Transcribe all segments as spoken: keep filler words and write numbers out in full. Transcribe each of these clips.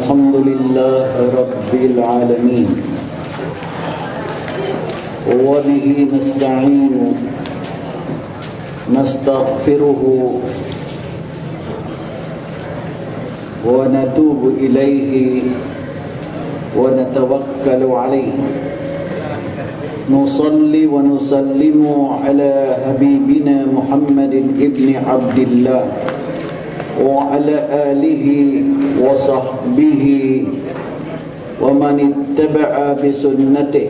الحمد لله رب العالمين، وبه نستعين، نستغفره ونتوب إليه ونتوكل عليه. نصلي ونسلم على حبيبنا محمد بن عبد الله وعلى آله وصحبه ومن اتبع بسنته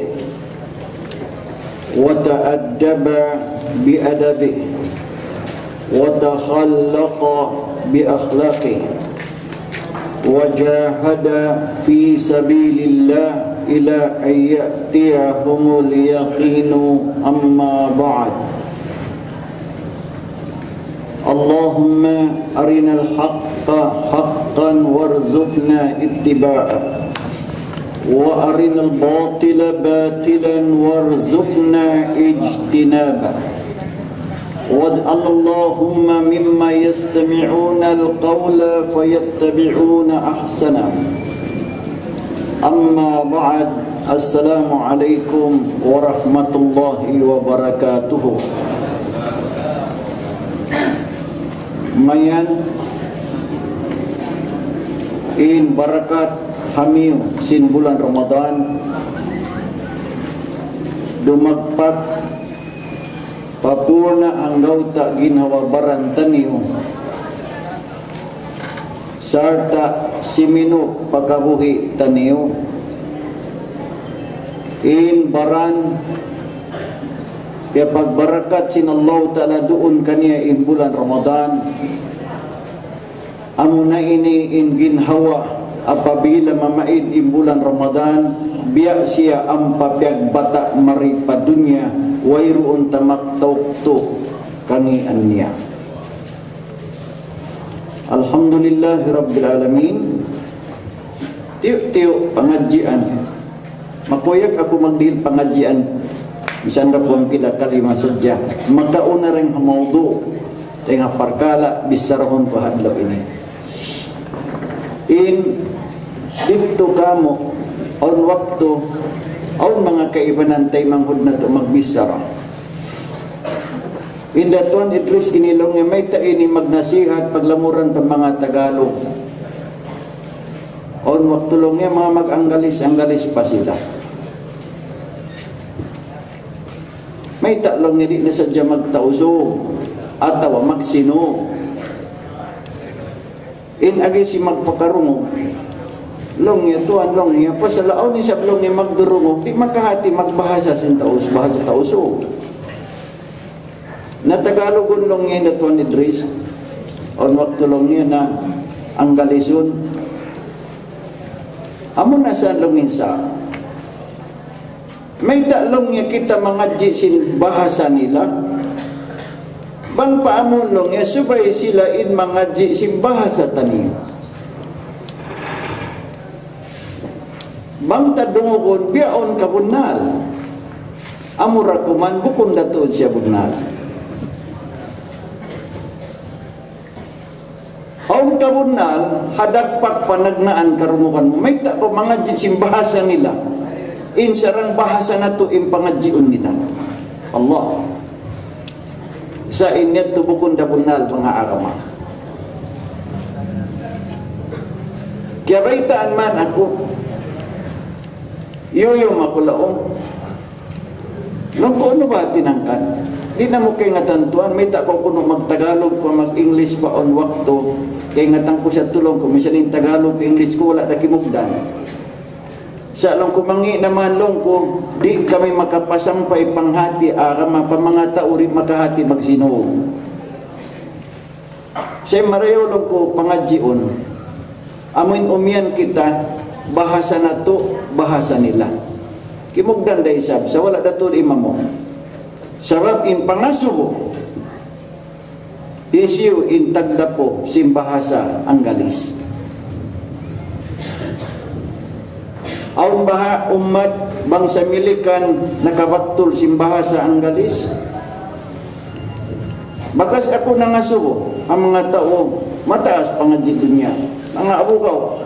وتأدب بأدبه وتخلق بأخلاقه وجاهد في سبيل الله إلى أن يأتيهم اليقين. أما بعد، اللهم أرنا الحق حقا وارزقنا اتباعه، وأرنا الباطل باطلا وارزقنا اجتنابه. واجعل اللهم ممن يستمعون القول فيتبعون أحسنه. أما بعد، السلام عليكم ورحمة الله وبركاته. Mayan in barakat ha miyu sin bulan Ramadan, dumagpak pa purna' anggawta' ginhawa-baran taniyu, sarta' siminu' pa kabuhi' taniyu in baran piyapagbarakat sin Allahu Ta'ala duun kaniya in bulan Ramadan. Amuna ini in ginhawa, apabila mamaid in bulan Ramadan, biya' siya ampa piyagbata' mari pa dunya, wayruun tamak tauktu kanian niya. Alhamdulillahi Rabbil Alamin. Tiyu'-tiyu' pangadjian. Makuyag aku magdihil pangadjian. Misan da kuwan pila kalima sadja. Makauna dayn ha mawdu'. Dayn ha parkala' bichara ku ha adlaw ini. In didtu kamu, awn waktu, awn manga kaibanan taymanghud natu' magbichara. In da Tuan Idris ini laung niya mayta' ini magnasihat paglamuran pa manga Tagalog. Awn waktu laung niya manga mag-Anggalis-Anggalis pa sila. Mayta' laung niya di' na sadja magtausug atawa magsinug. In agi sin magpakarungug, laung niya, tuwan, laung niya, pasal awn isab laung niya magdurungug, di' makahati magbahasa sin Taus, bahasa Tausug. Na Tagalugun laung niya in da Tuan Idris, awn waktu laung niya na Anggalisun. Amu na sa laung niya sa. Mayta' laung niya kita mangadji' sin bahasa nila? Bang pa amun laung niya, subay sila in mangadji' sin bahasa taniyu. Bang ta dungugun, bihaun kabunnal. Amura kuman bukun da tuud siya bunnal. Awn kabunnal, ha dagpak panagnaan karungugan mu. Mayta' kaw mangadji' sin bahasa nila. In sarang bahasa natu' in pangadjiun nila. Allah. Sa' in yadtu bukun da bunnal manga agama. Kiyabaytaan man aku. Yuyum aku laung. Laung ku, unu ba hāti hangkan? Di' namu' kaingatan tuwan, mayta' kaw kunu' magtagalog pa, mag-English pa awn waktu. Kaingatan ku sa tuud laung ku, misan in Tagalog, English ku, wala' da kimugdan. Sa' laung ku, mangi' na man laung ku, di' kami makapasampay panghāti agama pa manga tau di' makahāti magsinug. Sa' marayaw laung ku pangadjiun. Amuin umiyan kita, bahasa natu', bahasa nila. Kimugdan da isab, sa' wala' da tuud imamu. Sabab in pangasubu, hisiyu in tagdapu sin bahasa Anggalis. Awn baha' ummat bangsa Milikan nakabaktul sin bahasa Anggalis. Bakas aku nangasubu, ha manga tau mataas pangadji' dunya, manga abugaw.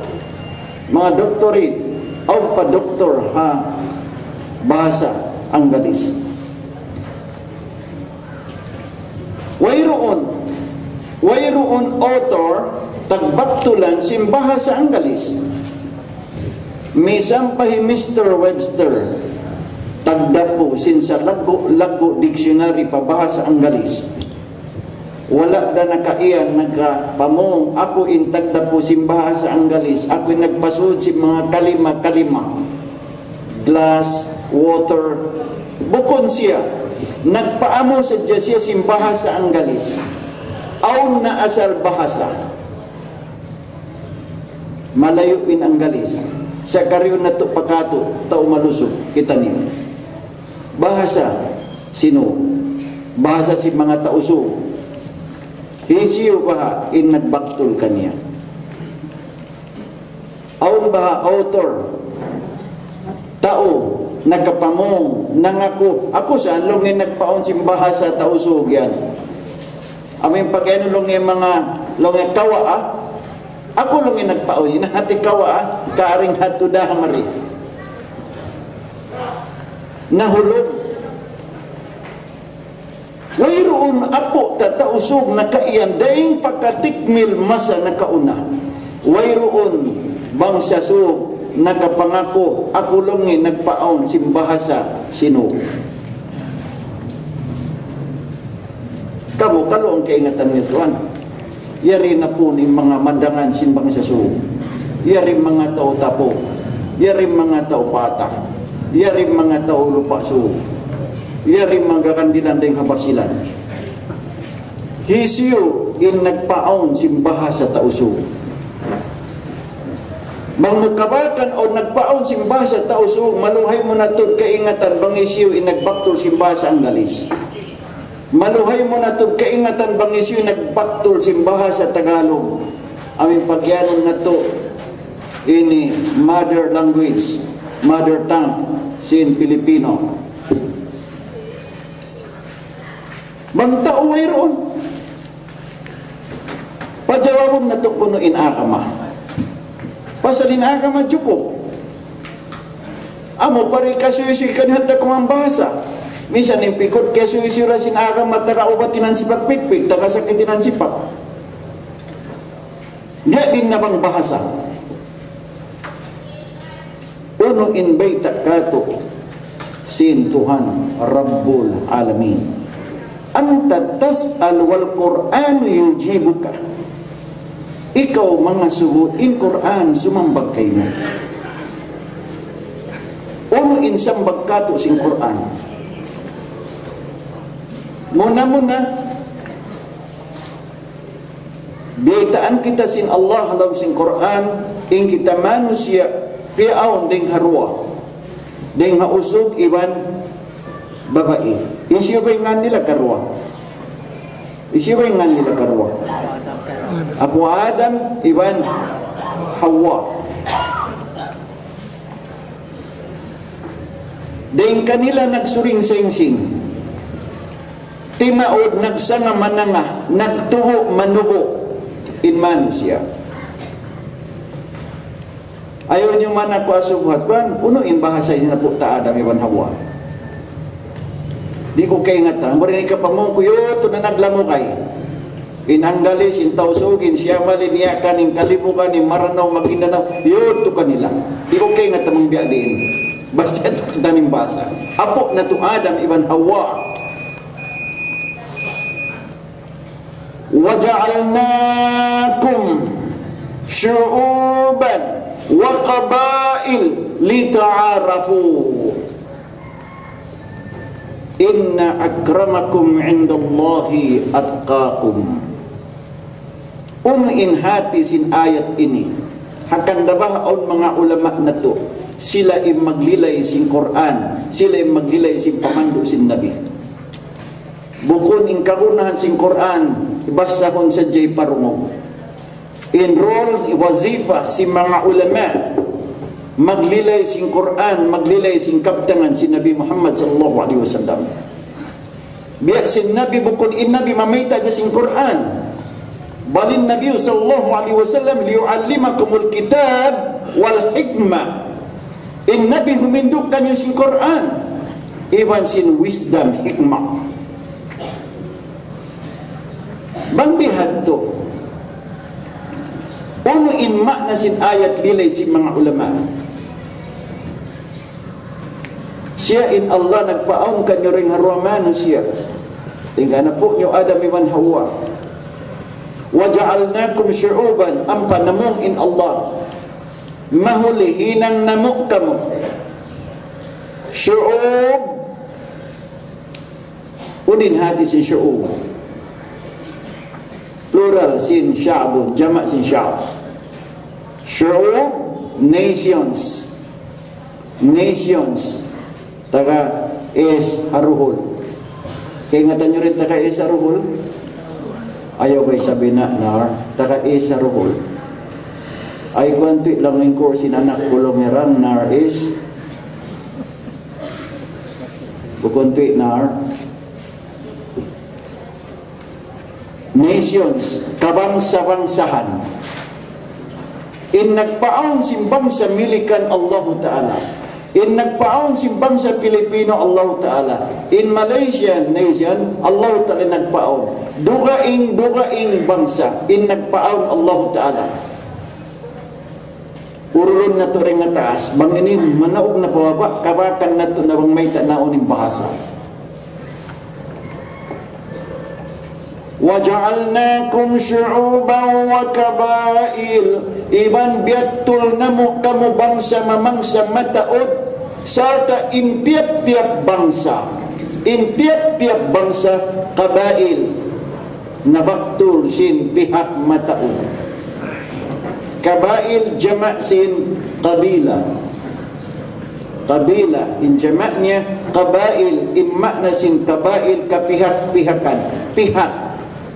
Manga doctorate, awn pa doktor ha bahasa Anggalis. Wayruun, wayruun author tagbaktulan sin bahasa Anggalis. Misan pa hi Mister Webster, tagdapu sin salaggu'-laggu' dictionary pa bahasa Anggalis. Wala' da nakaiyan nakapamung, aku in tagdapu sin bahasa Anggalis, aku in nagpasud sin manga kalima-kalima. Glass, water, bukun siya. Nagpaamu sadja siya sin bahasa Anggalis. Awn na asal bahasa. Malayu' in Anggalis. Sa' karihun natu' pa katu', tau malusug, kitaniyu. Bahasa sinu? Bahasa sin manga Tausug. Hisiyu baha' in nagbaktul kaniya? Awn baha' author, tau nakapamung, nangaku, aku sa' laung in nagpaawn sin bahasa Tausug yan. Amu in pag-anu laung in manga, laung in kawaa, aku laung in nagpaawn, in hati kawaa, karing hatu da mari. Nahulug. Wayruun apu' ta Tausug nakaiyan dayn pa katikmil masa nakauna. Wayruun bangsa Sug nakapangaku, aku laung in nagpaawn sin bahasa Sinug. Kamu, kalu in kaingatan niyu tuwan. Yari na pun in manga mandangan sin bangsa Sug. Yari manga tau Tapu. Yari manga tau Pata. Yari manga tau Lupa' Sug. Yari manga Kandilan dayn ha Basilan. Hisiyu in nagpaawn sin bahasa Tausug? Bang mu kabakan awn nagpaawn sin bahasa Tausug, maluhay mu na tuud kaingatan bang hisiyu in nagbaktul sin bahasa Anggalis. Maluhay mu na tuud kaingatan bang hisiyu in nagbaktul sin bahasa Tagalog. Amu in pagiyanun natu' ini mother language, mother tongue sin Pilipino. Bang tau wayruun. Pajawabun natu' kunu' in agama. Pasal in agama jukup. Amu pa ri kasuysuy kaniyu hadja kuman bahasa. Misan in pikud kasuysuy ra sin agama, taga ubat in hansipak pikpik, taga sakit in hansipak. Biya' diin na bang bahasa. Unu in bayta' katu' sin Tuhan Rabbul Alamin. أنت تسأل والقرآن يجيبك. Ikaw mangasubu, in Qur'an sumambag kaymu. Unu in sambag katu' sin Qur'an? Muna-muna, biyaytaan kita sin Allah ha lawm sin Qur'an, in kita manusiya' piyaawn dayn ha duwa. Dayn ha usug iban babai. Hisiyu ba in ngan nila karuwa? Hisiyu ba in ngan nila karuwa? Apu' Adam iban Hawa. Dayn kanila nagsuring singsing. Timaud nagsanga mananga, nagtubu' manubu' in manusiya'. Ayaw niyu man aku asubuhat, kuwan, unu in bahasa sin apu' ta Adam iban Hawa. Di' ku kaingatan, bang di' kapamung ku, yadtu na naglamukay. In Anggalis, in Tausug, in Siyamal, in Yakan, in Kalibugan, in Maranao, Maguindanao, yadtu kanila. Di' ku kaingatan bang biya' diin. Basta yadtu katan in bahasa. Apu' natu' Adam iban Hawa. وجعلناكم شعوبا وقبائل لتعارفوا إن أكرمكم عند الله أتقاكم. Unu in hati sin ayat ini? Hangkan da ba awn manga ulama natu', sila in maglilay sin Qur'an, sila in maglilay sin pamandu' sin Nabi. Bukun in kagunahan sin Qur'an, basahun sadja iparungug. In role, wazifa, sin manga ulama, maglilay sin Qur'an, maglilay sin kabtangan sin Nabi Muhammad sallallahu alayhi wasallam. Biya' sin Nabi, bukun in Nabi mamayta' hadja sin Qur'an. بل النبي صلى الله عليه وسلم ليعلمكم الكتاب والحكمة. In Nabi humindug kaniyu sin Qur'an, iban sin wisdom, hikmah. Bang bihadtu, unu in maana sin ayat lilay sin manga ulama? Siya in Allah nagpaawn kaniyu dayn ha duwa manusiya'. Dayn ha anak niyu Adam iban Hawa. وجعلناكم شعوبا, ampa namung in Allah. Mahuli hinang namu' kamu. Shu'ub. Unu in hati sin shu'ub? Plural sin sha'bun, jama' sin sha'b. Shu'ub, nations. Nations. Taga East Haruhul. Kaingatan niyu in taga East Haruhul? Ayaw ba isab na, nar, taga East Haruhul. Ay, kuwan tuwi' lang in course in anak ku laung niya, nar is. Bukun tuwi', nar. Nations, kabangsa-bangsahan. In nagpaawn sin bangsa Milikan, Allahu Ta'ala. In nagpaawn sin bangsa Pilipino, Allahu Ta'ala. In Malaysian nation, Allahu Ta'ala nagpaawn. Dugaing, dugaing bangsa, in nagpaawn, Allahu Ta'ala. Urulun natu' dayn ha taas, bang ini manaug na pa baba', kabakan natu' na bang mayta' na unu in bahasa. وجعلناكم شعوبا وقبائل. Iban biyaktul namu' kamu bangsa mamangsa mataud, sarta' in tiyap-tiyap bangsa, in tiyap-tiyap bangsa, qabail, nabaktul sin pihak mataud. Qabail jama' sin qabila. Qabila, in jama' niya qabail, in maana sin qabail, kapihak-pihakan. Pihak,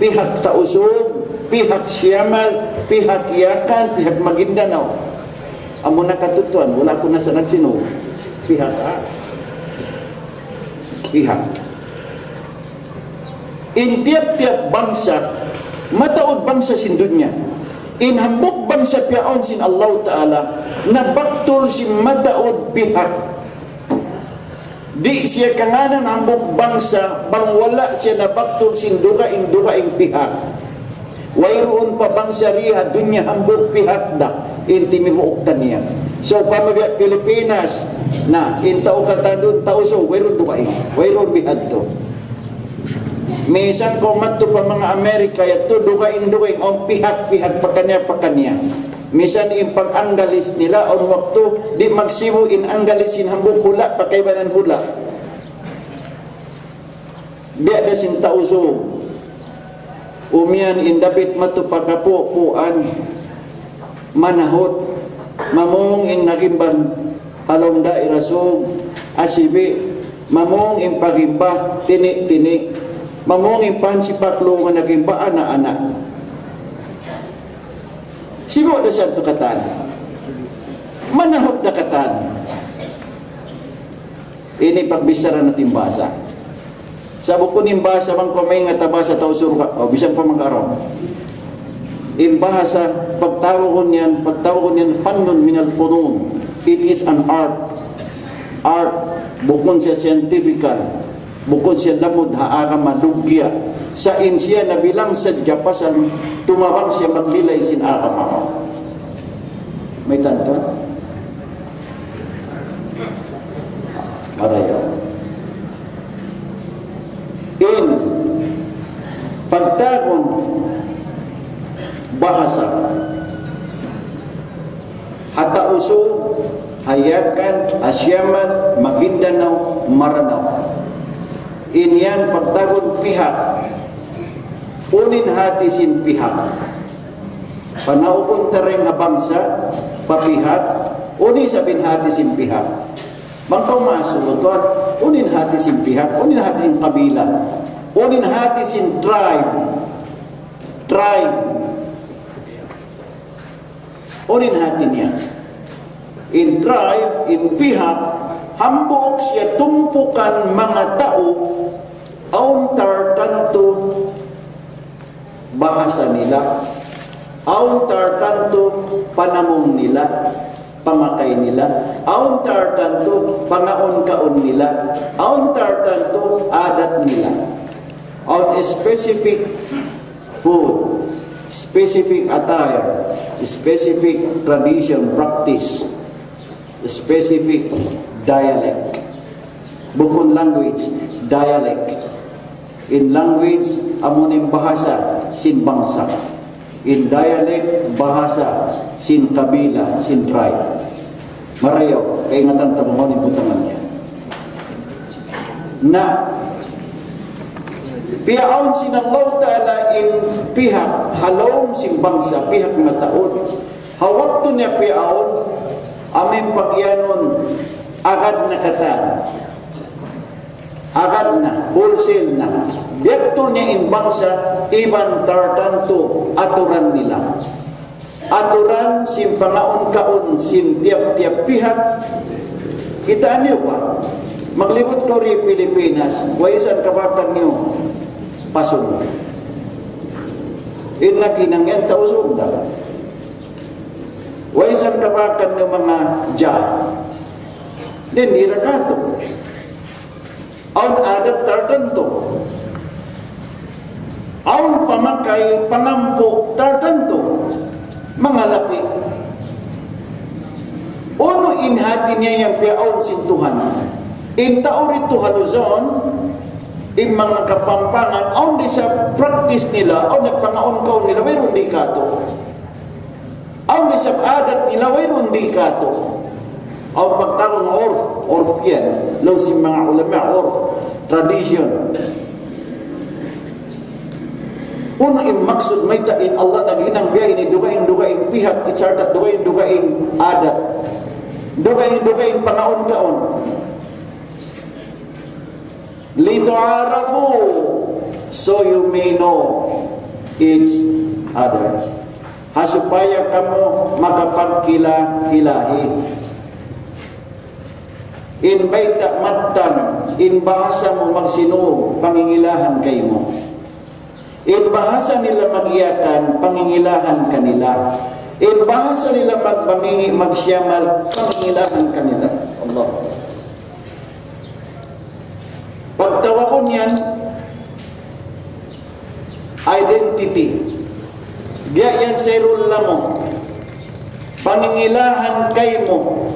pihak Tausug, pihak Siyamal, pihak Yakan, pihak Maguindanao. Amu na katutuan, wala' ku na sa nagsinug. Pihak, ha? Pihak. In tiyap-tiyap bangsa, mataud bangsa sin dunya. In hambuuk bangsa piyaawn sin Allahu Ta'ala, nabaktul sin mataud pihak. Di' siya kangānan hambuuk bangsa, bang wala' siya nabaktul sin dugaing-dugaing pihak. Wayruun pa bangsa di ha dunya hambuuk pihak da in timibuuk kaniya. Sawpama biya' Pilipinas, na, in tau katan duun, Tausug, wayruun dugaing, wayruun bihadtu. Misan kaw madtu pa manga Amerika, yadtu dugaing-dugaing, awn pihak-pihak, pakaniya-pakaniya. Misan in pag-Anggalis nila, awn waktu, di' magsibu' in Anggalis sin hambuuk hula', pa kaibanan hula'. Biya' da sin Tausug. Umiyan in dapit madtu pa kapupuan, manahut, mamung in nagimban ha lawm daira Sug, asibi', mamung in pagimba, tini'-tini', mamung in pansipak lungan nagimba, ana'-ana'. Sibu' da siya tu katan. Manahut da katan. Ini pagbichara natu' in bahasa. Sa' bukun in bahasa bang kaw maingat ha bahasa tau surga', o bisan pa mag-Arab. In bahasa, pagtawagun yan, pagtawagun yan, فن من الفنون. It is an art. Art, bukun siya scientifical, bukun siya lamud ha agama, lugya. Sa' in siya nabilang sadja pasal tumabang siya maglilay sin agama. Mayta' tuwan? Marayaw. In pagtawagun bahasa ha Tausug, ha Yakan, ha Siyamal, Maguindanao, Maranao. In yan pagtawagun pihak. Unu in hati sin pihak? Panaugun ta dayn ha bangsa, pa pihak, unu isab in hati sin pihak? Bang kaw maasubu tuwan, unu in hati sin pihak, unu in hati sin kabila, unu in hati sin tribe, tribe, unu in hati niya? In tribe, in pihak, hambuuk siya tumpukan manga tau, awn tartantu, bahasa nila, awn tartantu panamung nila, pamakay nila, awn tartantu pangaun-kaun nila, awn tartantu adat nila, awn specific food, specific attire, specific tradition, practice, specific dialect. Bukun language, dialect. In language, amu in bahasa sin bangsa. In dialect, bahasa sin kabila, sin tribe. Marayaw, kaingatan ta bang unu in butangan niya. Na, piyaawn sin Allah Ta'ala in pihak ha lawm sin bangsa, pihak mataud. Ha waktu niya piyaawn, amu in pagiyanun, agad na katan. Agad na, wholesale na. Biyaktul niya in bangsa, iban tartantu aturan nila. Aturan sin pangaun-kaun sin tiyap-tiyap pihak. Kitaa niyu ba? Maglibut kaw di Pilipinas, way isab kabakan niyu pasun. In naghinang yan, Tausug da. Way isab kabakan niyu manga Jah. Di' nila katu'. Awn adat tartantu. Awn pamakay pangampu tartantu. Manga lapi. Unu in hati niya yan piyaawn sin Tuhan? In tau didtu ha Luzon, in manga Kapampangan, awn da isab practice nila, awn da pangaun-kaun nila, wayruun di' katu'. Awn da isab adat nila, wayruun di' katu'. Awn pagtawagun urf, urf yan. Laung sin manga ulama, urf, tradition. Unu in maksud mayta' in Allah naghinang biya' ini dugaing-dugaing pihak, sarta' dugaing-dugaing adat. Dugaing-dugaing pangaun-kaun. لتعارفوا, so you may know each other. Ha supaya kamu makapagkila-kilahi. In bayta' mattan, in bahasa mu magsinug, pangingilahan kaymu. In bahasa nila mag-iyakan, pangingilahan kanila. In bahasa nila mag-, magsiyamal, pangingilahan kanila. Allah. Pagtawagun yan, identity. Biya' yan sa irul lamu. Pangingilahan kaymu.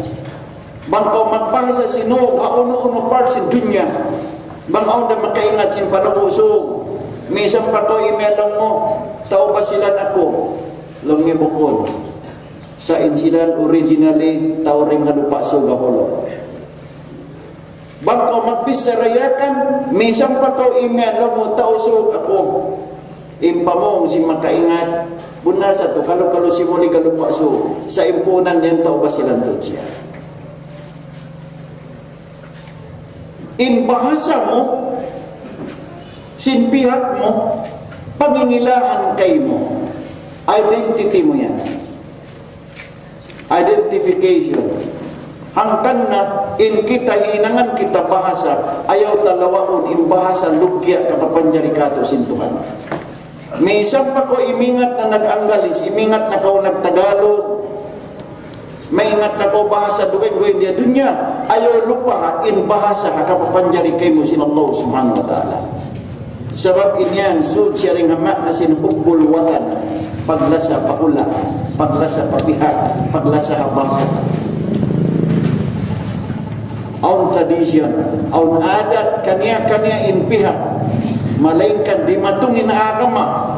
Bang kaw magbahasa Sinug ha unu-unu part sin dunya, bang awn da makaingat sin panag-usug, minsan pa kaw imiyan laung mu, "Tau Basilan aku." Laung niya, "Bukun. Sa' in Basilan originally, tau dayn ha Lupa' Sug ha Jolo." Bang kaw magbichara Yakan, minsan pa kaw imiyan laung mu, "Tau Sug aku." In pamung sin makaingat, bunnal sa tu, kalu-kalu simud ha Lupa' Sug, sa' in puunan niya tau Basilan tuud siya. In bahasa mu, sin pihak mu, pangingilahan kaymu, identity mu yan. Identification. Hangkan na in kita hinangan kita bahasa, ayaw ta lawaun in bahasa lugya' kapapanjari katu' sin Tuhan. Minsan pa kaw imingat na nag-Anggalis, imingat na kaw nag-Tagalog, maingat na kaw bahasa dugaing-dugaing di ha dunya, ayaw lupaha in bahasa ha kapapanjari kaymu sin Allah Subhanahu wa Ta'ala. Sabab in yan, sud siya dayn ha ma'na sin hubbul watan, paglasa pa hula', paglasa pa pihak, paglasa ha bahasa. Awn tradition, awn adat, kaniya-kaniya in pihak. Malaingkan dimatung in agama.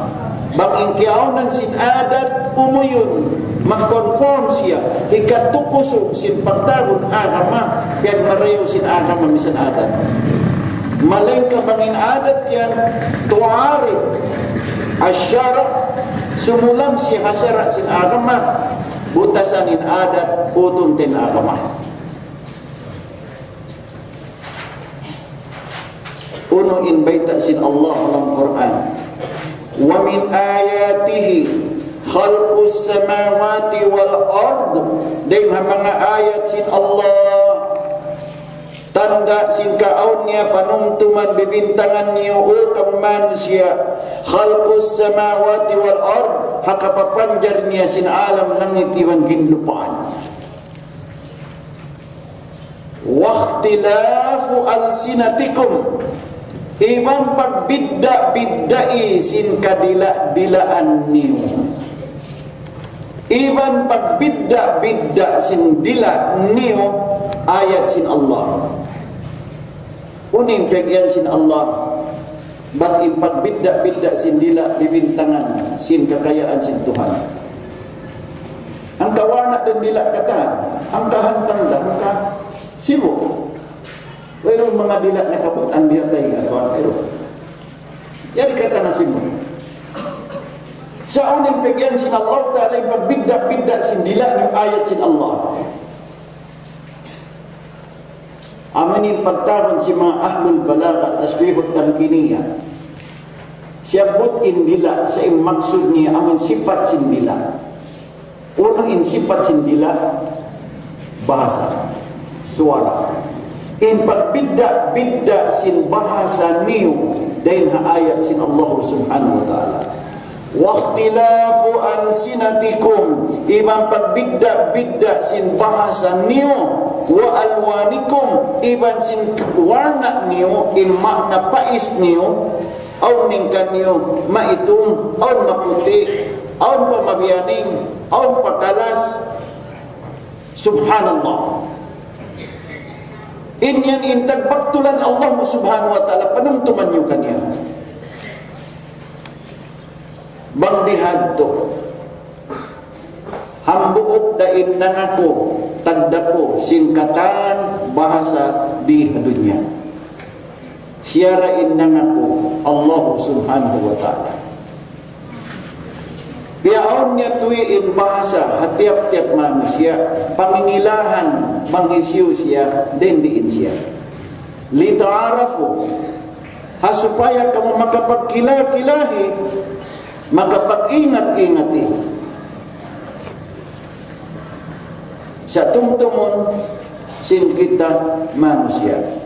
Bang in kiyaawnan sin adat, umuyun, mag-conform siya, hikatukusug sin pagtawagun agama, piyagmarayaw sin agama misan adat. Malaingkan bang in adat yan, tu'arid ash-shara', sumulam siya ha sara' sin agama, butasan in adat, putun ta in agama. Unu in bayta' sin Allah ha lawm Qur'an? وَمِنْ آيَاتِهِ خَلْقُ السَّمَاوَاتِ وَالْأَرْضِ. Dayn ha manga ayat sin Allah, Tanda' sin kaawn niya panumtuman bibintangan niyu, O kamu manusiya', خلق السماوات والأرض, ha kapapanjari niya sin alam langit iban ginlupaan. واختلاف ألسنتكم, iban pagbidda'-bidda'i sin kadila'-dilaan niyu. Iban pagbidda'-bidda' sin dila' niyu, ayat sin Allah. Unu in piyag-iyan sin Allah, bat in pagbidda'-bidda' sin dila' bibintangan sin kakayaan sin Tuhan. Hangka warna' da in dila' katan, hangka hantang da, hangka sibu'. Wayruun manga dila' nakabutang di ha taynga, tuwan, wayruun. Yari katan na sibu'. Sa' unu in piyag-iyan sin Allah Ta'ala in pagbidda'-bidda' sin dila' niyu, ayat sin Allah. Amu ini in pagtawagun sin manga ahlul balagha, tashbihut tamkiniyyah. Siyabbut in dila', sa' in maksud niya amu in sipat sin dila'. Unu in sipat sin dila'? Bahasa, suwara. In pagbidda'-bidda' sin bahasa niyu dayn ha ayat sin Allah Subhanahu wa Ta'ala. واختلاف ألسنتكم, iban pagbidda'-bidda' sin bahasa niyu, وألوانكم, iban sin warna' niyu, in maana pais niyu, awn in kaniyu maitum, awn maputi', awn pa mabiyaning, awn pa kalas. Subhanallah. In yan in tagbaktulan Allah Subhanahu wa Ta'ala, panumtuman niyu kaniya. Bang bihadtu, hambuuk da in nangaku tagdapu sin katan bahasa di ha dunya. Siya ra in nangaku, Allah Subhanahu wa Ta'ala. Piyaawn niya tuud in bahasa ha tiyap-tiyap manusiya', pangingilahan bang hisiyu siya, dayn diin siya. لتعارفوا, ha supaya kamu makapagkila-kilahi, makapag-ingat-ingati. Sa' tumtumun sin kita manusiya'.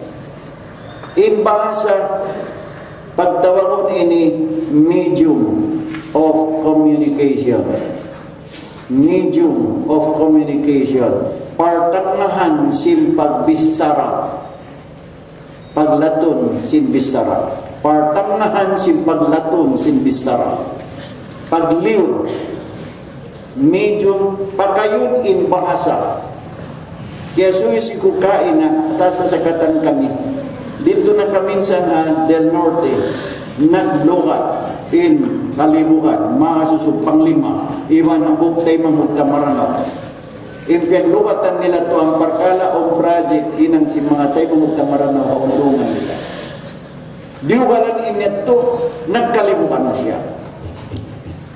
In bahasa, pagtawagun ini medium of communication. Medium of communication. Partangahan sin pagbichara. Paglatun sin bichara. Partangahan sin paglatun sin bichara. Pagliyur. Medium, pakayun in bahasa. Kiyasuy-suy ku kaina, atas sa katan kami. Didtu na kami minsan ha Del Norte, naglugat in kalibugan, mahasusu panglima, iban hambuuk taymanghud ta Maranao. In piyaglugatan nila tuud parkala' awn project hinang sin manga taymanghud ta Maranao ha undungan nila. Diyugalan in yadtu, nagkalibugan na siya.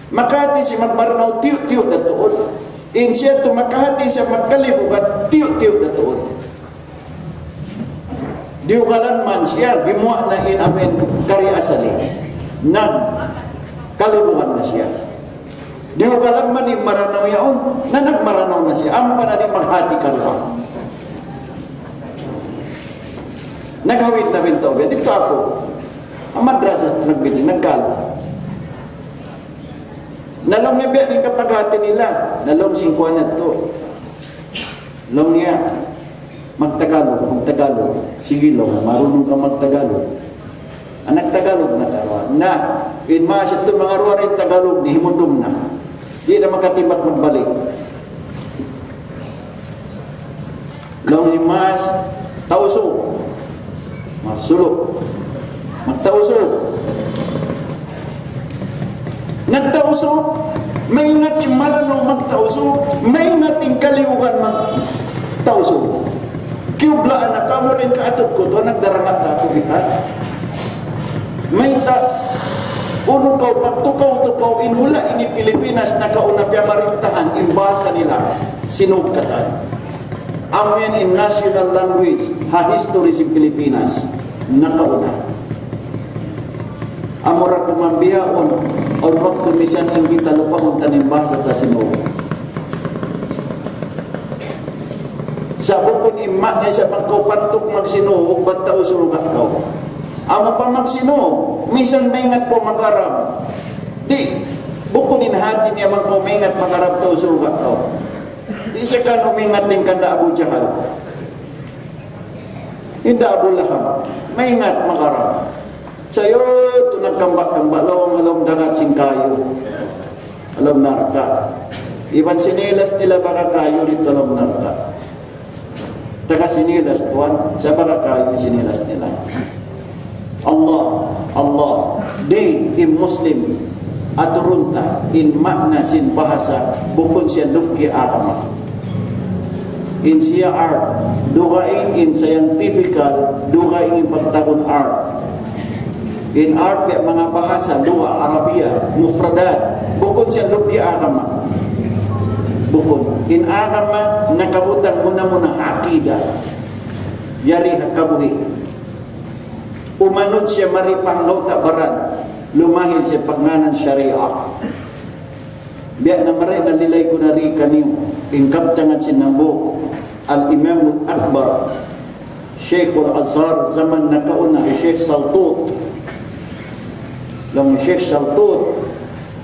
Makahati siya magmaranao tiyu'-tiyu' da tuud. In siya tu makahati siya magkalibugan tiyu'-tiyu' da tuud. Diyugalan man siya, gimuwa' na in amin kari asali. Nagkalibugan na siya. Diyugalan man in Maranao yaun, na nagmaranao na siya. Ampa na di' maghati karuwa. Naghawid na bin tau biya'. Didtu aku. Ha madrasa sa nagbidi, nagkalu. Nalung niya biya' diin kapaghati nila. Nalung sin kuwan yadtu. Laung niya, "Magtagalog, magtagalog." "Sige," laung, "marunong ka magtagalog." Nagtagalog na karuwa. Na, in masa yadtu manga ruwa in Tagalog niya, himundum na. Di' na makatimbak magbalik. Laung niya, "Mas, Tausug." Magsuluk. Magtausug. Nagtausug. Maingat in Maranao magtausug. Maingat in kalibugan magtausug. Kiyublaan na kamu rin kaatut ku tu, nagdarangat na aku bihan. Mayta', unu kaw, pagtukaw-tukaw, in hula' ini Pilipinas, nakauna piyamarintahan, in bahasa nila, Sinug katan. Amu yan in national language, ha history sin Pilipinas, nakauna. Amura kuman bihaun, awn waktu misan in kita lupahun ta in bahasa ta Sinug. Sa' bukun in ma'na sa bang kaw pantuk magsinuug, bat tau surga' kaw. Amu pa magsinuug, minsan maingat kaw mag-Arab. Di', bukun in hati niya bang kaw maingat mag-Arab tau surga' kaw. Di' siya kan umingat in kanda Abu Jahal. Hinda Abu Lahab, maingat mag-Arab. Sayu tu nagkamba'-kamba' lawm ha lawm dagat sin kayu. Ha lawm narka'. Iban sinilas nila baga kayu didtu ha lawm narka'. Taga sinilas tuwan, sa' baga kayu sinilas nila. Allah, Allah, di' in Muslim, aturun ta, in ma'na sin bahasa, bukun siya lugki agama. In siya art, dugaing in scientifical, dugaing in pagtawagun art. In art biya' manga bahasa, lugha Arabiya, mufradat. Bukun siya lugki agama. Bukun. In agama nakabutang muna-muna ha akida. Yari ha kabuhi'. Umanud siya mari pa anggawta' baran. Lumahil siya pagngānan sharia. Biya' na mari nalilay ku na ri kaniyu, in kabtangan sin hambuuk, Al-Imamul Akbar, Shaykhul Azhar, jaman nakauna, hi Shaykh Saltut. Laung hi Shaykh Saltut,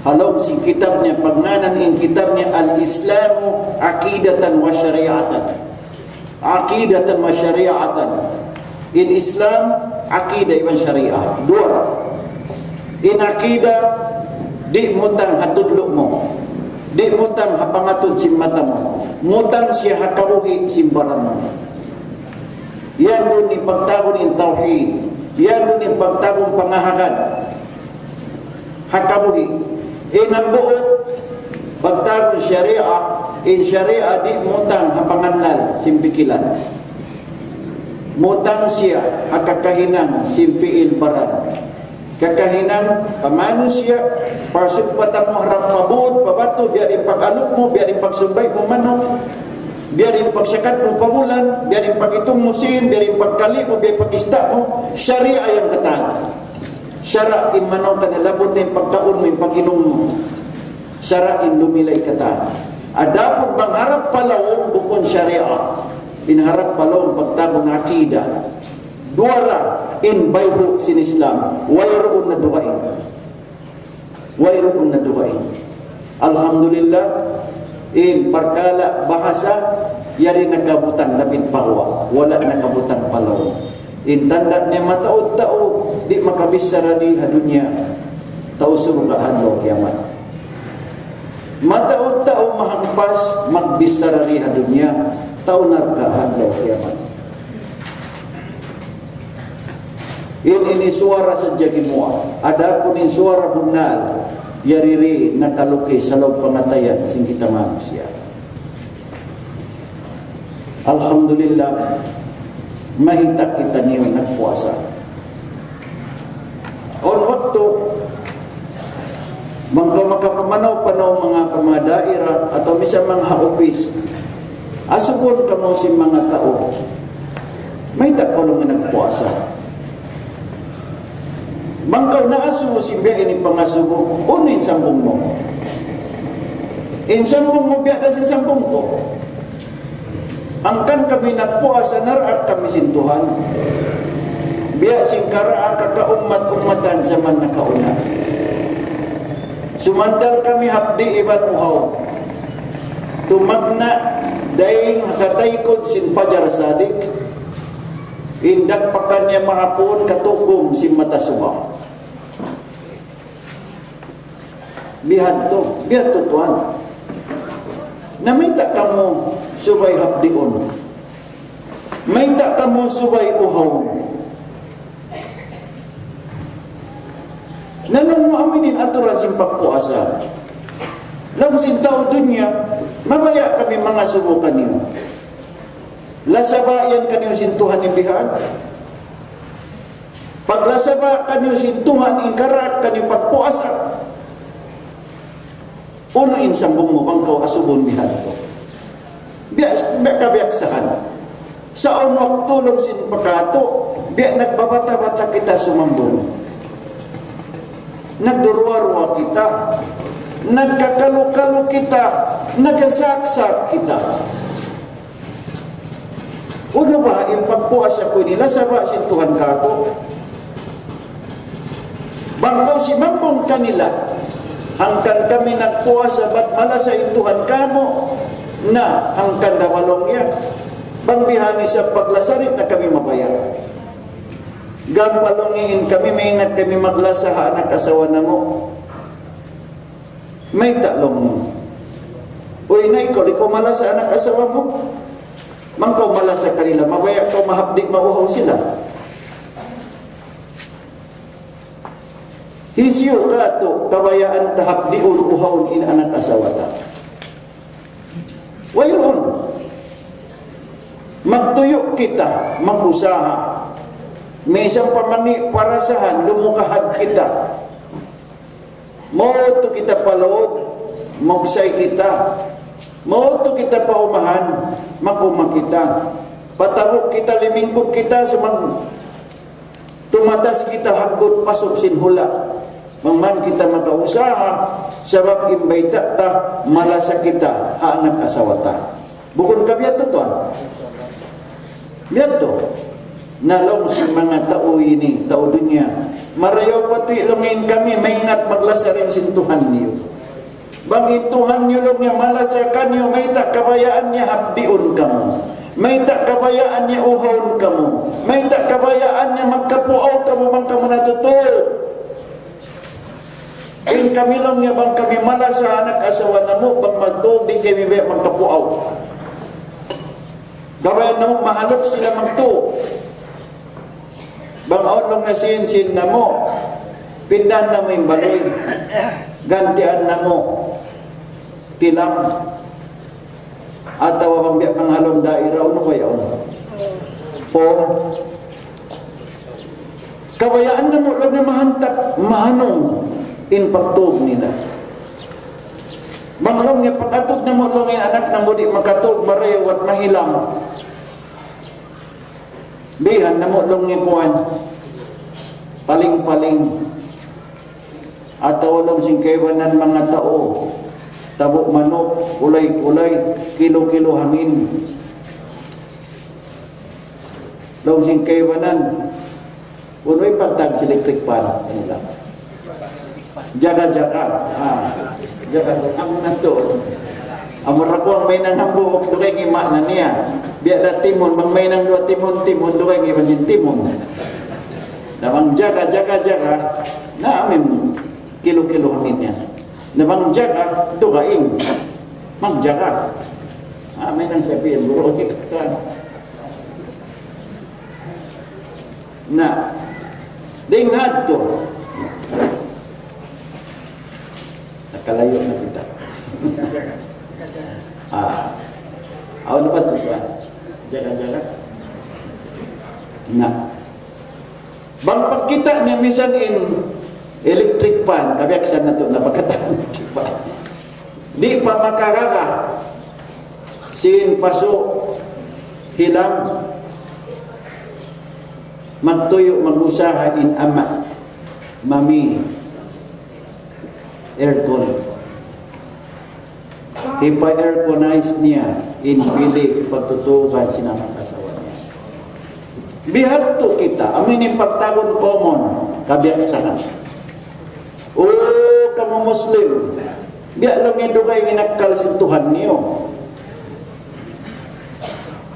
ha lawm sin kitab niya, pagngānan in kitab niya, Al-Islamu Aqidatan wa Shari'atan. Aqidatan wa shari'atan. In Islam, aqida iban sharia. Duwa ra. In aqida, di' mutang ha tudlu' mu. Di' mutang ha pangatud sin mata mu. Mutang siya ha kabuhi' sin baran mu. Yan duun in pagtawagun in tawhid. Yan duun in pagtawagun pangahagad. Ha kabuhi'. In hambuuk, pagtawagun sharia, in sharia di' mutang ha pangannal sin pikilan. Mutang siya ha kakahinang sin pi'il baran. Kakahinang pa manusiya', parsugpatan mu harap pa būd, pa batu, biya' diin pag-aluk mu, biya' diin pagsumbay' mu manuk, biya' diin pagsakat mu pa bulan, biya' diin pag-itung mu sin, biya' diin pagkali' mu, biya' diin pag-ista' mu, sharia yan katan. Sara' in manaw kaniya, labud na in pagkaun mu, in pag-inum mu. Sara' in lumilay katan. Adapun bang harap pa lawm bukun sharia. In harap pa lawm pagtawagun aqida. Duwa ra in bayhu' sin Islam. Wayruun na dugaing. Wayruun na dugaing. Alhamdulillah, in parkala' bahasa, yari nakabutang dapit pa guwa', wala' nakabutang pa lawm. In tanda' niya mataud-taud, di' makabichara di ha dunya, tau surga' ha adlaw kiyamat. Mataud-taud mahagpas, magbichara di ha dunya, tau narka' ha adlaw kiyamat. In ini suwara sadja gimuwa'. Adapun in suwara bunnal, yari ri nakalukis ha lawm pangatayan sin kita manusiya'. Alhamdulillah, mayta' kitaniyu nagpuasa. Awn waktu, bang kaw makapamanaw-panaw manga pa manga daira atawa misan manga ha upis, asubuhun kamu sin manga tau, mayta' kaw laung nagpuasa. Bang kaw naasubu sin biya' ini pangasubu, unu in sambung mu? In sambung mu biya' da sin sambung ku. Hangkan kami nagpuasa, naraak kami sin Tuhan. Biya' sin karaak ha kaummat-ummatan jaman nakauna. Sumandal kami hapdi' iban uhaw. Tumagna' dayng ha kataykud sin Fajar Sadiq. In dagpakan niya mahapun katugum sin mata suga. Bihadtu, bihadtu tuwan. Na mayta' kamu subay hapdiun? Mayta' kamu subay uhawun? Na laung mu amu ini in aturan sin pagpuasa. Laung sin tau dunya, mabaya' kami mangasubu kaniyu. Lasaba' yan kaniyu sin Tuhan in bihan. Paglasaba' kaniyu sin Tuhan in karaak kaniyu pagpuasa. Unu in sambung mu bang kaw asubun bihadtu? Biya', biya' kabiyaksahan. Sa' awn waktu laung sin pa katu', biya' nagbabata-bata kita sumambung. Nagduruwa-ruwa kita. Nagkakalu-kalu kita. Nagasaksak kita. Unu baha' in pagpuasa ku ini, lasa ba sin Tuhan kāku'? Bang kaw simambung kanila, hangkan kami nagpuasa bat malasa in Tuhan kāmu', na hangkan da laung niya, bang bihan isab paglasa di' na kami mabaya'. Gam pa laung niya in kami, maingat kami maglasa ha anak asawa namu'. Mayta' laung mu? Uy, na ikaw, di' kaw malasa anak asawa mu? Bang kaw malasa kanila, mabaya' kaw mahapdi' mauhaw sila. Hisiyu katu' kabayaan ta hapdiun uhawun in anak asawa ta? Wayruun. Magtuyu' kita, mag-usaha. Misan pa mangi' parasahan, lumukahad kita. Mautu kita pa lawm, magsay kita. Mautu kita pa umahan, mag-uma kita. Patabu' kita, limingkud kita, sumang tumatas kita haggut pasuk sin hula'. Bang man kita makausaha, sabab in bayta' ta, malasa kita ha anak asawa ta. Bukun ka biya' tu, tuwan? Biya' tu. Na laung sin manga tau ini, tau dunya, marayaw pa tuwi' laung in kami, maingat maglasa dayn sin Tuhan niyu. Bang in Tuhan niyu laung niya malasa kaniyu, mayta' kabayaan niya hapdiun kamu? Mayta' kabayaan niya uhawun kamu? Mayta' kabayaan niya magkapuaw kamu bang kamu natutug? In kami laung niya bang kami malasa anak asawa namu', bang magtug di' kami biya' magkapuaw. Kabayaan namu' mahaluk sila magtug. Bang awn laung niya sin-sin namu', pindahan namu' in baluy. Gantian namu' tilam. Atawa bang biya' panghalun daira, unu ba yaun? Foam. Kabayaan namu' laung niya mahantap, mahanung in pagtug nila. Bang laung niya pag-atud namu' laung in anak namu' di' makatug, marayaw at mahilam. Bihan namu' laung niya kuwan, paling-paling. Atawa laung sin kaibanan manga tau, tabu' manuk, kulay-kulay, kilo-kilo hangin. Laung sin kaibanan, unu in pagtawag sin electric fan kanila? Jaga-jaga. Ah, jaga-jaga. Amu na tuud. Amu ra kuwang mahinang hambuuk, dugaing in maana niya. Biya' da timun, bang mahinang duwa timun, timun, dugaing iban sin timun. Na bang jaga, jaga, jaga, na amu in kilo-kilo hangin yan. Na bang jaga, dugaing. Magjaga. Ah, mahinang sabihin, bro, di ka. Na, dayn ha yadtu. Nakalayu' na kita. Ah. Awn na ba tuud, tuwan? Jaga-jaga. Na. Bang pagkita' niya misan in electric fan, kabiaksan natu' na pagkatan, di' pa. Di' pa makaraga sin pasu' hilam, magtuyu', mag-usaha in ama', mami, aircon. Hipa-airconize niya in bilik pagtutugan sin anak asawa niya. Bihadtu kita, amu ini in pagtawagun common, kabiaksahan. O kamu Muslim, biya' laung niya dugaing in akkal sin Tuhan niyu.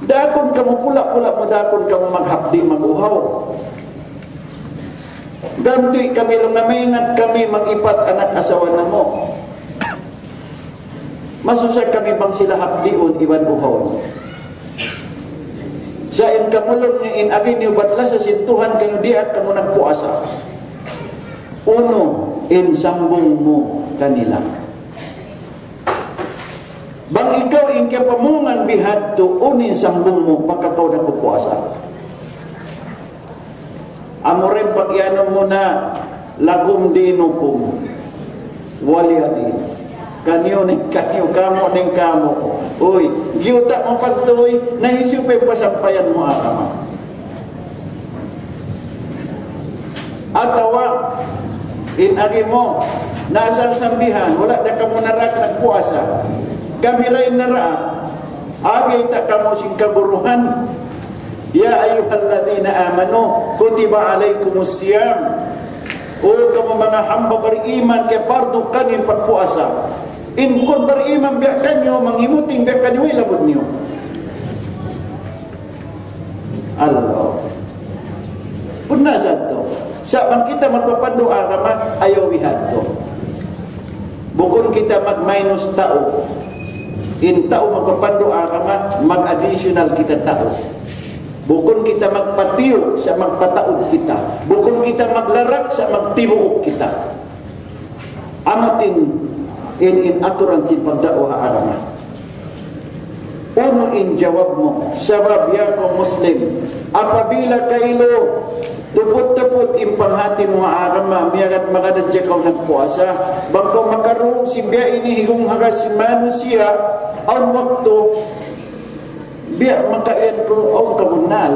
Daakun kamu pula-pula mu, daakun kamu maghapdi', mag-uhaw. Ganti' kami laung niya, maingat kami mag-ipat anak asawa namu'. Masusa kami bang sila hapdiun iban uhawun. Sa' in kamu laung niya in agi niyu bat lasa sin Tuhan kaniyu, diyaak kamu nagpuasa. Unu in sambung mu kanila? Bang ikaw in kiyapamungan bihadtu, unu in sambung mu pagka kaw nagpupuasa? Amura in pag-iyanun mu na, لكم دينكم ولي دين. Kaniyu na in kaniyu, kamu na in kamu. Uy, giyuta' mu pagtuy, na hisiyu pa in pasampayan mu agama? Atawa, in agi mu, na asal sambihan, wala' da kamu naraak nagpuasa. Kami ra in naraak. Agi ta kamu sin kaguruhan. يا أيها الذين آمنوا كتب عليكم الصيام. O kamu manga hamba bariman, kiyapardu kaniyu in pagpuasa. In bukun bariman biya' kaniyu, mangimuting biya' kaniyu, way labud niyu. Allah. Bunnal sadtu. Sa' bang kita magpapandu' agama, ayaw bihadtu. Bukun kita mag-minus tau. In tau magpapandu' agama, mag-additional kita tau. Bukun kita magpatiyu', sa' magpataud kita. Bukun kita maglarak, sa' magtibuuk kita. Amu in, in, in aturan sin pagda'wa ha agama. Unu in jawab mu? Sabab ya kaw Muslim, apabila kaylu tuput-tuput in panghati mu ha agama, miyagad-magad hadja kaw nagpuasa, bang kaw makaruhug sin biya' ini higung hagas sin manusiya', awn waktu, biya' makaiyan kaw, awn kabunnal.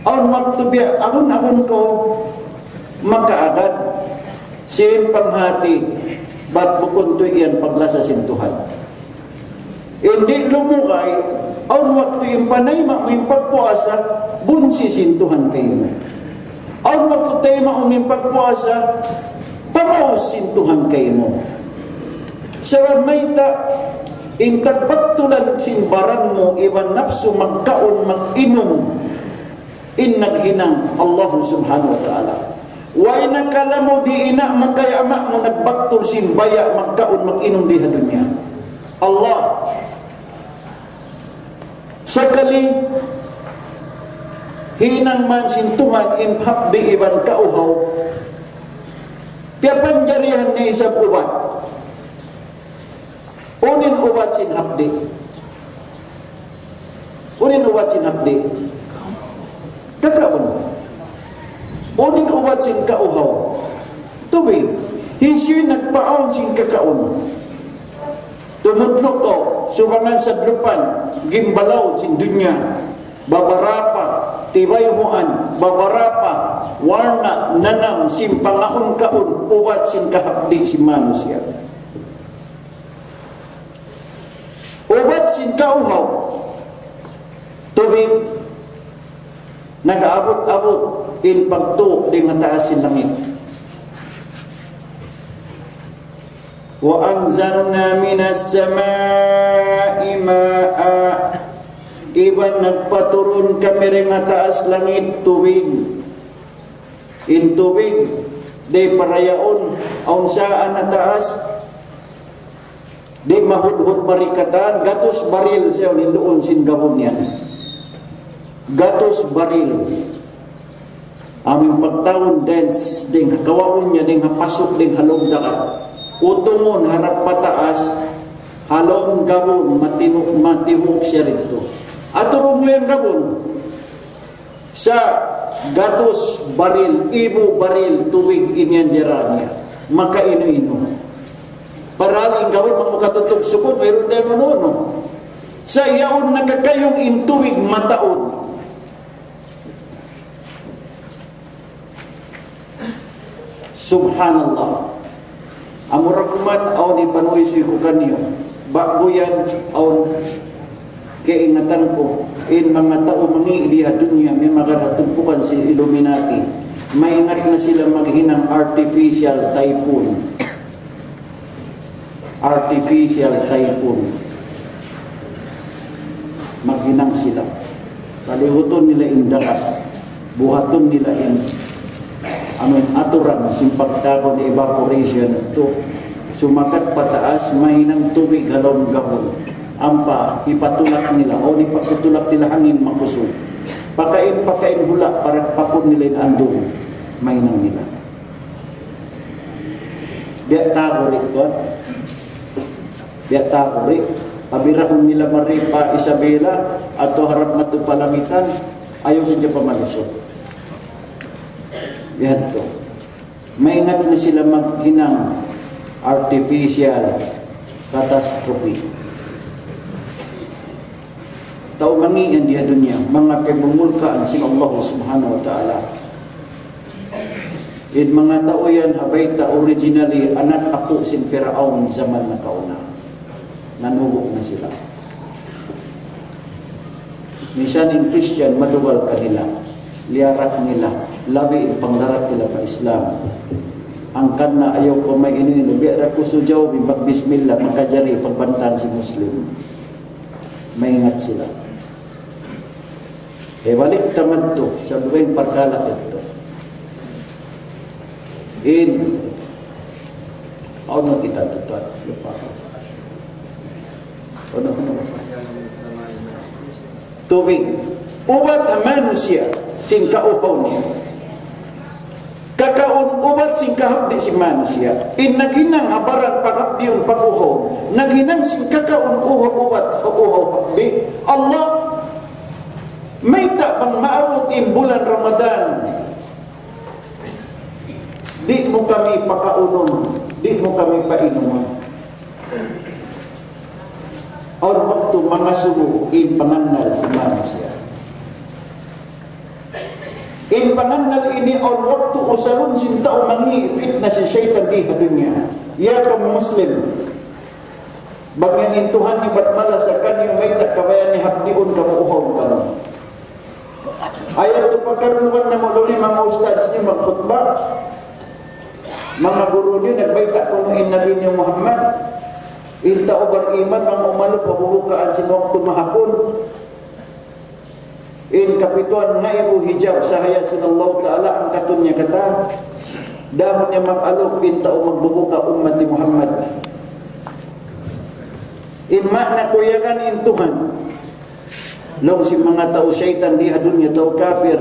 Awn waktu biya' agun-agun kaw makaagad sin panghati, bat bukun tuud yan paglasa sin Tuhan. Di' lumugay, awn waktu in panayma' mu in pagpuasa, bunsi sin Tuhan kaymu. Awn waktu tayma' mu in pagpuasa, pamaus sin Tuhan kaymu. Sabab mayta', in tagbaktulan sin baran mu iban napsu magkaun, mag-inum, in naghinang Allah Subhanahu wa Ta'ala. Way na kalamud in ina' mu kay ama' mu nagbaktul sin baya' magkaun, mag-inum di ha dunya. Allah. Sakali hinang man sin Tuhan in hapdi' iban kauhaw, piyapanjarihan niya isab ubat. Unu in ubat sin hapdi'? Unu in ubat sin hapdi'? Kakaun. Unu in ubat sin kauhaw? Tubig. Hisiyu in nagpaawn sin kakaun? Tumudlu' kaw, subangan sadlupan, gimbalaw sin dunya. Babarapa, tibayhuan, babarapa, warna', nanam, sin pangaun-kaun, ubat sin kahapdi' sin manusiya'. Ubat sin kauhaw, tubig, nag-aabut-abut in pagtu' dayn ha taas sin langit. وأنزلنا من السماء ماء. Iban nagpaturun kami dayn ha taas langit tubig. In tubig, di' para yaun, awn saan ha taas, di' mahudhud mari katan, gatus baril siya in duun sin gabun yan. Gatus baril. Amu in pagtaud dayn, dayn ha kawaun niya, dayn ha pasu', dayn ha lawm dagat. Utungun harap pataas, ha lawm gabun, matinu-, matibuuk siya didtu. Aturun mu yan gabun. Sa' gatus baril, ibu baril tubig in yan diyara niya. Makainu-inu. Parahal in gabun, bang makatutug sukut, wayruun da unu-unu. Sa' yaun nakakayung in tubig mataud. Subhanallah. Amura kuman awn hipanuysuy ku kaniyu. Ba'gu yan awn kaingatan ku. In manga tau mangi' di ha dunya, mimagad ha tumpukan sin Illuminati. Maingat na sila maghinang artificial typhoon. Artificial typhoon. Maghinang sila. Palihutun nila in dagat. Buhatun nila in, amu in aturan sin pagtawagun evaporation yadtu. Sumakat pataas, mahinang tubig ha lawm gabun. Ampa, hipatulak nila. Awn hipatutulak nila hangin makusug. Pakain, pakain hula', para pakun nila in andung. Mahinang nila. Biya' ta kuri' tuwan. Biya' ta kuri'. Pabirahun nila mari pa Isabela, atawa harap madtu pa Langitan, ayaw sadja pamalusug. Biya' hadtu. Maingat na sila maghinang artificial catastrophe. Tau mangi' yan di ha dunya, manga piyagmumulkaan sin Allah Subhanahu wa Ta'ala. In manga tau yan, ha bayta' originally, anak apu' sin Firaun jaman nakauna. Nanubu' na sila. Minsan in Christian, madugal kanila. Liyarak nila. Labi in pangdarat nila pa Islam. Hangkan na ayaw kaw mag-inu-inu. Biya' da ku sujaw, mag-bismillah, makajari, pagbantaan sin Muslim. Maingat sila. Eh, balik ta madtu, sa' duwa in parkala' yadtu. In, awn na kita tutuan, lupa. Awn na, awn na. Tubig. Ubat ha manusiya', sin kauhaw niya. Kakaun ubat sin kahapdi' sin manusiya'. In naghinang ha baran paghapdiun pag-uhaw, naghinang sin kakaun uhaw ubat ha uhaw hapdi'. Allah, mayta' bang maabut in bulan Ramadan, di' mu kami pakaunun, di' mu kami painumun. Awn waktu mangasubu in pangannal sin manusiya'. In pangannal ini awn waktu usalun sin tau mangi' fitna sin saytan di ha dunya. Ya kaw Muslim, bang yan in Tuhan niyu bat malasa kaniyu, mayta' kabayaan niya hapdiun kamu, uhawn kamu. Ayaw tu pagkarungugan namu' laung niya manga ustadz niyu magkhutba. Manga guru niyu nagbayta' kunu' in Nabi niyu Muhammad. In tau bariman bang umalup ha bubukaan sin waktu mahapun, in kapituan ngaibu hijab sahaya sin Allahu Ta'ala angkatun niya katan. Dahun niya mag-alup in tau magbubuka ummat hi Muhammad. In maana kuyagan in Tuhan. Laung sin manga tau saytan di ha dunya, tau kafir,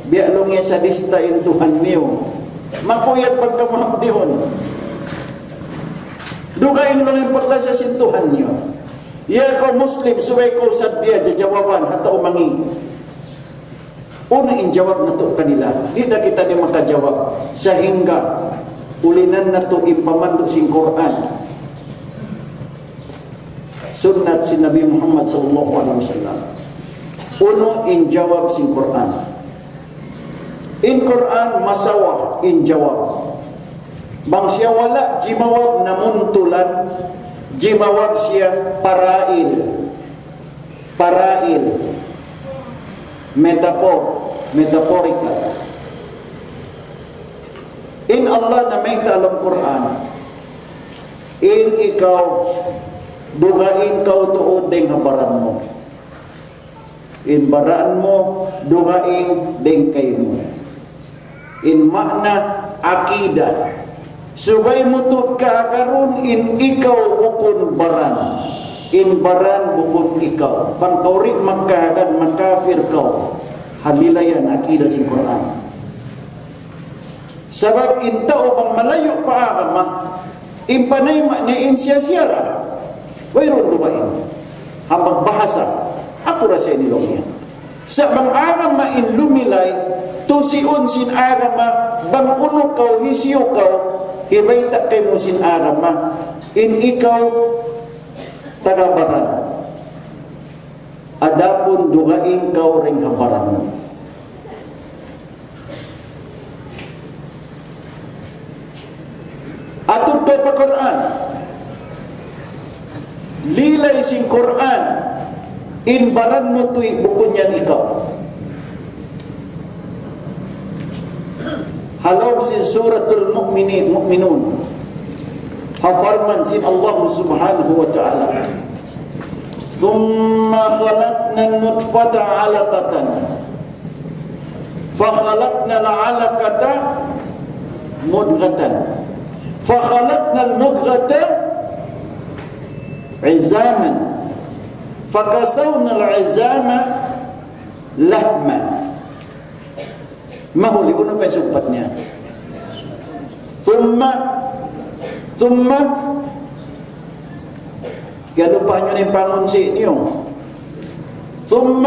biya' laung niya sadista in Tuhan niyu. Makuyag pagka mahapdiun. Dugaing laung in paglasa sin Tuhan niyu. Ya kaw Muslim, subay kaw sadja jawaban ha tau mangi'. Unu in jawab natu' kanila? Di' da kita di' makajawab. Sahingga ulinan natu' in pamandu' sin Qur'an, sunnat sin Nabi Muhammad sallallahu alayhi wasallam. Unu in jawab sin Qur'an? In Qur'an masawa in jawab. Bang siya wala' jimawab namuntulan, jimawab siya parail. Parail. Metaphor, metaphorical. In Allah namayta' ha lawm Qur'an, in ikaw, dugaing kaw tuud dayn ha baran mu. In baran mu, dugaing dayn kaymu. In maana akida. Subay mu tuud kahagarun in ikaw bukun baran. In baran bukun ikaw. Bang kaw di' magkahagad, makafir kaw. Halilayan akida sin Qur'an. Sabab in tau bang malayu' pa agama, in panayma' niya in siya-siya ra. Wayruun dugaing. Ha magbahasa, aku ra sa ini laung niya. Sa' bang agama in lumilay, tusiun sin agama, bang unu kaw, hisiyu kaw, hibayta' kaymu sin agama, in ikaw taga baran. Adapun dugaing kaw dayn ha baran mu. Atud kaw pa Qur'an. Lilay sin Qur'an, in baran mu tuy bukun yan ikaw. Ha lawm sin Suratul Mu'minin, Mu'minun. Ha parman sin Allah Subhanahu wa Ta'ala. ثم خلقنا النطفة علقة فخلقنا العلقة مضغة فخلقنا المضغة عظاما فكسونا العظام لحما. Mahuli, unu pa in sugpat niya? Thumma, thumma, kiyalupahan niyu na in pangunsi niyu. ثم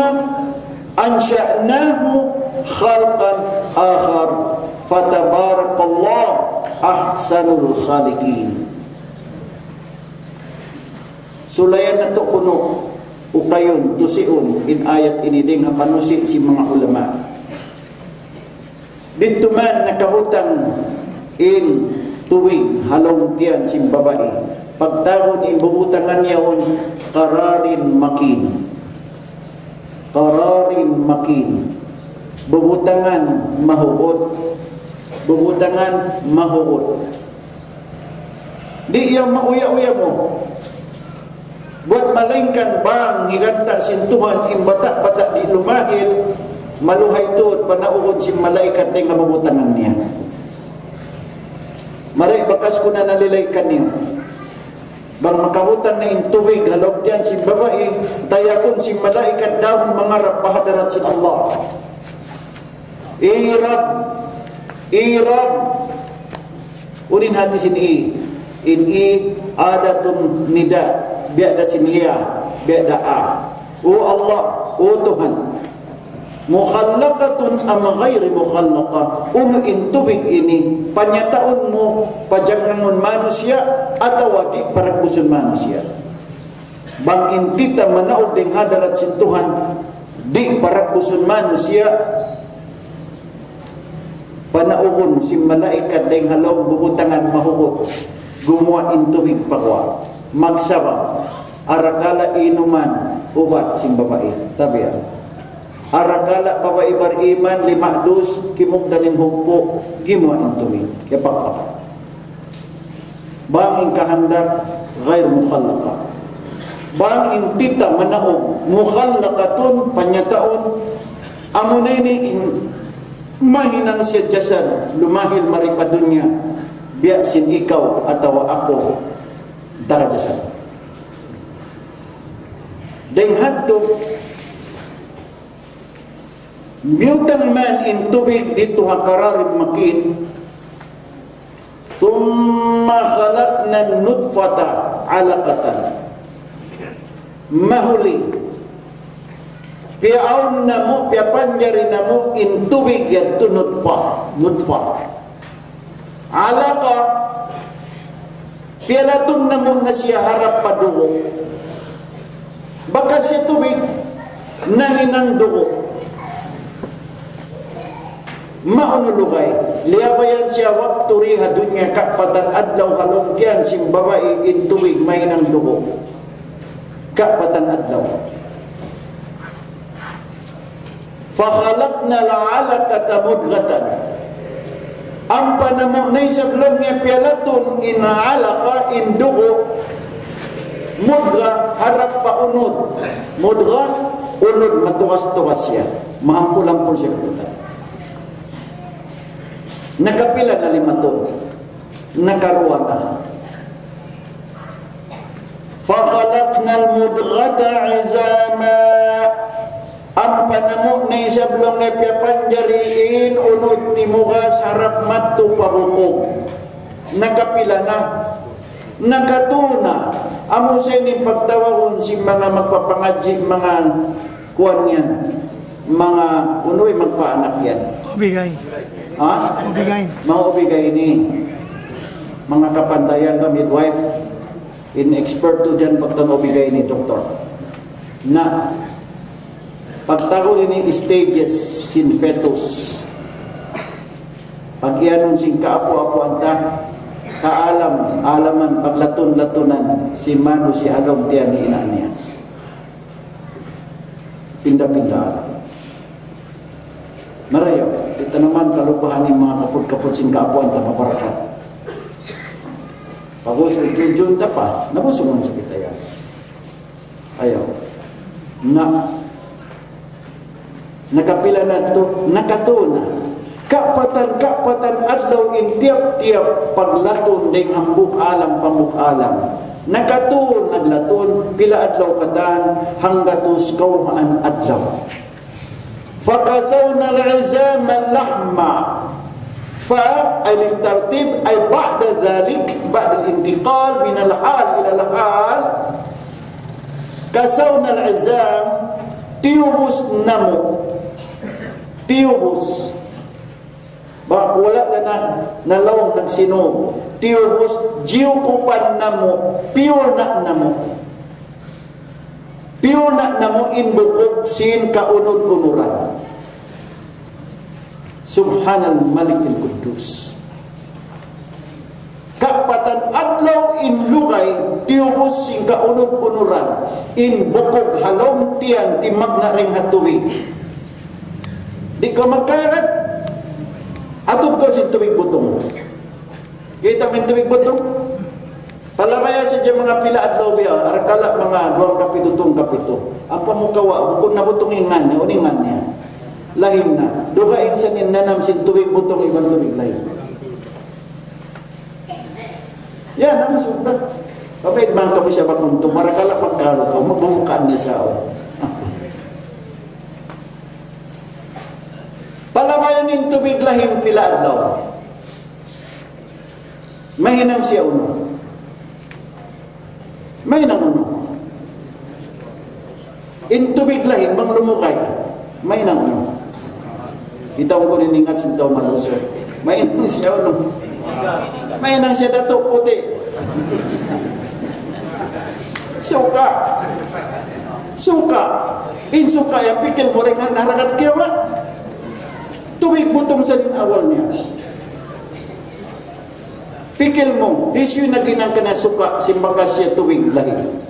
أنشأناه خلقا آخر فتبارك الله أحسن الخالقين. Sulayan natu' kunu', ukayun, tusiun, in ayat ini dayn ha panusi' sin manga ulama. Didtu man nakabutang in tubig ha lawm tiyan sin babai. Pagtawagun in bubutangan yaun قرار مكين. قرار مكين. Bubutangan mahugut. Bubutangan mahugut. Di' yan mauya-uya mu. Buat malaingkan bang higanta sin Tuhan in bata'-bata' di' lumahil, maluhay tuud panaugun sin malaikat dayn ha bubutangan niya. Mari bakas ku na nalilay kaniyu. Bang makabutang na in tubig ha lawm tiyan sin babai, tayagun sin malaikat dahun mangarap pa hadarat sin Allah. I Rabb, i Rabb. Unu in hati sin i? In i adatun nida, biya' da sin iya, biya' da a. O Allah, o Tuhan. مخلقة أم غير مخلقة. Unu in tubig ini, panyataun mu, pajangnangun manusiya', atawa di' paragbusun manusiya'. Bang in kita manaug dayn hadarat sin Tuhan, di' paragbusun manusiya', panaugun sin malaikat dayn ha lawm bubutangan mahugut, gumuwa' in tubig pa guwa'. Magsabab, arakala' inuman ubat sin babai. Tabiya'. Arakala' babai bariman, lima dus, kimugdan in hugpu', gimuwa' in tubig. Kiyapakpakan. Bang in kahandak غير مخلقة. Bang in tita manaug مخلقة, panyataun, amuna ini in mahinang siya jasad, lumahil mari pa dunya, biya' sin ikaw atawa aku, taga jasad. Dayn hadtu, biyutang man in tubig didtu ha قرار مكين, ثم خلقنا النطفة علقة. Mahuli, piyaawn namu', piyapanjari namu' in tubig yadtu nutfa, nutfa. Alaqa, piyalatun namu' na siya harap pa dugu'. Bakas siya tubig, nahinang dugu'. Maunu lugay, liyabayan siya waktu di ha dunya, kapatan adlaw ha lawm tiyan sin babai in tubig mahinang dugu'. Kapatan adlaw. فخلقنا العلقة مضغة. Ampa namu' na isab laung niya piyalatun in alaqa, in dugu', mudgha, harap pa unud. Mudgha, unud matugas-tugas siya. Mahampul-hampul siya kaputan. Nakapila na limatun? Nakaruwa na. فخلقنا المضغة عظاما. Ampa namu' na isab laung niya piyapanjari in unud timugas harap madtu pa bukug. Nakapila na? Nakatū na. Amu sa ini pagtawagun sin manga magpapangadji', manga kuwan yan. Manga unu in magpaanak yan. Ubigay. Ha? Ubigay. Manga ubigay ini. Manga kapandayan ba, midwife? In expert tuud yan pagtawagun ubigay ini, doktor. Na, pagtawagun ini stages sin fetus. Pag-iyanun sin kaapu'-apuan ta, kaalam-alaman, paglatun-latunan sin manusiya' ha lawm tiyan hi ina' niya. Pinda-pinda alam. Marayaw, kita naman kalupahan in manga kaput-kaput sin kaapuan ta, maparakat. Pag-ubus, ujud-ujud ta pa, nabusungan sa kita yan. Ayaw. Na, nakapila na tu, nakatū na. Kapatan, kapatan adlaw in tiyap-tiyap paglatun dayn hambuuk alam pa hambuuk alam. Nakatū naglatun, pila adlaw katan, hanggatus kawhaan adlaw. فكسونا العظام لحما. ف أي للترتيب، أي بعد ذلك، بعد الانتقال من الحال إلى الحال، كسونا العظام, tiyubus namu'. Tiyubus. Bang wala' na na, nalaung nagsinug. Tiyubus, jiyukupan namu', piyurna' namu'. Piyurna' namu' in bukug sin kaunud-unuran. سبحان الملك القدوس. Kapatan Laung in lugay, tiyubus sin kaunud-unuran, in bukug ha lawm tiyan, timagna' dayn ha tubig. Di' kaw magkaragat, atud kaw sin tubig butong. Kita' mu in tubig butong? Palabaya sadja manga pila adlaw biya', arakala' manga duwang kapitu, tū kapitu. Ampa mu kawa', bukun na butong in ngan niya, unu in ngan niya? Lahing na. Dugaing sa in nanam sin tubig butong iban tubig lahing. Yan, ang sunda. Kapit man kami sa pakunto, marakala' pagkaro ka, magbubukaan niya sa ako. Palabayan in tubig lahing pila adlaw. Mahinang siya unu. Mahinang unu. In tubig lahing bang lumugay. Mahinang unu. Kita' ko rin ingat sin tau maluso. Mahinang siya unu. Mahinang siya dato' puti'. Suka'. Suka'. In suka' yan pikil mu rin ha harakat kiyawa'. Tubig butong sa in awal niya. Pikil mu, hisiyu in naghinang kaniya suka', sin bakas siya tubig lahing.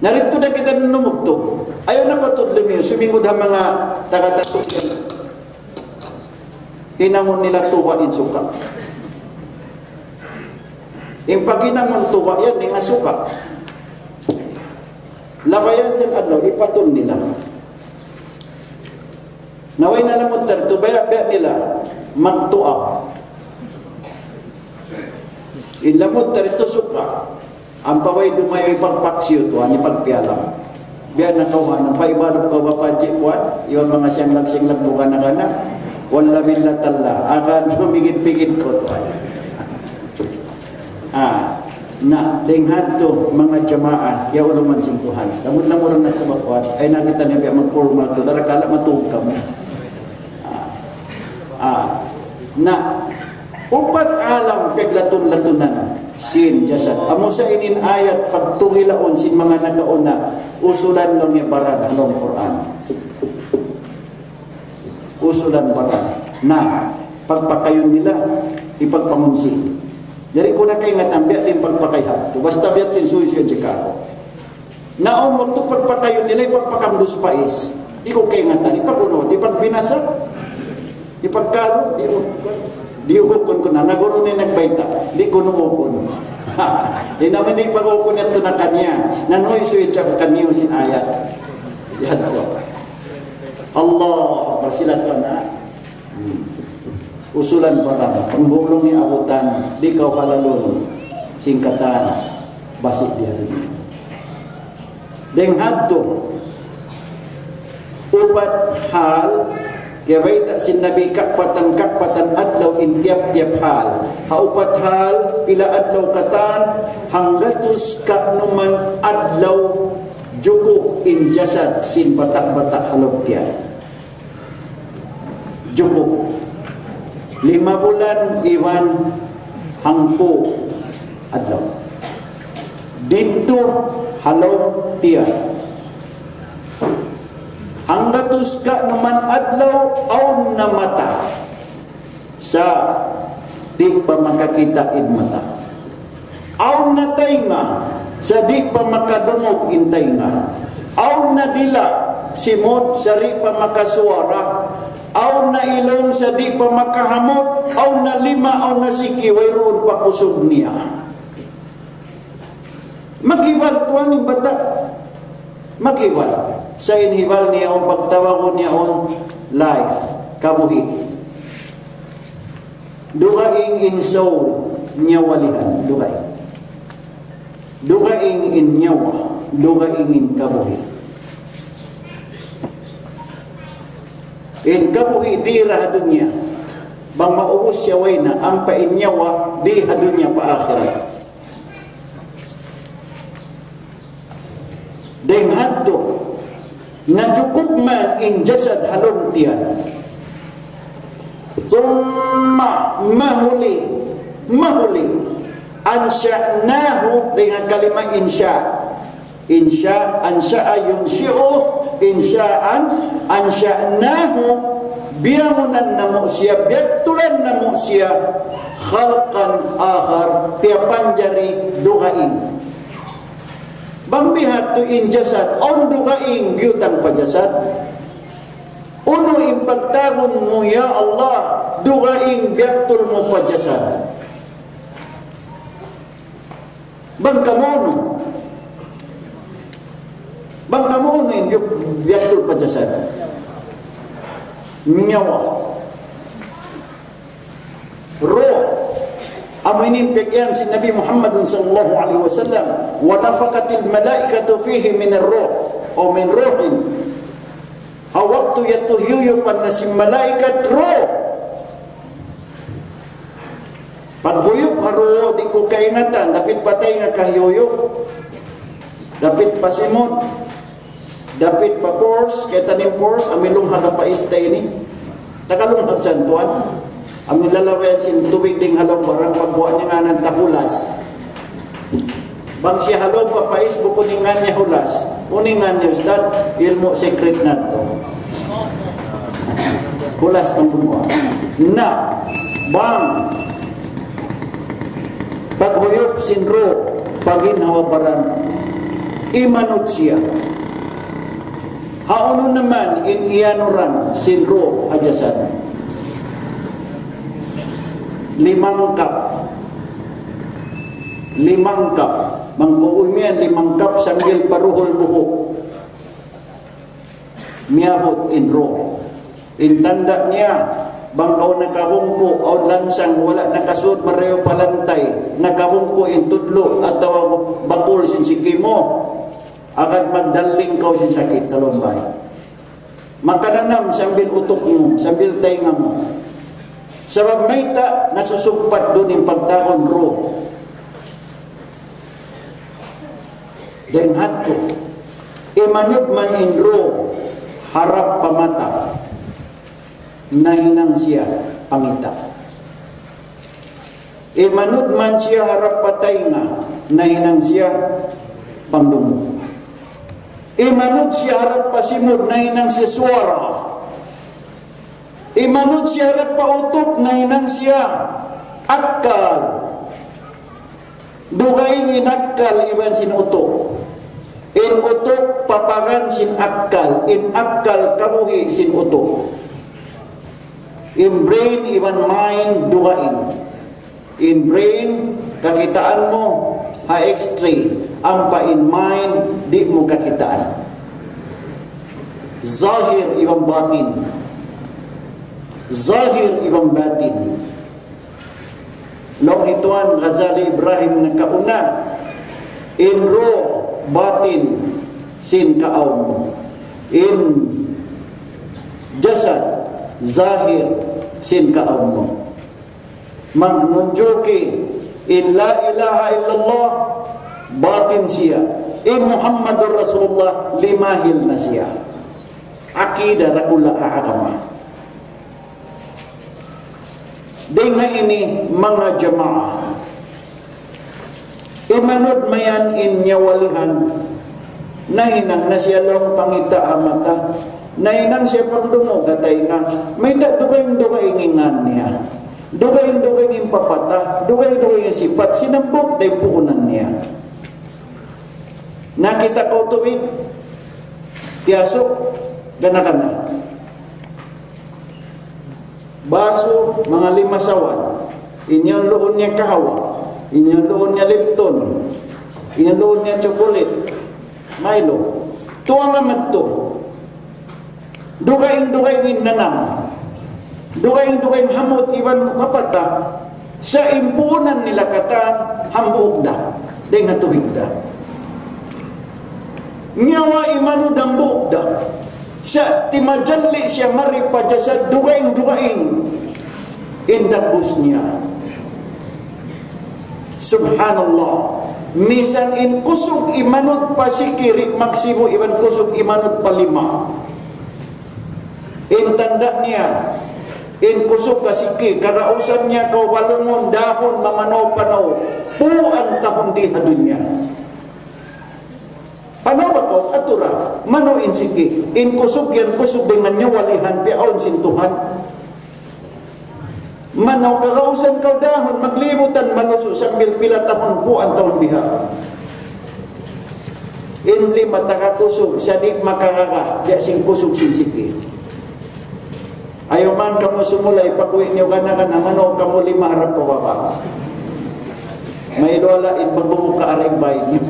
Na didtu na kita numugtug. Ayaw na pa tudlu mi, sumingud ha manga taga-Tatu'. Hinangun nila tuba' in suka'. In paghinangun tuba' yan, di' nga suka'. Labayan sin adlaw, ipatun nila. Na way na lamud ta didtu, baya'-baya' nila magtuap. In lamud ta didtu suka', ampa way dumayaw ipagpaksiw tuwan, ipagpiyalam. Biya' na kaw, ampa ibarat kaw ba panji kuwan, iban manga siyanglag-siyanglag bukan na kana, wala milla talla, akan tumigit-pigit kaw tuwan. Ah, na, dayn hadtu, manga jamaa, kiyaulungan sin Tuhan. Lamud-lamuran natu' ba kuwan. Ay, na kita niya biya' mag-formal tuud. Darakala' matug kamu. Ah, ah, na, upat alam paglatun-latunan sin jasad. Amu sa ini in ayat pagtuhilaun sin manga nakauna, usulan laung niya baran ha lawm Qur'an. Usulan baran. Na, pagpakayun nila, ipagpangunsi. Jari ku na kaingatan, biya' diin pagpakayhan. Basta biya' diin suysuy jika aku. Na awn waktu pagpakayun nila, ipagpakamdus pa is. Di' ku kaingatan, ipag-unu, ipagbinasa. Ipagkalu, di' ku, di' ku ukun ku na. Naguru na in nagbayta', di' ku na ukun. In amu in ipag-ukun yadtu na kaniya. Na nuysuy jika kaniyu sin ayat. Yadtu. Allahu Akbar, sila tuwan, ha? Hmm. Usulan baran, pangulung niya abutan, di' kaw halalun, sin katan, basi' di ha dunya. Dayn hadtu, upat hal, kiyabayta' sin Nabi kakpatan-kakpatan adlaw in tiyap-tiyap hal. Ha upat hal, pila adlaw katan, hanggatus kanuman adlaw jukup in jasad sin bata'-bata' ha lawm tiyan. Jukup. Lima bulan iban hangpu' adlaw. Didtu ha lawm tiyan. Hanggatus kanuman adlaw awn na mata. Sa' di' pa makakita' in mata. Awn na taynga, sa' di' pa makadungug in taynga. Awn na dila', simud, sa' di' pa makasuwara. Awn na ilung, sa' di' pa makahamut. Awn na lima, awn na siki, wayruun pa kusug niya. Maghibal tuwan in bata'. Maghibal. Sa' in hibal niya yaun, pagtawagun niya yaun life, kabuhi'. Dugaing in soul, nyawa lihan, dugaing. Dugaing in nyawa, dugaing in kabuhi'. In kabuhi' di ra ha dunya. Bang maubus siya way na, ampa in nyawa di ha dunya pa akhirat. Dayn hadtu, najukup man in jasad ha lawm tiyan. Thumma, mahuli, mahuli. Ansha'nahu, dayn ha kalima insha. Insha, ansha'a yunshi'u, insha'an, ansha'nahu, Biyangunan namu' siya, biyaktulan namu' siya, خلقا آخر, piyapanjari dugaing. Bang biya' hādtu in jasad, awn dugaing biyutang pa jasad. Unu in pagtawagun mu, "Ya Allah, dugaing biyaktul mu pa jasad"? Bang kamu unu? Bang kamu unu in biyuk-, biyaktul pa jasad? Nyawa. Ruh. Amu ini in piyag-iyan sin Nabi Muhammad sallallahu alayhi wasallam, "ونفخت الملائكة فيه من الروح، أو من روح." Ha waktu yadtu hiyuyupan na sin malaikat ruh. Paghuyup ha ruh, di' ku kaingatan, dapit pa taynga kahiyuyup, dapit pa simud, dapit pa pores, kaitan in pores, amu in lunghag ha pais ta ini. Tagalunghag sa tuwan. Amu in lalawayan sin tubig dayn ha lawm baran, pagguwa' niya ngānan ta hulas. Bang siya ha lawm pa pais, bukun in ngān niya hulas. Unu in ngān niya, ustad? Ilmu' secret natu'. Hulas bang gumuwa'. Na, bang paghuyup sin ruh, pa ginhawa-baran, imanud siya. Hawnu naman in iyanuran sin ruh ha jasad? Limangkap. Limangkap. Mangkuuy miyan limangkap sambil paruhul buhuk. Miyabut in ruh. In tanda' niya, bang kaw nakabungku', awn lansang, wala' nakasud, marayaw pa lantay, nakabungku' in tudlu', atawa bakul sin siki mu, agad magdalling kaw sin sakit, kalumbay. Makananam sambil utuk mu, sambil taynga mu. Sabab mayta', nasusugpat duun in pagtawagun ruh. Dayn hādtu, imanud man in ruh harap pa mata, nahinang siya pangita'. Imanud man siya harap pa taynga, nahinang siya pangdungu'. Imanud siya harap pa simud, nahinang siya suwara. Imanud siya harap pa utuk, nahinang siya akkal. Dugaing in akkal iban sin utuk. In utuk papagan sin akkal, in akkal kabuhi' sin utuk. In brain iban mind dugaing. In brain, kakitaan mu ha X-ray, ampa in mind, di' mu kakitaan. Zahir iban batin. Zahir iban batin. Laung hi Tuan Ghazali Ibrahim nakauna, in ruh, batin, sin kaawn mu. In jasad, zahir, sin kaawn mu. Magnunjuki in la ilaha illallah, batin siya. In Muhammadur Rasulullah, limahil na siya. Akida dakula' ha agama. Dayn ha ini, manga jamaa. Imanud mayan in nyawalihan. Nahinang na siya laung pangita' ha mata. Nahinang siya pangdungug ha taynga. Mayta' dugaing-dugaing in ngan niya. Dugaing-dugaing in papata. Dugaing-dugaing in sipat. Sin hambuuk da in puunan niya. Nakakita' kaw tubig. Tiyasuk. Gana-gana. Basu, manga lima sawan. In yaun luun niya kahawa. In yaun luun niya Lipton. In yaun luun niya chocolate. Milo. Tuwang amat tu. Dugaing-dugaing in nanam. Dugaing-dugaing hambuuk iban papata. Sa' in puunan nila katan, hambuuk da. Dayn ha tubig da. Nyawa imanud hambuuk da. Sa' timajalli siya mari pa jasad dugaing-dugaing in dagbus niya. Subhanallah. Misan in kusug imanud pa siki di' magsibu' iban kusug imanud pa lima. In tanda' niya, in kusug ha siki, kagausan niya kaw balungun, dahun, mamanaw-panaw, puan tahun di ha dunya. Panaw ba kaw? Atura, manu in siki, in kusug yan, kusug dayn ha nyawa lihan, piyaun sin Tuhan. Manu kagausan kaw dahun, maglibutan malusu' sambil pila tahun, puan tahun biha. In lima taga kusug, sa' di' makaraga, biya' sin kusug sin siki. Ayaw man kamu sumulay, pag-uwi' niyu gana-gana, manu kamu lima harap pa baba'. May duwala in pagbubuka aring bay niyu.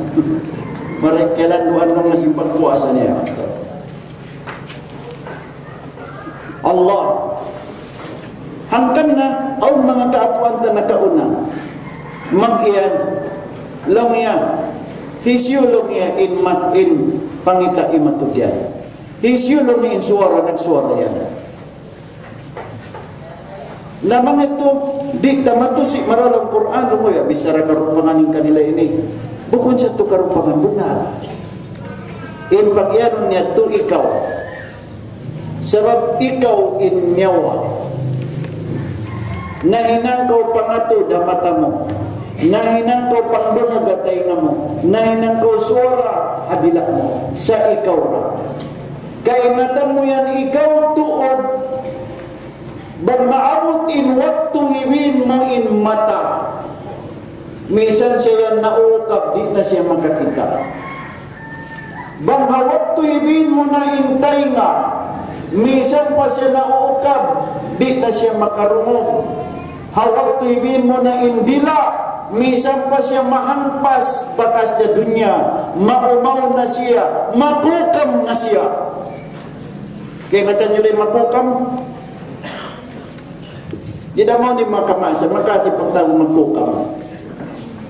Maray kalanduan nung na sin pagpuasa niya. Allah. Hangkan na, awn manga kaapuan ta nakauna. Mag-iyan, laung niya, hisiyu laung niya in mat-, in pangita' imatud yan. Hisiyu laung niya in suwara, nagsuwara yan. Na manga yadtu, di' ta matusi' marayaw Qur'an, laung niya, bichara karupangan in kanila ini. Bukun sa yadtu karupangan, bunnal. In pag-iyanun niya yadtu ikaw. Sabab ikaw in nyawa. Nahinang kaw pangatud ha mata mu. Nahinang kaw pangdungug ha taynga mu. Nahinang kaw suwara ha dila' mu. Sa' ikaw ra. Kaingatan mu yan ikaw tuud. Bang maabut in waktu hibin mu in mata. Misan siya yan naukab, di' na siya makakita'. Bang ha waktu hibin mu na in taynga, misan pa siya naukab, di' na siya makarungug. Ha waktu hibin mu na in dila', misan pa siya mahampas bakas ha dunya, maumaw na siya, makukam na siya. Kaingatan niyu di' makukam? Di' da mawn in makamasa, makati pagtawagun magkukam.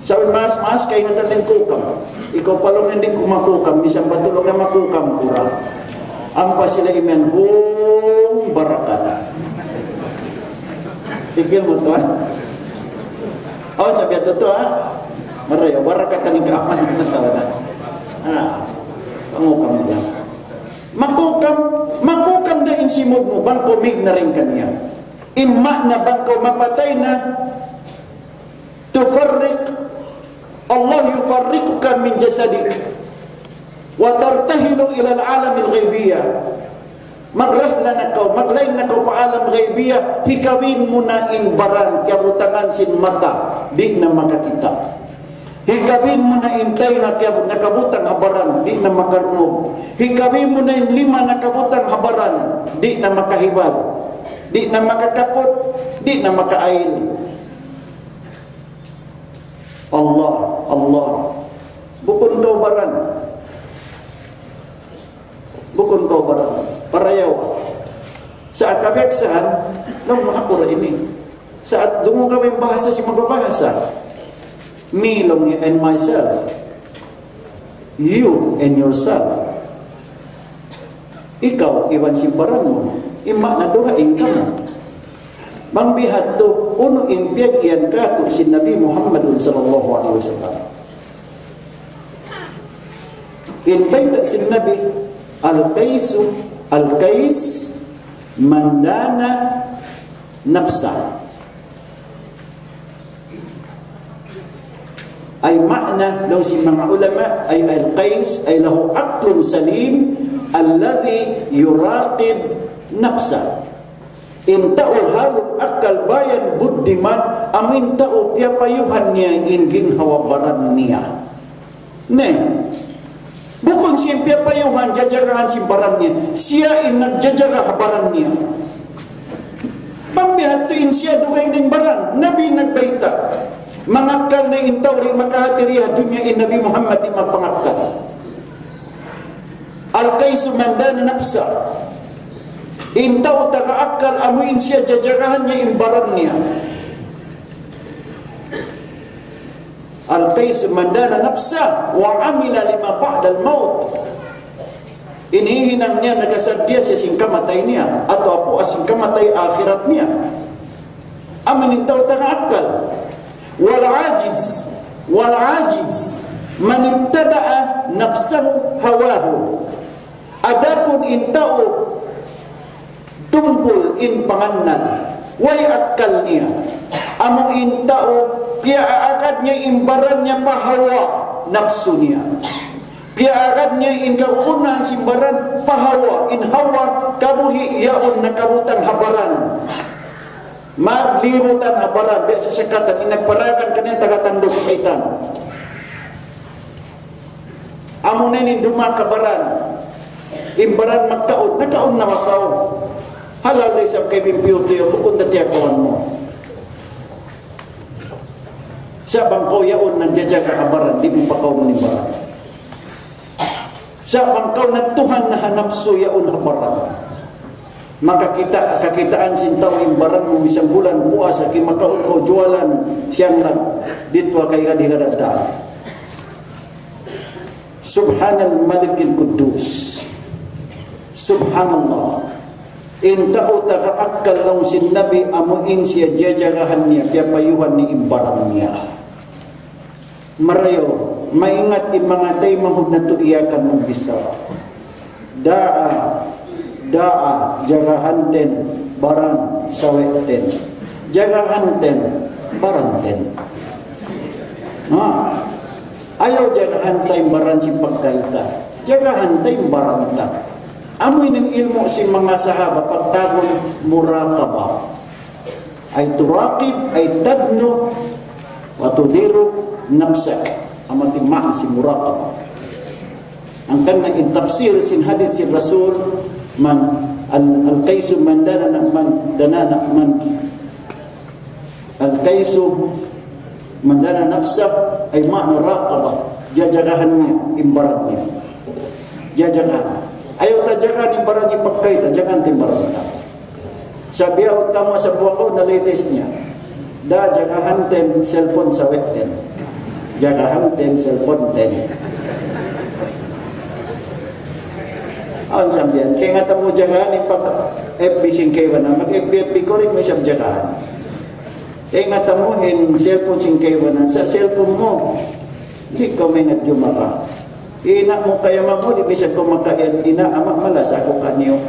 Sa' in maas-maas, kaingatan in kukam. Ikaw pa laung niya di' ku makukam, misan pa tulung ka makukam ku ra. Ampa sila imiyan, hung barakat. Pikil mu tuwan. Awn sabiya' tuud, ha? Marayaw, barakat in kaaman na tau na. Ha? Pangukam nila. Makukam, makukam da in simud mu, bang kaw mīg na dayn kaniya. In ma'na bang kaw mapatay na, تفرق، الله يفرقك من جسدك وترتحل إلى العالم الغيبية. Magrihla na kaw, maglain na kaw pa alam ghaybiyah, hikawin mu na in baran, kiyabutangan sin mata, di' na makakita'. Hikawin mu na in taynga kiyabut-, nakabutang ha baran, di' na makarungug. Hikawin mu na in lima nakabutang ha baran, di' na makahibal. Di' na makakaput, di' na makaail. Allah, Allah. Bukun kaw baran. Bukun kaw baran. Parayawa. Sa' kabiyaksahan, laung mu aku ra ini. Sa' dungu kami bahasa sin magbabahasa. Me, laung niya, and myself. You and yourself. Ikaw, iban sin baran mu. In ma'na dugaing kamu. Bang bihadtu, unu in piyag-iyan katu' sin Nabi Muhammadun sallallahu alayhi wasallam. In bayta' sin Nabi, القيس، القيس من دان نفسه. Ay ma'na, laung sin manga ulama, ay القيس, ay له عقل سليم الذي يراقب نفسه. In tau halun akkal bayan buddiman, amu in tau piyapayuhan niya in ginhawa-baran niya. Ne. Bukun siya in piyapayuhan, jajagahan sin baran niya. Siya in nagjajaga ha baran niya. Bang bihadtu in siya dugaing in baran, Nabi nagbayta'. Mangakkal na in tau di' makahati di ha dunya in Nabi Muhammad di' mapangakkal. القيس من دان نفسه. In tau taga akkal amu in siya jajagahan niya in baran niya. القيس من دان نفسه وعمل لما بعد الموت. In hihinang niya nagasaddiya siya sin kamatay niya, atawa pua sin kamatay akhirat niya. Amu in tau taga akkal. والعاجز، والعاجز من اتبع نفسه هواه. Adapun in tau tumpul in pangannal, way akkal niya. Amu in tau piyaagad niya in baran niya pa hawa napsu niya. Piyaagad niya in kagunahan sin baran pa hawa, in hawa kabuhi' yaun nakabutang ha baran. Maglibutan ha baran, biya' sasakatan, in nagparagan kaniya taga tanduk saytan. Amuna in dumaak ha baran, in baran magkaun, nakaun na ba kaw? Halal da isab kaymu in piyutu' yan, bukun da tiyakawan mu. Sa' bang kaw yaun nagjajaga ha baran, di' mu pakaunun in baran. Sa' bang kaw nagtuhan na ha napsu yaun ha baran. Makakita', kakitaan sin tau in baran mu, misan bulan puasa, kimakaun kaw jualan, siyang lang, didtu ha kay gadi-gadi. Subhanal Malikil Quddus. Subhanallah. In tau taga akkal laung sin Nabi amu in siya jajagahan niya, piyapayuhan niya in baran niya. Marayaw, maingat in manga taymanghud natu' iyakan magbichara. Daa, daa, jagahan ten, baran, sawe' ten. Jagahan ten, baran ten. Ha? Ayaw jagahan ta in baran sin pagkahi ta. Jagahan ta in baran ta. Amu ini in ilmu' sin manga sahaba pagtawagun muraqabah. Ay turaqib, ay tadnu, wa tudiru nafsak. Amu in maana sin muraqabah. Hangkan na in tafsir sin hadith sin Rasul, man al-, al-kaysu man dana, man dana, man al-kaysu man dana nafsah, ay maana raqabah, jajagahan niya in baran niya. Jajagahan. Ayaw ta jagahan in baran sin pagkahi ta, jagahan ta in baran ta. Sa' biya' kamu sa buwak na latest niya. Da jagahan ten, cellphone sawe' ten. Jagahan ten, cellphone ten. Awn sambiyan, kaingatan mu jagahan in pag-F B sin kaibanan, mag-F B F B kaw, di' mu isab jagahan. Kaingatan mu in cellphone sin kaibanan, sa' cellphone mu, di' kaw maingat jumaka. Ina' mu kaya mamu, di' bisan kaw makayan, ina', ama', malasa aku kaniyu.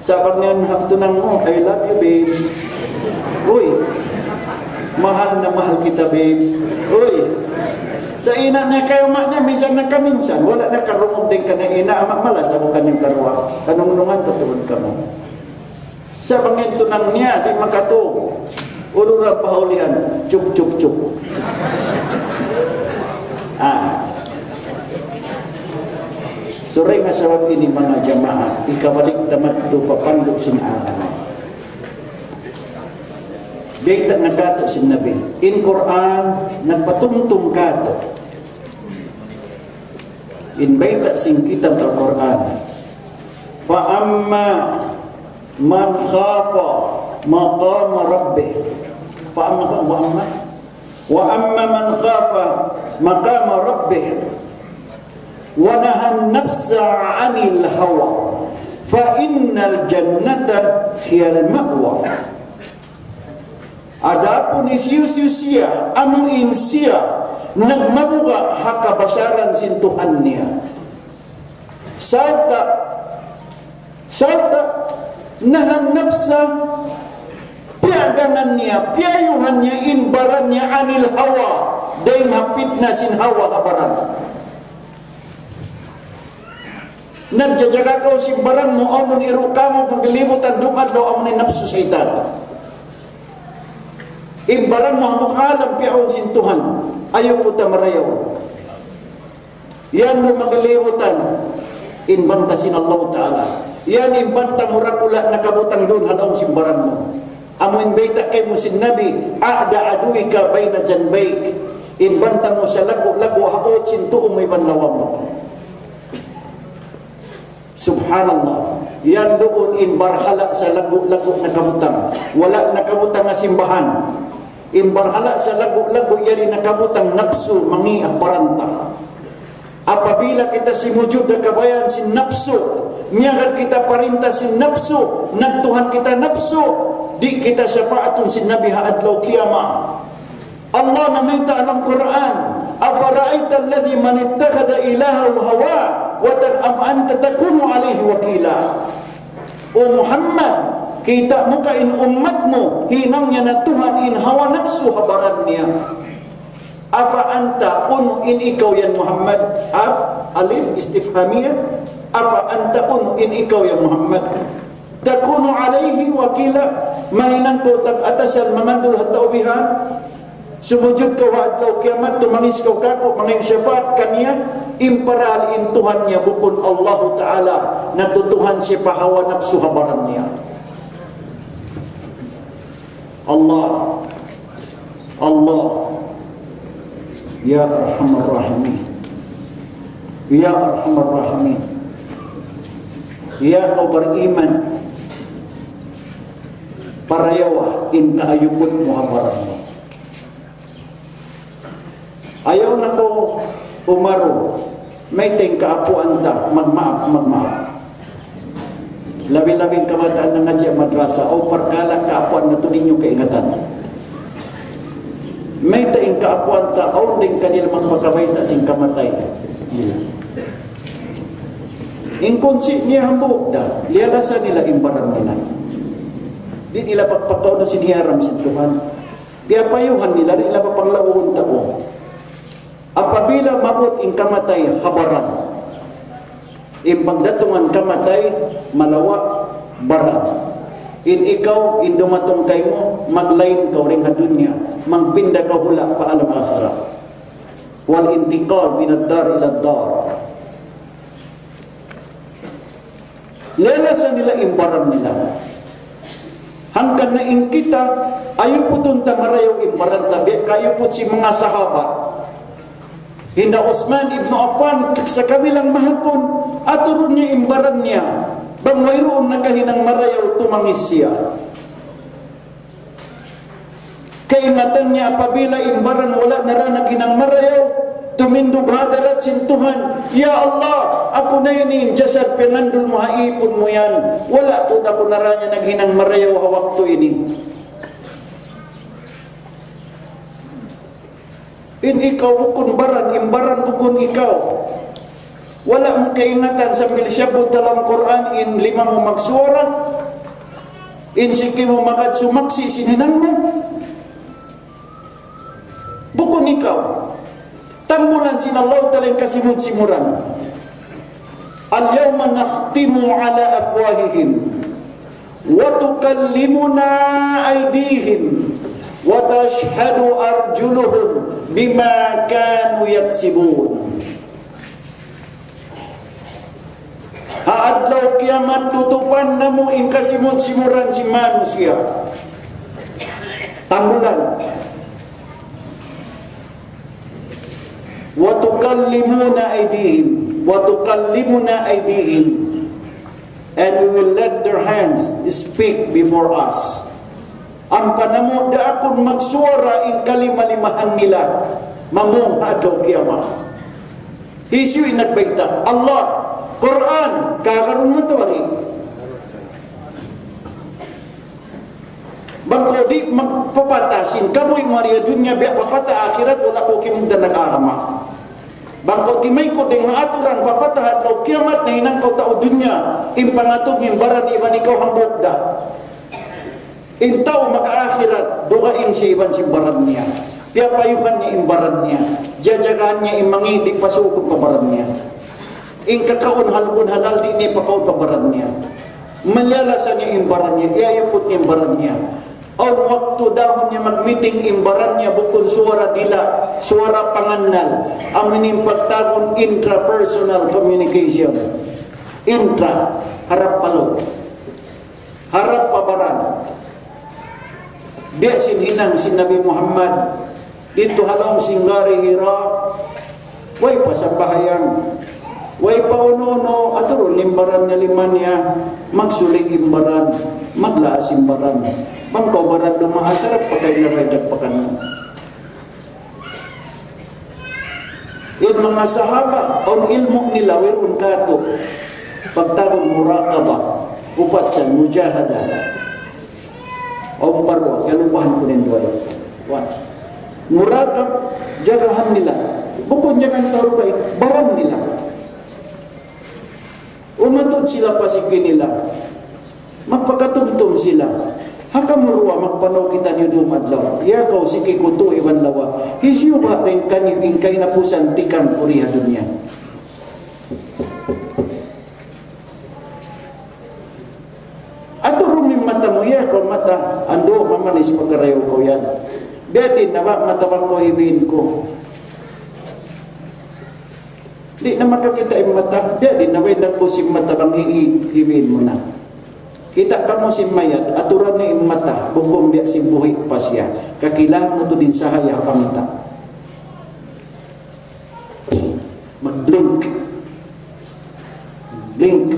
Sa' bang yan hap tunang mu, "I love you, babes." Uy. "Mahal na mahal kita, babes." Uy. Sa' ina' niya kaya ama' niya, minsan na kaminsan, wala' na karungug dayn kaniya ina', ama', malasa aku kaniyu karuwa. Kanungnungan ta tuud kamu. Sa' bang yan tunang niya, di' makatug. Unu ra pahulihan, chup, chup, chup. Ah. Subay nga sabab ini manga jamaa, hikabalik ta madtu pa pandu' sin agama. Bayta' na katu' sin Nabi. In Qur'an, nagpatumtum katu'. In bayta' sin kitab Al-Qur'an. فأما من خاف مقام ربه. فأما، وأما، وأما من خاف مقام ربه ونهى النفس عن الهوى فإن الجنة هي المأوى. Adapun hisiyu-siyu siya, amu in siya nagmabuga' ha kabasaran sin Tuhan niya. Sarta', sarta', nahan nafsa, piyagangan niya, piyayuhan niya in baran niya anil hawa, dayn ha pitna sin hawa ha baran. Nagjajaga kaw sin baran mu, awnun iru' kamu, maglibutan dumadlaw amun in nafsu saytan. In baran mu hambuuk alam piyaun sin Tuhan, ayaw ku ta marayaw. Yan du maglibutan, in banta sin Allah Ta'ala. Yan in banta mu dakula' nakabutang duun ha lawm sin baran mu. Amu in bayta' kaymu sin Nabi, أعدى عدوك بين جنبيك. In banta mu sa laggu'-laggu' ha ut sin tuu mu iban lawa mu. Subhanallah. Yan duun in barhala' sa laggu'-laggu' nakabutang. Wala' nakabutang ha simbahan. In barhala' sa laggu'-laggu' yari nakabutang napsu, mangi' ha baran ta. Apabila kita simujud ha kabayaan sin napsu, miyagad kita parinta sin napsu, nagtuhan kita napsu, di' kita shafaatun sin Nabi ha adlaw kiyamat. Allah namayta' ha lawm Qur'an, أفرأيت الذي من اتخذ إلهه هواه وت-، أفأنت تكون عليه وكيلا. O Muhammad, kita' mu ka in ummat mu, hinang niya na tuhan in hawa napsu ha baran niya. Afa anta, unu in ikaw yan Muhammad? Af, alif istifhamiyah. Afa anta, unu in ikaw yan Muhammad? Takunu alayhi wakila, mahinang kaw tag-atasan mangandul ha tau bihan? Sumujud kaw ha adlaw kiyamat, tumangis kaw kāku', mangayu' shafaat kaniya, in parahal in Tuhan niya bukun Allahu Ta'ala, nagtutuhan siya pa hawa napsu ha baran niya. Allah. Allah. Ya Arhamar Rahimin. Ya Arhamar Rahimin. Ya kaw bariman. Parayawa in kaayuput mu ha baran mu. Ayaw na kaw umaru, mayta' in kaapuan ta, magmaap, magmaap. Labi-labi in kabataan nangadji' ha madrasa, awn parkala' kaapuan natu' di' niyu kaingatan. Mayta' in kaapuan ta, awn da in kanila magpakabayta' sin kamatay. In kunsi' niya hambuuk da, liyalasan nila in baran nila. Di' nila pagpakaunu sin hiyaram sin Tuhan. Piyapayuhan nila, di' nila papanglaugun tau. Apabila maabut in kamatay ha baran, in pagdatungan kamatay, malawa' baran. In ikaw, in dumatung kaymu, maglain kaw dayn ha dunya, magpinda kaw hula' pa alam akhirat. والانتقال من الدار إلى الدار. Liyalasan nila in baran nila. Hangkan na in kita, ayuputun ta marayaw in baran ta, biya' kaayuput sin manga sahabat. Hinda Uthman ibn Affan, sakamilang mahapun, aturun niya in baran niya. Bang wayruun nakahinang marayaw, tumangis siya. Kaingatan niya apabila in baran wala' na ra naghinang marayaw, tumindug ha hadarat sin Tuhan, "Ya Allah, aku na ini in jasad piyangandul mu ha ipun mu yan. Wala' tuud aku na ra niya naghinang marayaw ha waktu ini." In ikaw bukun baran, in baran bukun ikaw. Wala' mu kaingatan sambil siyabbut dalam Qur'an, in lima mu magsuwara, in siki mu magad sumaksi' sin hinang mu. Bukun ikaw. Tambulan sin Allah Ta'ala in kasimud-simuran. اليوم نختم على أفواههم وتكلمنا أيديهم وتشهد أرجلهم بما كانوا يكسبون. Ha adlaw kiyamat tutupan namu' in kasimud-simuran sin manusiya'. Tambulan. وتكلمنا أيديهم، وتكلمنا أيديهم. And we will let their hands speak before us. Ampa namu' daakun magsuwara in kalima-limahan nila, mamung ha adlaw kiyamat. Hisiyu in nagbayta'? Allah. Qur'an, kakarun mu tuwari. Bang kaw di' magpapata sin kabuhi' mu ha dunya, biya' papata akhirat, wala' kaw kimugdan nag-agama. Bang kaw timaykud dayn ha aturan papata ha adlaw kiyamat, nahinang kaw tau dunya, in pangatud mu in baran iban ikaw hambuuk da. In tau mag-akhirat, dugaing siya iban sin baran niya. Piyapayuhan niya in baran niya. Jajagahan niya in mangi', di' pasuukun pa baran niya. In kakaun halkun halal, di' niya pakaun pa baran niya. Maliyalasan niya in baran niya, iyayuput niya in baran niya. Awn waktu dahun niya magmiting in baran niya, bukun suwara dila', suwara pangannal. Amu ini in pagtawagun intrapersonal communication. Intra, harap pa lawm. Harap pa baran. Biya' sin hinang sin Nabi Muhammad didtu ha lawm sin Gari Hira, way pa sambahayang, way pa unu-unu, aturun in baran niya lima niya, magsuli' in baran, maglaas in baran. Bang kaw baran lumaas, harap pa kayna, way dagpakan mu. In manga sahaba, awn ilmu' nila, wayruun katu'. Pagtawagun muraqabah, upat siya, mujahada. Awn pa duwa, kalupahan ku na in duwa yan. Wa. Muraqab, jagahan nila. Bukun jagahan tau kay, baran nila. Umatud sila pa siki nila. Magpakatumtum sila. Ha kamu duwa magpanaw kitaniyu dum adlaw. Ya kaw siki ku tu iban lawa. Hisiyu ba dayn kaniyu in kahinapusan tikang ku di ha dunya? Aturun mu in mata mu, ya kaw mata, andu' mamanis pagkarayaw kaw yan. Biya' diin na ba mata bang kaw hibiin ku? Di' na makakita' in mata, biya' diin na ba in dagbus sin mata bang hi-, hibiin mu na. Kita' kamu sin mayat, aturan niyu in mata, bukun biya' sin buhi' pa siya. Kakilahan mu tuud in sahaya ha pangita'. Mag-blink. Blink.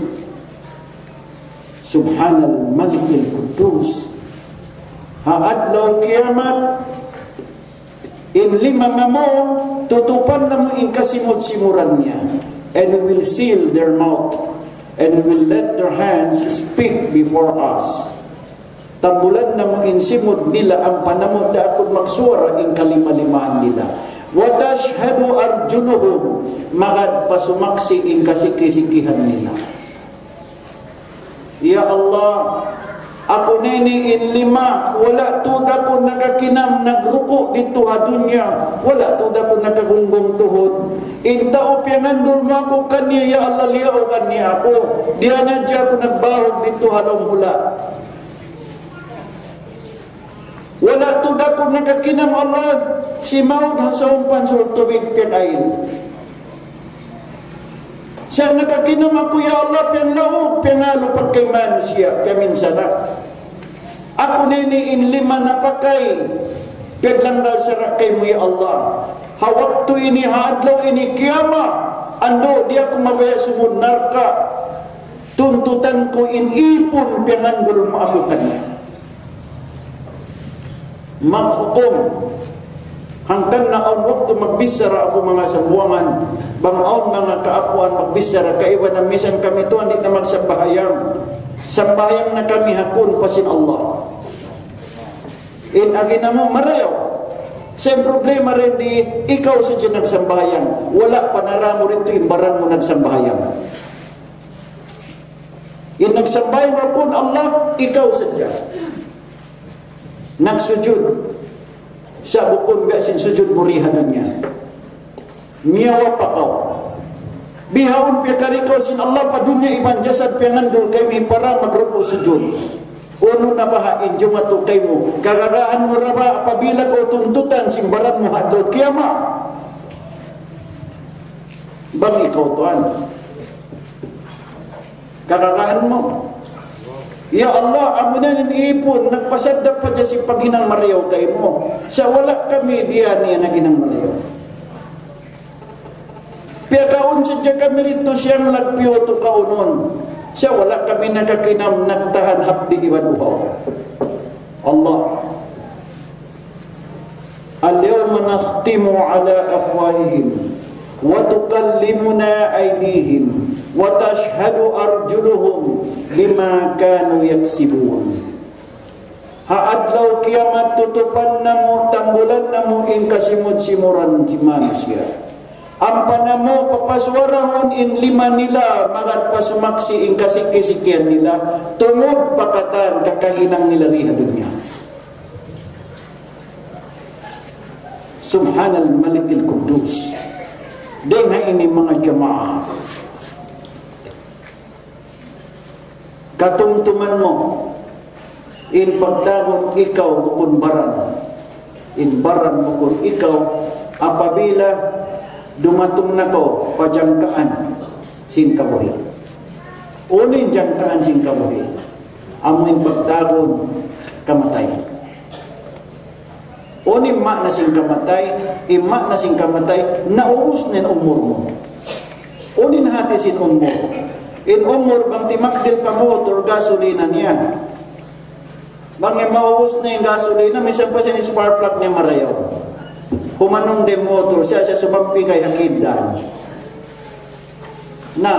Subhanal Malikil Quddus. Ha adlaw kiyamat, in lima namu', tutupan namu' in kasimud-simuran niya. And we will seal their mouth. And we will let their hands speak before us. Tambulan namu' in simud nila, ampa namu' da akun magsuwara in kalima-limahan nila. وتشهد أرجلهم, magad pa sumaksi' in kasiki-sikihan nila. Ya Allah, aku ini in lima, wala' tuud aku nakakinam nagruku' didtu ha dunya, wala' tuud aku nakagunggong tuhud. In tau piyangandul mu aku kaniya, ya Allah, liyaugan niya aku. Di' na hadja aku nagbahug didtu ha lawm hula'. Wala' tuud aku nakakinam, Allah, simaud ha sawm pansul tubig piyag-ayil. Sa' nakakinam aku, ya Allah, piyanglaug, piyangalu pagkay manusiya', piyaminsala'. Aku ini in lima napakay, piyaglanggal sara' kaymu, ya Allah. Ha waktu ini, ha adlaw ini, kiyamat, andu' di' aku mabaya' sumud narka'. Tuntutan ku in ipun piyangandul mu aku kaniya. Maghukum. Hangkan na awn waktu magbichara aku manga sambuwangan, bang awn manga kaapuan magbichara kaibanan misan kami tuwan di' na magsambahayang. Sambahayang na kami ha kun pa sin Allah. In agi namu' marayaw. Sa' in problema dayn di, ikaw sadja nagsambahayang. Wala' panaramu didtu in baran mu nagsambahayang. In nagsambahayang ha kun Allah, ikaw sadja. Nagsujud. Sa' bukun biya' sin sujud mu di ha dunya. Miyawa pa kaw. Bihaun piyakari kaw sin Allah pa dunya iban jasad piyangandul kaymu para magruku' sujud. Unu na baha' in jumatu kaymu? Kagagahan mu ra ba apabila kaw tuntutan sin baran mu ha adlaw kiyamat? Bang ikaw tuwan. Kagagahan mu. Ya Allah, amu na in ipun, nagpasadda pa hadja sin paghinang marayaw kaymu. Sa' wala' kami diyan niya naghinang marayaw. Piyakaun sadja kami didtu siyang lagpiutu kaunun. Sa' wala' kami nakakinam nagtahan hapdi' iban uhaw. Allah. اليوم نختم على أفواههم وتكلمنا أيديهم وتشهد أرجلهم بما كانوا يكسبون. Ha adlaw kiyamat tutupan namu', tambulan namu' in kasimud-simuran sin manusiya'. Ampa namu' papasuwarahun in lima nila, magad pa sumaksi' in kasiki-sikihan nila, tungud pa katan kakahinang nila di ha dunya. Subhanal Malikil Quddus. Dayn ha ini manga jamaa. Katumtuman mu, in pagtawagun ikaw bukun baran. In baran bukun ikaw, apabila dumatung na kaw pa jangkaan sin kabuhi'. Unu in jangkaan sin kabuhi'? Amu in pagtawagun kamatay. Unu in maana sin kamatay? In maana sin kamatay, naubus na in umur mu. Unu in hati sin umur? In umur bang timagdil pa motor, gasolina niya. Bang in maubus na in gasolina, misan pa sin spark plug niya marayaw. Humanung da in motor, siya, siya sumampi kay hakid dan. Na,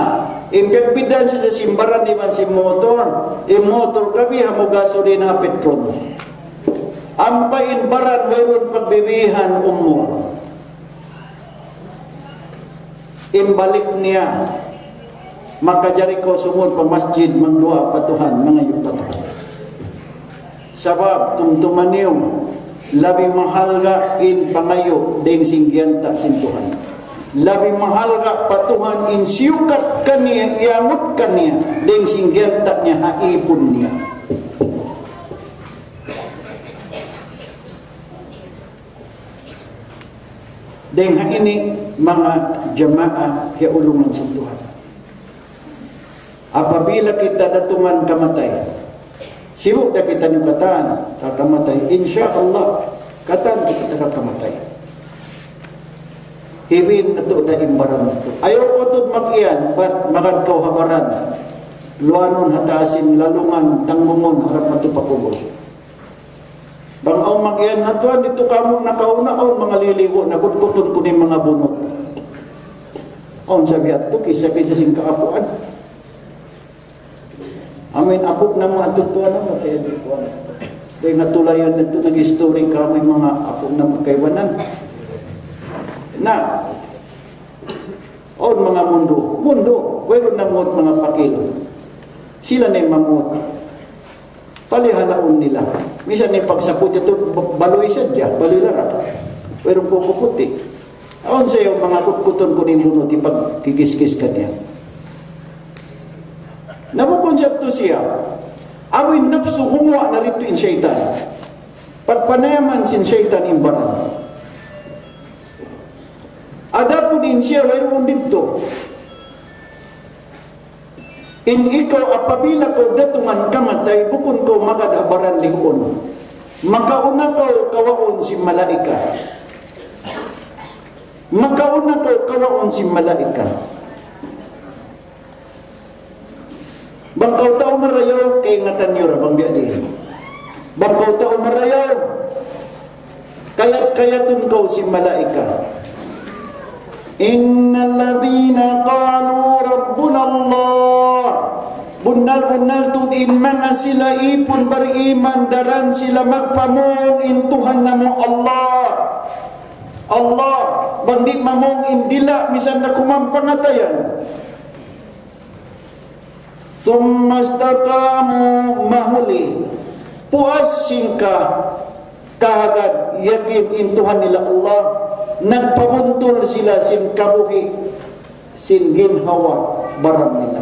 in pagbiddaan sin baran iban sin motor, in motor kabihan mu gasolina, petrol. Ampa in baran wayruun pagbibihan umur. In balik niya, makajari kaw sumud pa masjid, magduwaa pa Tuhan, mangayu' pa Tuhan. Sabab tumtuma niyu, labi mahalga' in pangayu' dayn sin giyanta' sin Tuhan. Labi mahalga' pa Tuhan in siyukat kaniya, iyangut kaniya dayn sin giyanta' niya ha ipun niya. Dayn ha ini, manga jamaa kiyaulungan sin Tuhan. Apabila kita datungan kamatay, sibu' da kitaniyu katan kakamatay, insya Allah, katan kita kakamatay. Hibin natu' da in baran natu'. Ayaw kaw tuud mag-iyan, bat magad kaw ha baran. Luanun ha taas sin lalungan, tanggungun, harap natu' pa kubul. Bang awn mag-iyan na, "Tuwan, didtu kamu nakauna," awn manga liligu' na, "Kutkutun ku in manga bunut." Awn sabi yadtu, kissa-kissa sin kaapuan. Amin apu' namu' yadtu, tuwan, amu kaya di' tuwan. Di' nga tulayan yadtu, nag-istori kami manga apu' namu' kaibanan. Na, awn manga mundu, mundu, wayruun namuut manga pakil. Sila na in mamuut. Palihalaun nila. Misan in pagsaput yadtu, ba-, baluy sadja, baluy larak. Wayruun kuku puti'. Awn sa yaun manga kutkutun ku in bunut, hipagkikiskis kaniya. Na bukun sa yadtu siya. Amu in napsu, gumuwa' na didtu in saytan. Pagpanayaman sin saytan in baran. Adapun in siya wayruun didtu. In ikaw apabila kaw datungan kamatay, bukun kaw magad ha baran lihuun. Makauna kaw kawaun sin malaikat. Makauna kaw kawaun sin malaikat. Bang kaw tau marayaw, kaingatan niyu ra bang biya' diin. Bang kaw tau marayaw, kayat-kayatun kaw sin malaikat. إن الذين قالوا ربنا الله. Bunnal-bunnal tuud in manga sila ipun bariman daran sila magpamung in Tuhan namu' Allah. Allah, bang di' mamung in dila' misan na kuman pangatayan. ثم استقاموا, mahuli. Puas sin ka-, kahagad, yakin in Tuhan nila Allah, nagpabuntul sila sin kabuhi', sin ginhawa-baran nila.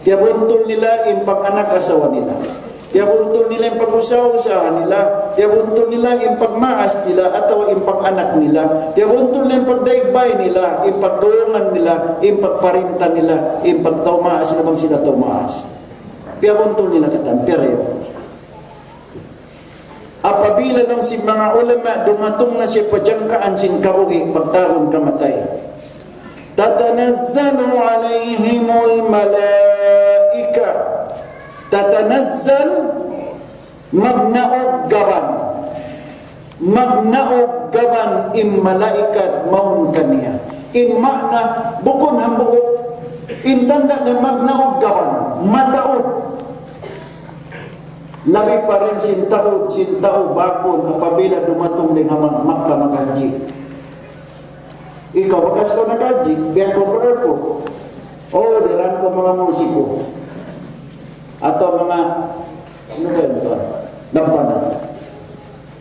Piyabuntul nila in pag-anak asawa nila. Piyabuntul nila in pag-usaha-usaha nila, piyabuntul nila in pagmaas nila atawa in pag-anak nila, piyabuntul nila in pagdaig bay nila, in pagdungan nila, in pagparinta nila, in pagtau maas nila bang sila tau maas. Piyabuntul nila katan, piyarayaw. Apabila laung sin manga ulama dumatung na siya pa jangkaan sin kabuhi' pagtagun kamatay. تتنزل عليهم الملائكة. Tatanazzal, magnaug gaban. Magnaug gaban in malaikat mawn kaniya. In maana, bukun hambuuk. In tanda' niya magnaug gaban, mataud. Labi pa dayn sin taud, sin tau bakun, apabila dumatung dayn ha Mak-, Makkah maghajji. Ikaw, bakas kaw naghajji, biya' kaw pa airport. O, daran kaw manga musiko. Atawa manga, unu ba yan ito? Lampanan.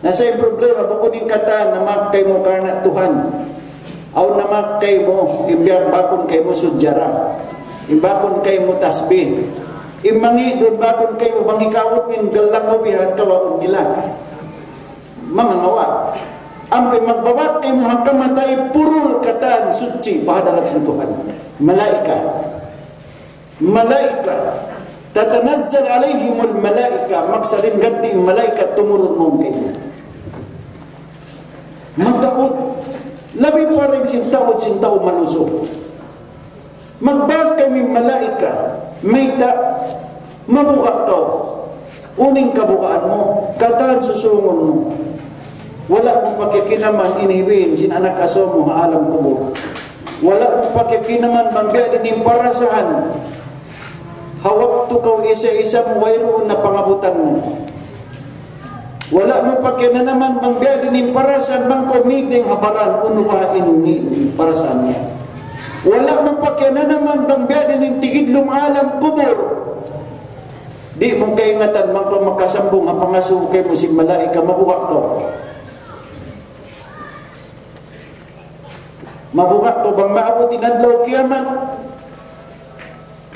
Na sa' in problema, bukun in katan, namak kaymu karna' Tuhan. Awn namak kaymu, in biya' bakun kaymu sujjara. In bakun kaymu tasbih. In mangi' duun bakun kaymu, bang hikawut in gallang mu bihan kawaun nila. Mangangawa'. Ampa in magbabak kaymu ha kamatay, purul katan suchi pa hadarat sin Tuhan. Malaikat. Malaikat. تتنزل عليهم الملائكة. Magsalin ganti' in malaikat tumurun mawn kaymu. Mataud. Labi pa dayn sin taud sin tau malusu. Magbak kaymu in malaikat. Mayta', mabuga' kaw. Unu in kabugaan mu, katan susungun mu. Wala' mu pakikinaman in hibin sin anak asawa mu ha alam kubul. Wala' mu pakikinaman bang biya' diin in parasahan. Ha waktu kaw isa-isa mu wayruun na pangabutan mu. Wala' mu pakikinaman bang biya' diin in parasahan bang kaw mīg dayn ha baran, unu baha' in parasahan niya. Wala' mu pakikinaman bang biya' diin in tigidlum alam kubul. Di' mu kaingatan, bang kaw makasambung ha pangasubu kaymu sin malaikat, mabuga' kaw. Mabuga' kaw bang maabut in adlaw kiyamat.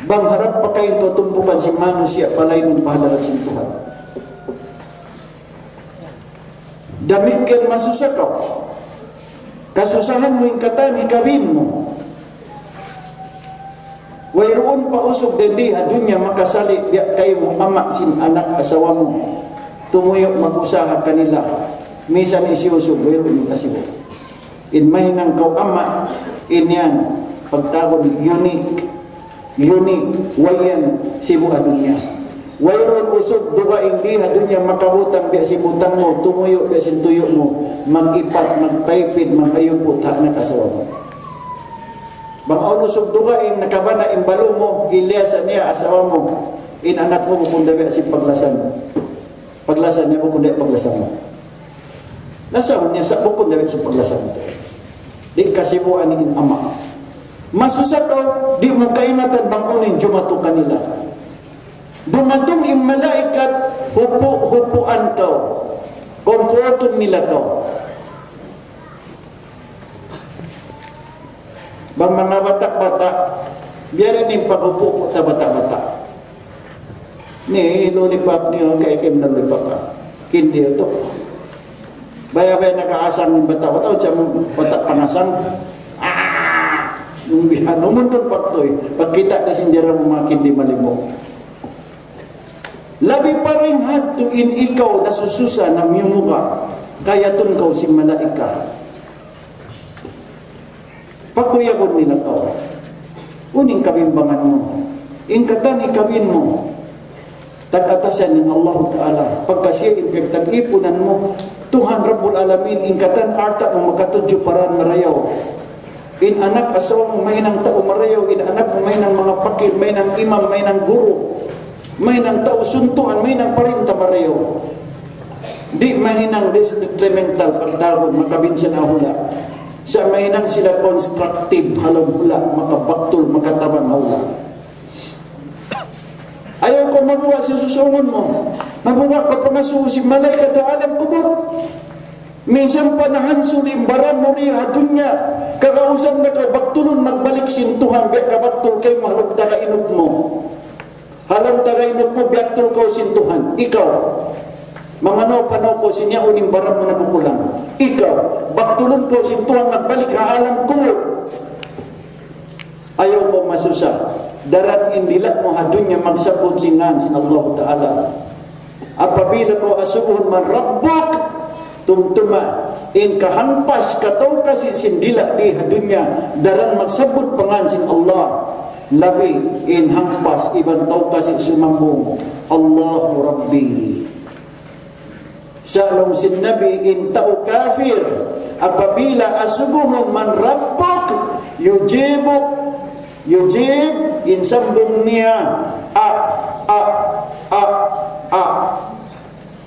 Bang harap pa kaw in kaw tumpukan sin manusiya' palainun pa hadarat sin Tuhan. Damikkiyan masusa kaw. Kasusahan mu in katan hikabin mu. Wayruun pa usug dindi ha dunya makasali' biya' kaymu ama' sin anak asawa mu. Tumuyu' mag-usaha kanila. Misan hisiyu-siyu wayruun kasibu'. In mahinang kaw ama', in yan, pagtawagun unique. Unique, way yan sibu' ha dunya. Wayruun usug dugaing di ha dunya makabutang biya' sin butang mu, tumuyu' biya' sin tuyu' mu, mag-ipat, magpaipid, mag-ayupu' ha anak asawa mu. Bang awn usug dugaing nakabana' in balu' mu, in liyasa niya asawa mu, in anak mu bukun da biya' sin paglasa mu. Paglasa niya bukun da biya' paglasa mu. Lasa niya sa' bukun da biya' sin paglasa mu. Di' kasibuan in ama'. Masusa kaw, di' mu kaingatan bang unu in jumatu kanila. Dumatung in malaikat, hupu'-hupuan kaw. Comfortun nila kaw. Bang manga bata'-bata', biya' diin in paghupu'-hupu' ta bata'-bata'. Ini lollipop ini, kay kim lollipop, ah. Candy yadtu. Baya'-baya' nakaasang in bata'-bata', macam bata' pangasang. Ah! Nung bihan, umundun pa tuud. Pagkita' na sin diyara mu manga candy malimu'. Labi pa dayn ha yadtu in ikaw nasususa, namiyumuga', kayatun kaw sin malaikat. Pakuyagun nila kaw. Unu in kabimbangan mu. In katan hikabin mu. Tag-atasan in Allah Ta'ala. Pagka siya in piyagtag-ipunan mu, Tuhan Rabbul Alamin, in katan alta' mu makatudju pa dān marayaw. In anak asawa mu mahinang tau marayaw, in anak mu mahinang manga pakil, mahinang imam, mahinang guru, mahinang tau suntuan, mahinang parinta marayaw. Di' mahinang detrimental pagtawagun, makabinsan ha hula'. Sa' mahinang sila constructive ha lawm hula', makabaktul, makatabang ha hula'. Ayaw kaw mabuga' sin susūngun mu. Mabuga' kaw pangasubu sin malaikat ha alam kubul. Minsan pa nahansul in baran mu di ha dunya. Kagausan na kaw baktulun magbalik sin Tuhan, biya' kabaktul kaymu ha lawm taga inuk mu. Ha lawm taga inuk mu, biyaktul kaw sin Tuhan. Ikaw. Mamanaw-panaw kaw sin yaun in baran mu nagkukulang. Ikaw. Baktulun kaw sin Tuhan magbalik ha alam kubul. Ayaw kaw masusa. Daran in dila' mu ha dunya magsabbut sin ngān sin Allah Ta'ala. Apabila kaw asubuhun man Rabbuk, tumtuma, in kahangpas, katau kasi sin dila' di ha dunya, daran magsabbut pa ngān sin Allah. Labi in hangpas iban tau kasi sumambung, Allahu Rabbi. Sa' laung sin Nabi, in tau kafir, apabila asubuhun man Rabbuk, yujibuk, yujib, in sambung niya, a, a, a, a.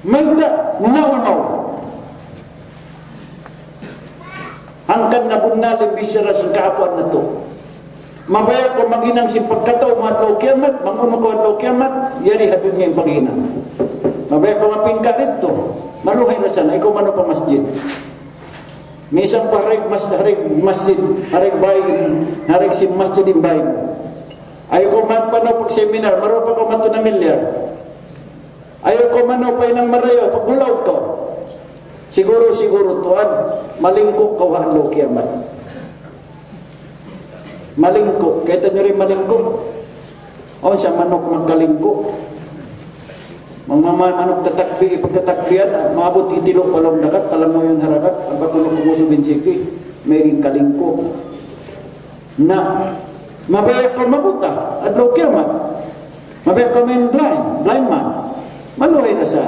Mayta', naw, naw. Hangkan na bunnal in bichara sin kaapuan natu'. Mabaya' kaw maghinang sin pagkatau mu adlaw kiyamat, bang unu kaw adlaw kiyamat, yari ha dunya in paghinang. Mabaya' kaw mapingka didtu, maluhay na sa na, ikaw manu pa masjid. Misan pa harig mas-, harig masjid, harig bay, harig sin masjid in bay mu. Ayaw kaw magpanaw pag-seminar, marupa kaw matu na milyar. Ayaw kaw manaw pa hinang marayaw, pagbulaw kaw. Siguru, siguru, tuwan, malingku' kaw ha adlaw kiyamat. Malingku', kayta' niyu di malingku'. Awn sa manuk magkalingku'. Manga ma-, manuk tatakbi, pagtatakbihan, maabut hitilu' pa lawm dagat, palamuyun ha dagat, ampa kunu' kumusug in siki, maging kalingku'. Na, mabaya' kaw mabuta, adlaw kiyamat. Mabaya' kaw maging blind, blind man. Maluhay na sa.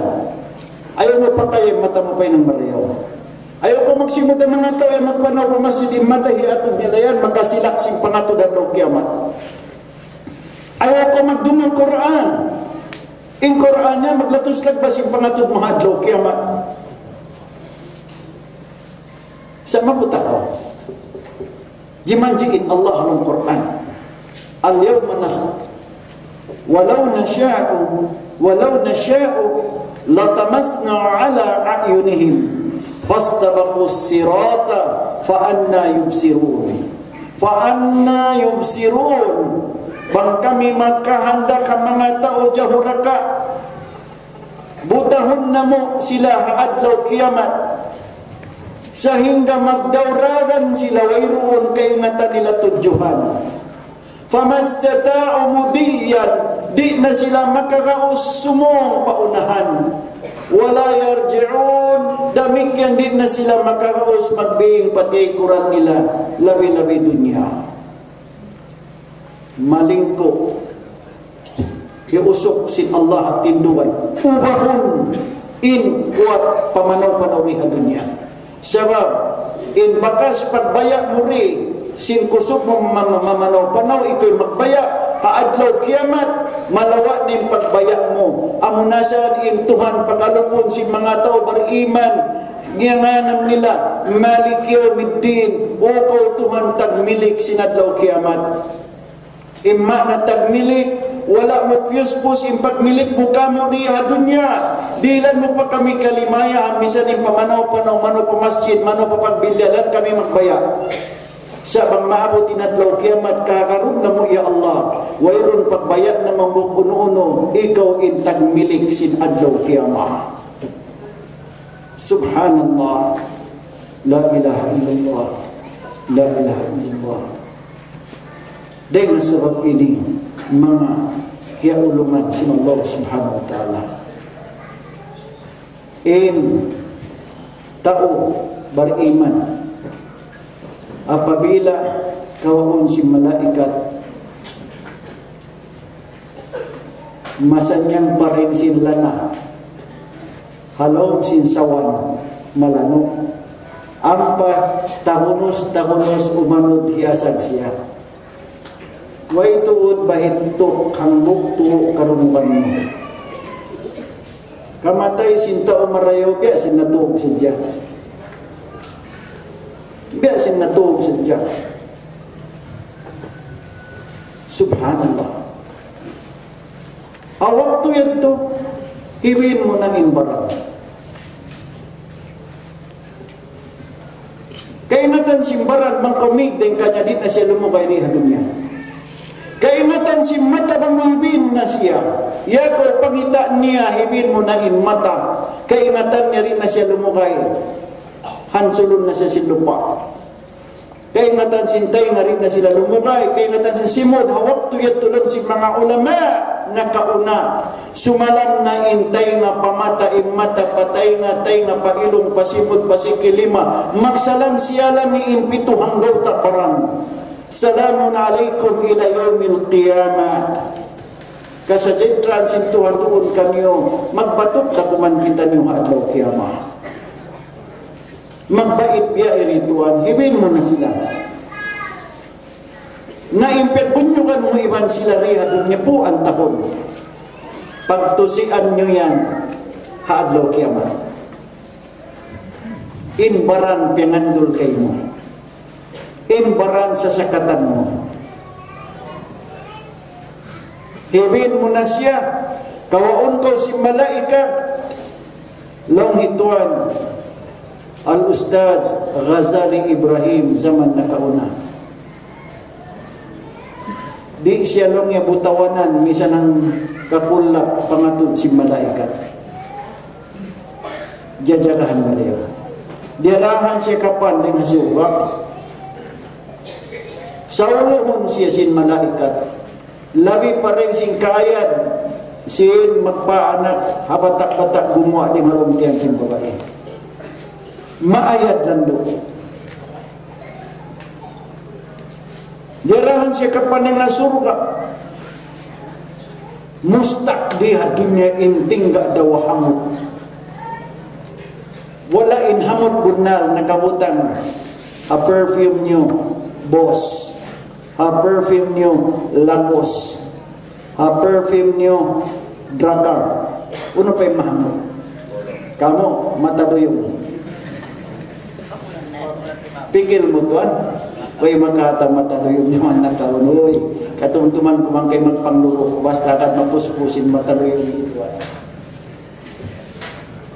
Ayaw mu pakayam mata mu pa hinang marayaw. Ayaw kaw magsimud ha manga tau, ayaw magpanaw pa masjid, in mata hiatud nila yan, makasilak sin pangatud adlaw kiyamat. Ayaw kaw magdungug Qur'an. In Qur'an yan, maglatus lagbas in pangatud mu ha adlaw kiyamat. Sa' mabuta kaw. Jimanji' in Allah ha lawm Qur'an. اليوم نخ-، ولو نشاء، ولو نشاء لطمسنا على أعينهم فاستبقوا الصراط فأنى يبصرون. فأنى يبصرون. Bang kami makahandak ha manga tau jahuraka, butahun namu' sila ha adlaw kiyamat, sahingga magdauragan sila wayruun kaingatan nila tudjuhan. فما استطاعوا مضيا, di' na sila makagaus sumūng pa unahan. ولا يرجعون, damikkiyan di' na sila makagaus magbing pa taykuran nila, labi-labi dunya. Malingku. Hiusuk sin Allah tindugan. Ubahun in kuat pamanaw-panaw di ha dunya. Sabab, in bakas pagbaya' mu di, sin kusug mu ma-, ma-, mamanaw-panaw, ikaw in magbaya', ha adlaw kiyamat, malawa' na in pagbaya' mu. Amuna sa in Tuhan pagalupun sin manga tau bariman, ngiyanan nila, مالك يوم الدين, O kaw Tuhan tagmilik sin adlaw kiyamat. In maana tagmilik, wala' mu piyusbus in pagmilik mu kamu di ha dunya. Dihilan mu pa kami kalimaya, misan in pamanaw-panaw, manu pa masjid, manu pa pagbilyalan kami magbaya'. Sa' bang maabut in adlaw kiyamat, kakarun namu', ya Allah. Wayruun pagbaya' na mambuk unu-unu, ikaw in tagmilik sin adlaw kiyamat. Subhanallah. La ilaha illallah. La ilaha illallah. Dayn ha sabab ini, manga kiyaulungan sin Allah Subhanahu wa Ta'ala. In tau bariman, apabila kawaun sin malaikat, masannyang pa rin sin lana, ha lawm sin sawan malanu'. Ampa tahunus-tahunus umanud hiyasag siya. Way tuud bahit tu' hambuuk tu' karungugan mu. Kamatay sin tau marayaw, biya' sin natug sadja. Biya' sin natug sadja. Subhanallah. Ha waktu yadtu, hibin mu na in baran. Kaingatan sin baran bang kaw mīg dayn kaniya, di' na siya lumugay di ha dunya. Kaingatan sin mata bang hibin na siya. Ya kaw pangita' niya, hibin mu na in mata. Kaingatan niya, di' na siya lumugay. Hansulun na siya sin lupa'. Kaingatan sin taynga, di' na sila lumugay. Kaingatan sin simud, ha waktu yadtu laung sin manga ulama, nakauna. Sumalam na in taynga pa mata, in mata pa taynga, taynga pa ilung, pa simud, pa siki lima. Magsalam siya laung in pitu hanggawta' baran. سلام عليكم إلى يوم القيامة. Kasajahtera sin Tuhan duun kaniyu, magbatuk da kuman kitaniyu ha adlaw kiyamat. Magbait biya' ini tuwan, hibin mu na sila. Na in piyagbunyugan mu iban sila di ha dunya pū'an tahun. Pagtusian niyu yan ha adlaw kiyamat. In baran piyangandul kaymu. In baran sasakatan mu. Hibin mu na siya, kawaun kaw sin malaikat, laung hi tuwan, Al-Ustadz Ghazali Ibrahim, jaman nakauna. Di' siya laung niya butawanan, misan hangkakullap pangatud sin malaikat. Jajagahan marayaw. Diyarahan siya kapan dayn ha surga'. Sauluhun siya sin malaikat. Labi pa dayn sin kaayad sin magpaanak ha batak-batak gumuwa' dayn ha lawm tiyan sin babai. Maayad landu'. Diyarahan siya kapan dayn ha surga'. Mustaq di ha dunya in tingga' dawa hamut. Wala' in hamut bunnal nakabutang ha perfume niyu, boss. Ha perfume niyu, Lacoste. Ha perfume niyu, Drakkar. Unu pa in mahamut? Kamu, mata duyung. Pikil mu tuwan. Way makata' mataluyug niyu man nakaun, uy. Katumtuman ku man kay magpangluruk, basta agad mapuspusin mataluyug niyu.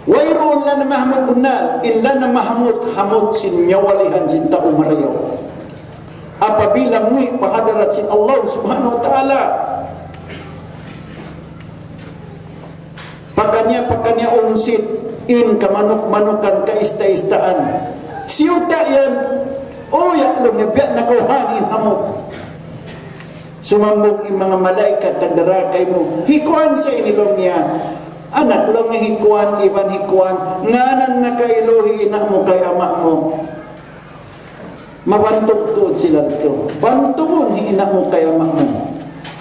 Wayruun lana mahamut bunnal, in lana mahamut, hamut sin nyawalihan sin tau marayaw. Apabila muwi' pa hadarat sin Allah Subhanahu wa Ta'ala. Pakaniya-pakaniya unsit in kamanuk-manukan kaista-istaan. Siyuta' yan, o ya' laung niya biya' na kaw hangin hamut. Sumambung in manga malaikat nagdara kaymu. Hi kuwan sa ini laung niya. Anak laung niya hi kuwan, iban hi kuwan. Ngānan na kailu hi ina' mu kay ama' mu. Mabantug tuud sila didtu. Bantugun hi ina' mu kay ama' mu.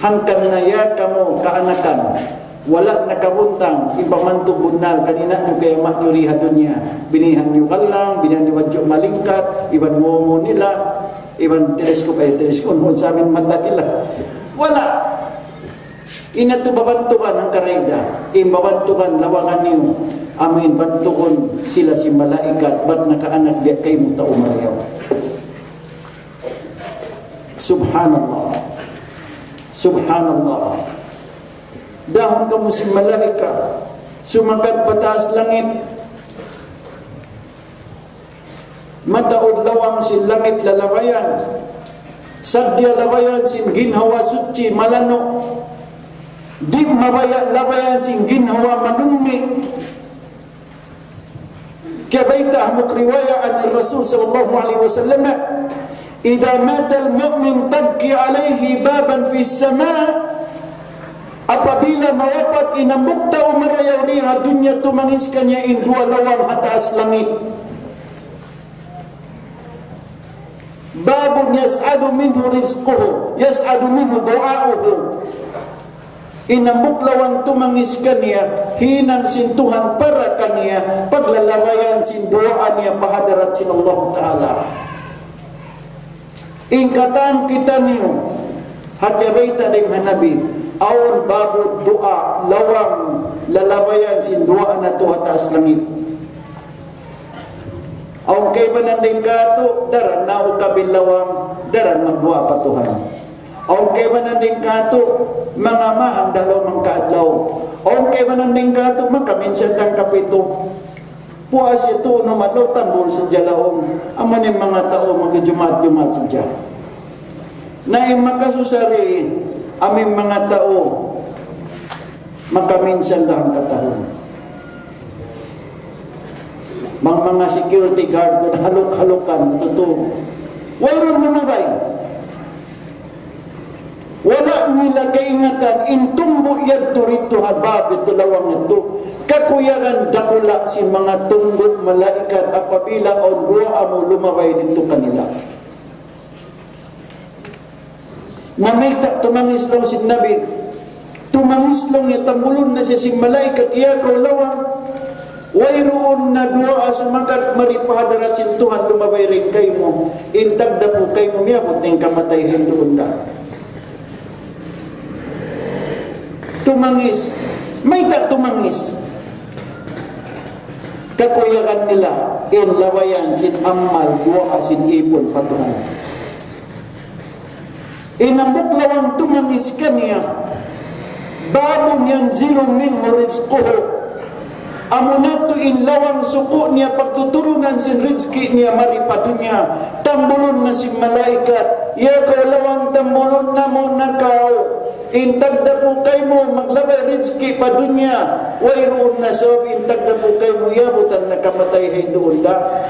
Hangkan na ya kamu kaanakan. Wala' nakabuntang, in pamantug bunnal kan ina' niyu kay ama' niyu di ha dunya. Binihan niyu gallang, binihan niyu badju' malingkat, iban momo nila, iban teleskop, ay teleskop, unu sa amin mata nila. Wala'. In yadtu babantugan hangka rayda, in babantugan lawagan niyu, amuin bantugun sila sin malaikat, bat nakaanak biya' kaymu tau marayaw. Subhanallah. Subhanallah. Dahun kamu sin malaikat, sumakat pa taas langit. Mataud lawang sin langit lalabayan. Sadja labayan sin ginhawa suchi malanu'. Di' mabaya' labayan sin ginhawa malummi'. Kiyabayta' hambuuk riwaya' عن الرسول صلى الله عليه وسلم: إذا مات المؤمن تبكي عليه بابا في السماء. Apabila mawapat in hambuuk tau marayaw di ha dunya, tumangis kaniya in duwa lawang ha taas langit. باب يصعد منه رزقه، يصعد منه دعاؤه. In hambuuk lawang tumangis kaniya, hinang sin Tuhan para kaniya, paglalabayan sin duwaa niya pa hadarat sin Allah Ta'ala. In katan kitaniyu, hati bayta' dayn ha Nabi, awn babu duwaa, lawang lalabayan sin duwaa natu' ha taas langit. Awn kaibanan dayn katu', daran na ukabil lawang, daran magduwaa pa Tuhan. Awn kaibanan dayn katu', manga mahang da ha lawm hangka adlaw. Awn kaibanan dayn katu', makaminsan da hangka pitu. Puas yadtu unum adlaw tambul sadja lawm. Amu in manga tau magjumaat-jumaat sadja. Na in makasusa di, amu in manga tau makaminsan da hangka tahun. Manga, manga security guard, haluk-halukan, matutug. Wayruun lumabay. Wala' nila kaingatan in tumbu' yadtu didtu ha bab yadtu lawang yadtu. Kakuyagan dakula' sin manga tumbu' malaikat apabila awn duwaa mu lumabay didtu kanila. Na mayta' tumangis laung sin Nabi. Tumangis laung niya tambulun na siya sin malaikat, ya kaw lawang. Wayruun na duwaa sumakat mari pa hadarat sin Tuhan lumabay dayn kaymu. In tagdapu kaymu miyabut na in kamatay hinduun da. Tumangis. Mayta' tumangis? Kakuyagan nila in labayan sin amal duwaa sin ipun pa Tuhan. In hambuuk lawang tumangis kaniya, باب ينزل منه رزقه. Amuna tuud in lawang suku' niya pagtuturunan sin rizki niya mari pa dunya. Tambulun na sin malaikat, ya kaw lawang, tambulun namu' na kaw. In tagdapu kaymu maglabay rizki pa dunya, wayruun na sabab in tagdapu kaymu yabutan na kamatay hinduun da.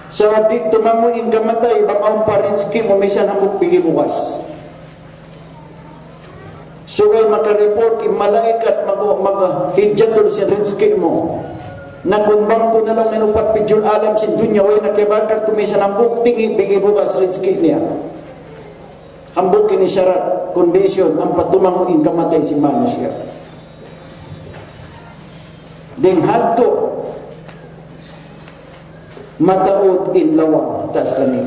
Sabab di' tumamu' in kamatay, bang awn pa rizki mu, misan hambuuk bigi bugas. Subay makareport in malaikat mag-, mag-, hidjatul sin rizki mu. Na kumbang ku na laung in upat pidjul alam sin dunya, way na kiyabakal tuud misan hambuuk tingi' bigi bugas rizki niya. Hambuuk ini sharat, kondisyon, ampa tumamu' in kamatay sin manusiya'. Dayn ha yadtu, mataud in lawang ha taas langit.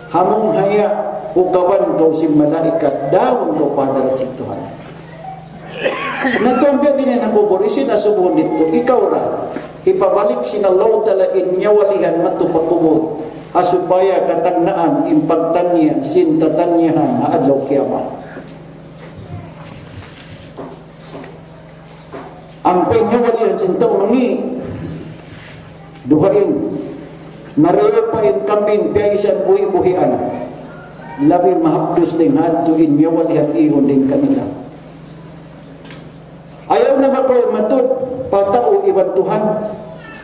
Hamung haya, ukaban kaw sin malaikat, daun kaw pa hadarat sin Tuhan. Na tuwan biya' diin ha kubul, hisiyu in asubuhun didtu? Ikaw ra. Hipabalik sin Allah Ta'ala in nyawalihan madtu pa kubul. ha supaya katagnaan in pagtaniya sin tatanyahan ha adlaw kiyamat. Ampa in nyawalihan sin tau mangi', dugaing, marayaw pa in kambing, piyaisan buhi'-buhian. Labi mahapdus dayn ha adtu in nyawalihan ihun dayn kanila. Ayaw na ba kaw matud pa tau iban Tuhan?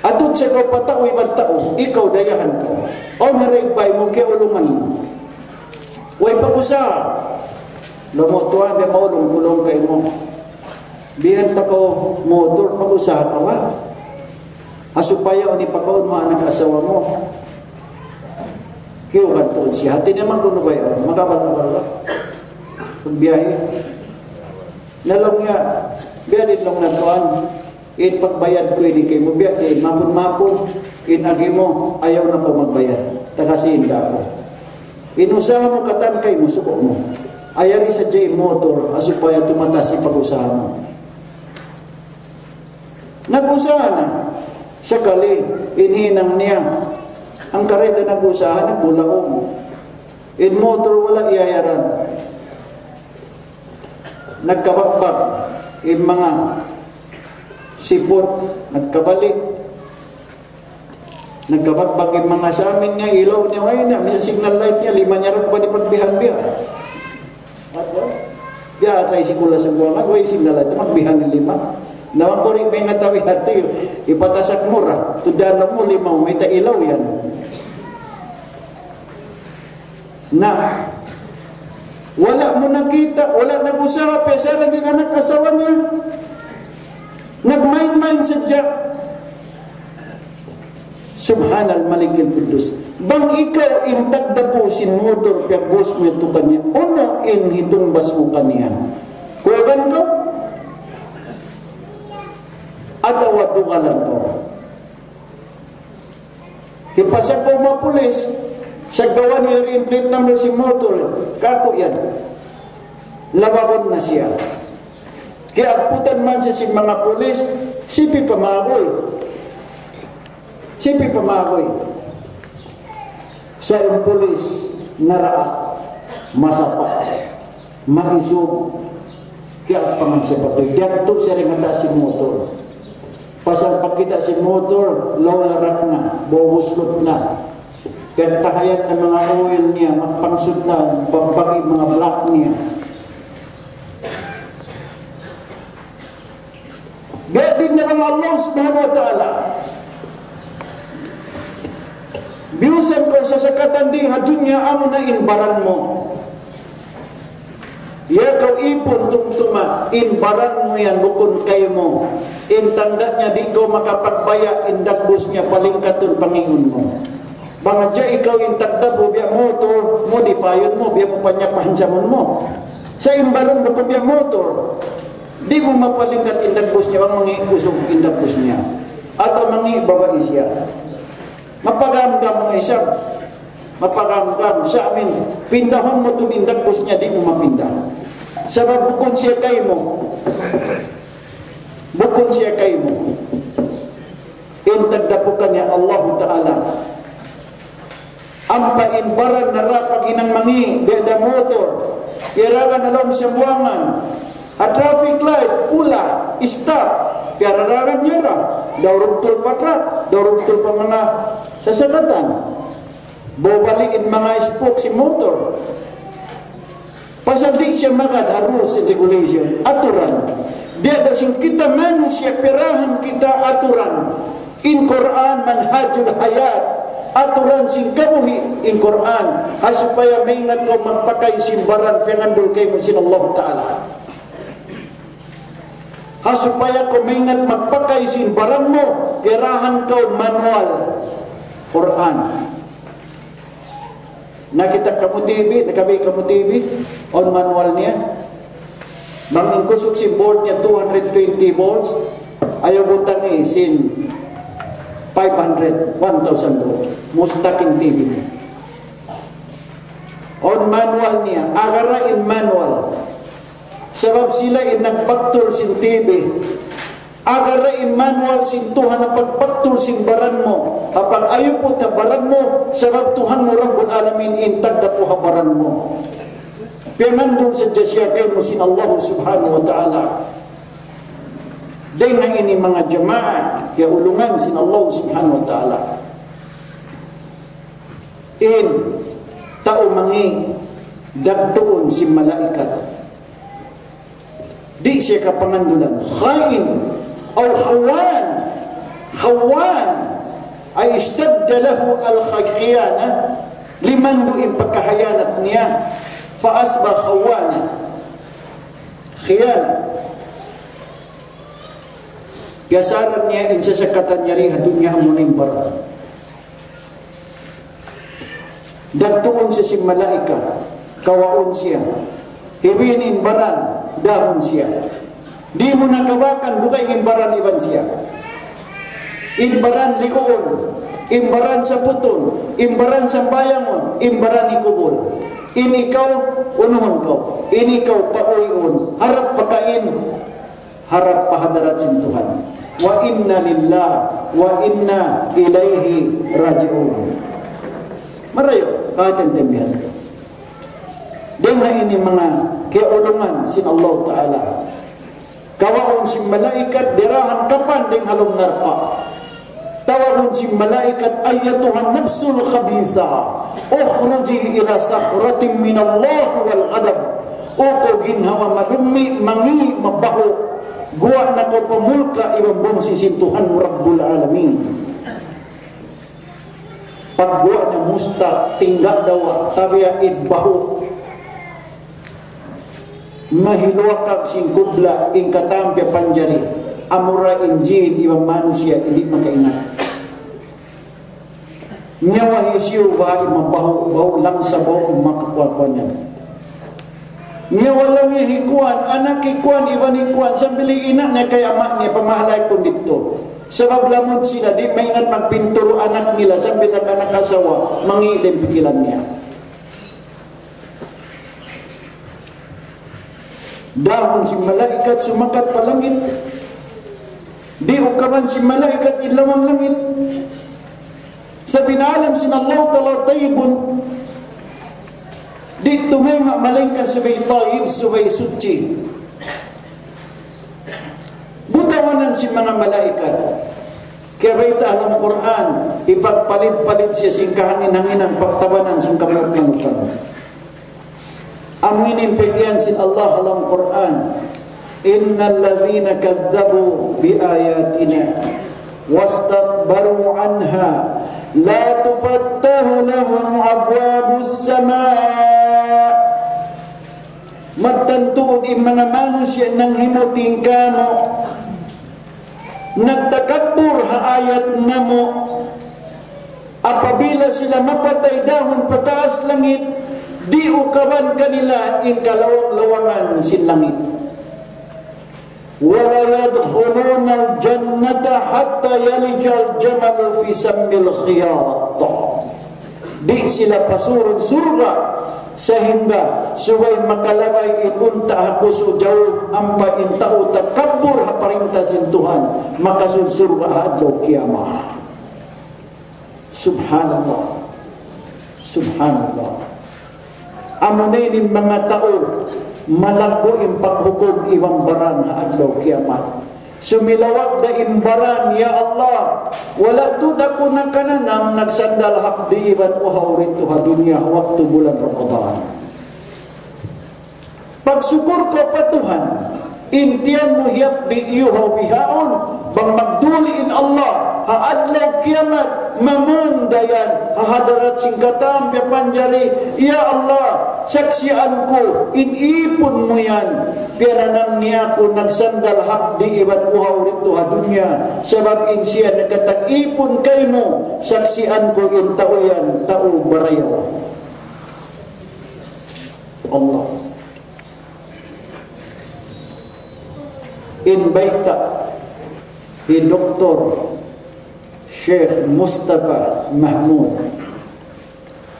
Atud sa kaw pa tau iban tau, ikaw dayahan kaw. Awn ha ragbay mu kiyaulungan mu. Way pag-usaha. Laung mu, "Tuwan, biya' maulung-ulung kaymu. Bihan ta kaw motor, pag-usaha kaw, ha? Ha supaya unu in pakaun mu anak asawa mu." Kiyugan tuud siya. Hati niya man kunu' ba yan? Magabal-abal ba? Pagbiyahe. Na laung niya, biya' diin laung niya tuwan, in pagbayad ku ini kaymu, biya' diin, mapun-mapun, in agi mu, ayaw na kaw magbayad. Taga Sinda aku. In usaha mu katan kaymu, suku' mu. Ayari sadja in motor, ha supaya tumataas in pag-usaha mu. Nag-usaha na. Sakali, in hinang niya. Hangkan da nag-usaha, nagbulaung. In motor wala' iyayaran. Nagkabagbag in manga siput, nagkabali'. Nagkabagbag in manga samin niya, ilaw niya, way na, may signal light niya, lima niya ra kuman ipagbihan biya'. Biya' tricycle sa buwan, way signal light, magbihan in lima. Naman kuri' may ngatawi hati, ipatasak mu ra, tudan mu lima, mayta' ilaw yan. Na, wala' mu nakita', wala' nag-usaha, piyasaran in anak asawa niya. Nagmain-main sadja. Subhanal Malikil Quddus. Bang ikaw in tagdapu sin motor, piyagbus mu yadtu kaniya, unu in hitungbas mu kaniya? Kuyagan kaw? Atawa dugalan kaw? Hipasaggaw manga pulis, saggawan niya in plate number sin motor, kaku' yan. Labagun na siya. Kiyaaputan man siya sin manga pulis, sipi pa maguy. Sipi pa maguy. Sa' in pulis, naraak, masapa'. Maisug, kiyaapangan siya pa tuud. Diyatu siya dayn ha taas sin motor. Pasal pagkita' sin motor, law larak na, bubuslut na. Piyagtahayan na manga oil niya, magpangsud na, bagbagi manga black niya. Biya' diin na bang Allah Subhanahu wa Ta'ala biyusan kaw sasakatan di ha dunya, amuna in baran mu. Ya kaw ipun, tumtuma, in baran mu yan bukun kaymu. In tanda' niya di' kaw makapagbaya', in dagbus niya palingkatun pangiun mu. Bang hadja ikaw in tagdapu biya' motor, modify-un mu, biya' mu panyapahan samun mu. Sa' in baran bukun biya' motor. Di' mu mapalingkat in dagbus niya, bang mangi' usug in dagbus niya. Atawa mangi' babai siya. Mapagamgam mu isab. Mapagamgam, sa' amin, pindahun mu tuud in dagbus niya, di' mu mapinda. Sabab bukun siya kaymu. Bukun siya kaymu. In tagdapu kaniya Allahu Ta'ala. Ampa in baran nara paghinang mangi', biya' da motor. Piyaragan ha lawm sambuwangan. Ha traffic light, pula, stop. Piyaragan niya ra. Daurugtul pa truck, daurugtul pa manga sasakatan. Bubali' in manga spoke sin motor. Pasal di' siya magad ha rules and regulation, aturan. Biya' da sin kita manusiya', piyarahan kita aturan. In Qur'an manhajul hayat, aturan sin kabuhi', in Qur'an. Ha supaya maingat kaw magpakay sin baran piyangandul kaymu sin Allah Ta'ala. Ha supaya kaw maingat magpakay sin baran mu, piyarahan kaw manual Qur'an. Nakita' kamu T V, nakabi kamu T V, awn manual niya. Bang in kusug sin volt niya two hundred twenty volts, ayaw butangi sin five hundred, one thousand volt. Mustakin T V niya. Awn manual niya, agara in manual. Sabab sila in nagpaktul sin T V. Agar in manual sin Tuhan ha pagpaktul sin baran mu, ha pag-ayuput ha baran mu, sabab Tuhan mu Rabbul Alamin in tagdapu ha baran mu. Piyamandul sadja siya kaymu sin Allah Subhanahu wa Ta'ala. Dayn ha ini manga jamaa, kiyaulungan sin Allah Subhanahu wa Ta'ala. In tau mangi' dagtuun sin malaikat. Di' siya kapangandulan. خائن أو خوان. خوان. أي اشتد له الخيانة. Limandu' in pagkahiyanat niya. فأصبح خوانا. Khiyanat. Kiyasaran niya in sasakatan niya di ha dunya amu in baran. Dagtuun siya sin malaikat, kawaun siya. Hiwin in baran, dahun siya. Di' mu na kabakan, dugaing in baran iban siya. In baran liuun, in baran saputun, in baran sambayangun, in baran ikubul. In ikaw, unuhun kaw. In ikaw, pauwiun. Harap pa kain, harap pa hadarat sin Tuhan. وإنا لله وإنا إليه راجعون. Marayaw, kahit in tembihan ka. Dayn ha ini manga kiyaulungan sin Allah Ta'ala. Kawaun sin malaikat dirahan kapan dayn ha lawm narka'. Tawagun sin malaikat, أيتها النفس الخبيثة اخرجي إلى سخط من الله وغضب. O kaw ginhawa malummi', mangi', mabahu'. Guwa' na kaw pa mulka' iban bunsi sin Tuhan mu Rabbul Alamin. Pagguwa' na mustaq, tingga' dawa, tabiya' in bahu'. Mahiluwakag sin kubla', in katan piyapanjari. Amura in jin iban manusiya' di' makaingat. Nyawa hisiyu ba in mabahu', bahu' lamsa, bahu' makakuha-kuha niyan. Nyawa laung niya hi kuwan, anak hi kuwan, iban hi kuwan, sambil hi ina' niya kay ama' niya, pamahalay kun didtu. Sabab lamud sila, di' maingat magpintur anak nila, sambil nag-anak asawa, mangi' da in pikilan niya. Dahun sin malaikat sumakat pa langit. Di' ukaban sin malaikat in lawang langit. Sa' pinalam sin Allah Ta'ala tayyibun. Di' tumayma' malaingkan subay tayyib, subay suchi. Butawanan sin manga malaikat. Kiyabayta' ha lawm Qur'an, hipagpalid-palid siya sin kahangin-hanginan, pagtabanan sin kamut-manukan. Amu ini in pag-iyan sin Allah ha lawm Qur'an, إن الذين كذبوا بآياتنا واستكبروا عنها لا تفتح لهم أبواب السماء. Mattan tuud in manga manusiya' nanghimuting kamu, nagtakabbur ha ayat namu', apabila sila mapatay dahun pataas langit, di' ukaban kanila in kalawang-lawangan sin langit. ولا يدخلون الجنة حتى يلج الجمل في سم الخياط. Di' sila pasurun surga' sahingga subay makalabay in unta' ha kusu' jaum, ampa in tau takabbur ha parinta sin Tuhan, makasud surga' ha adlaw kiyamat. Subhanallah. Subhanallah. Amu na ini in manga tau malaggu' in paghukum iban baran ha adlaw kiyamat. Sumilawag da in baran, "Ya Allah, wala' tuud aku nakananam, nagsandal hapdi' iban uhaw didtu ha dunya waktu bulan Ramadan." Pagsukur kaw pa Tuhan, in tiyan mu hiyapdi' iyuhaw bihaun, bang magduli in Allah, ha adlaw kiyamat, mamung da yan, ha hadarat sin katan piyapanjari, "Ya Allah, saksian ku, in ipun mu yan, piyananam niya aku nagsandal hapdi' iban uhaw didtu ha dunya, sabab in siya nakatag-ipun kaymu, saksian ku in tau yan, tau barayaw." Allah. In bayta' hi Doktor Sheikh Mustafa Mahmud,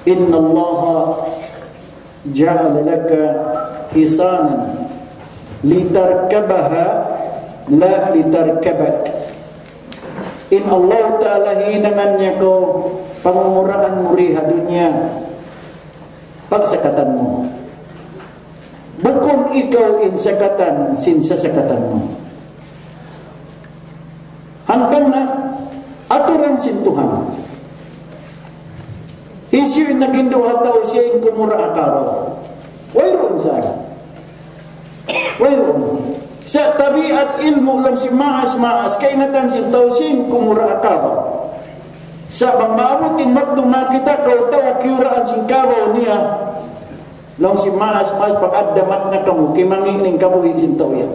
إن الله جعل لك حصانا لتركبها La litarkabak. In Allah Ta'ala hinangan niya kaw pangunguraan mu di ha dunya. Pagsakatan mu. Bukun ikaw in sakatan sin sasakatan mu. Hangkan na aturan sin Tuhan. Hisiyu in naghindu' ha tau siya in kumura' ha kabaw? Wayruun sa. Wayruun. Sa' tabiat ilmu' laung sin maas-maas, kaingatan sin tau siya in kumura' ha kabaw. Sa' bang maabut in waktu makakita' kaw tau kiyuraan sin kabaw niya, laung sin maas-maas, pag-adda matna kamu, kimangi' in kabuhi' sin tau yan.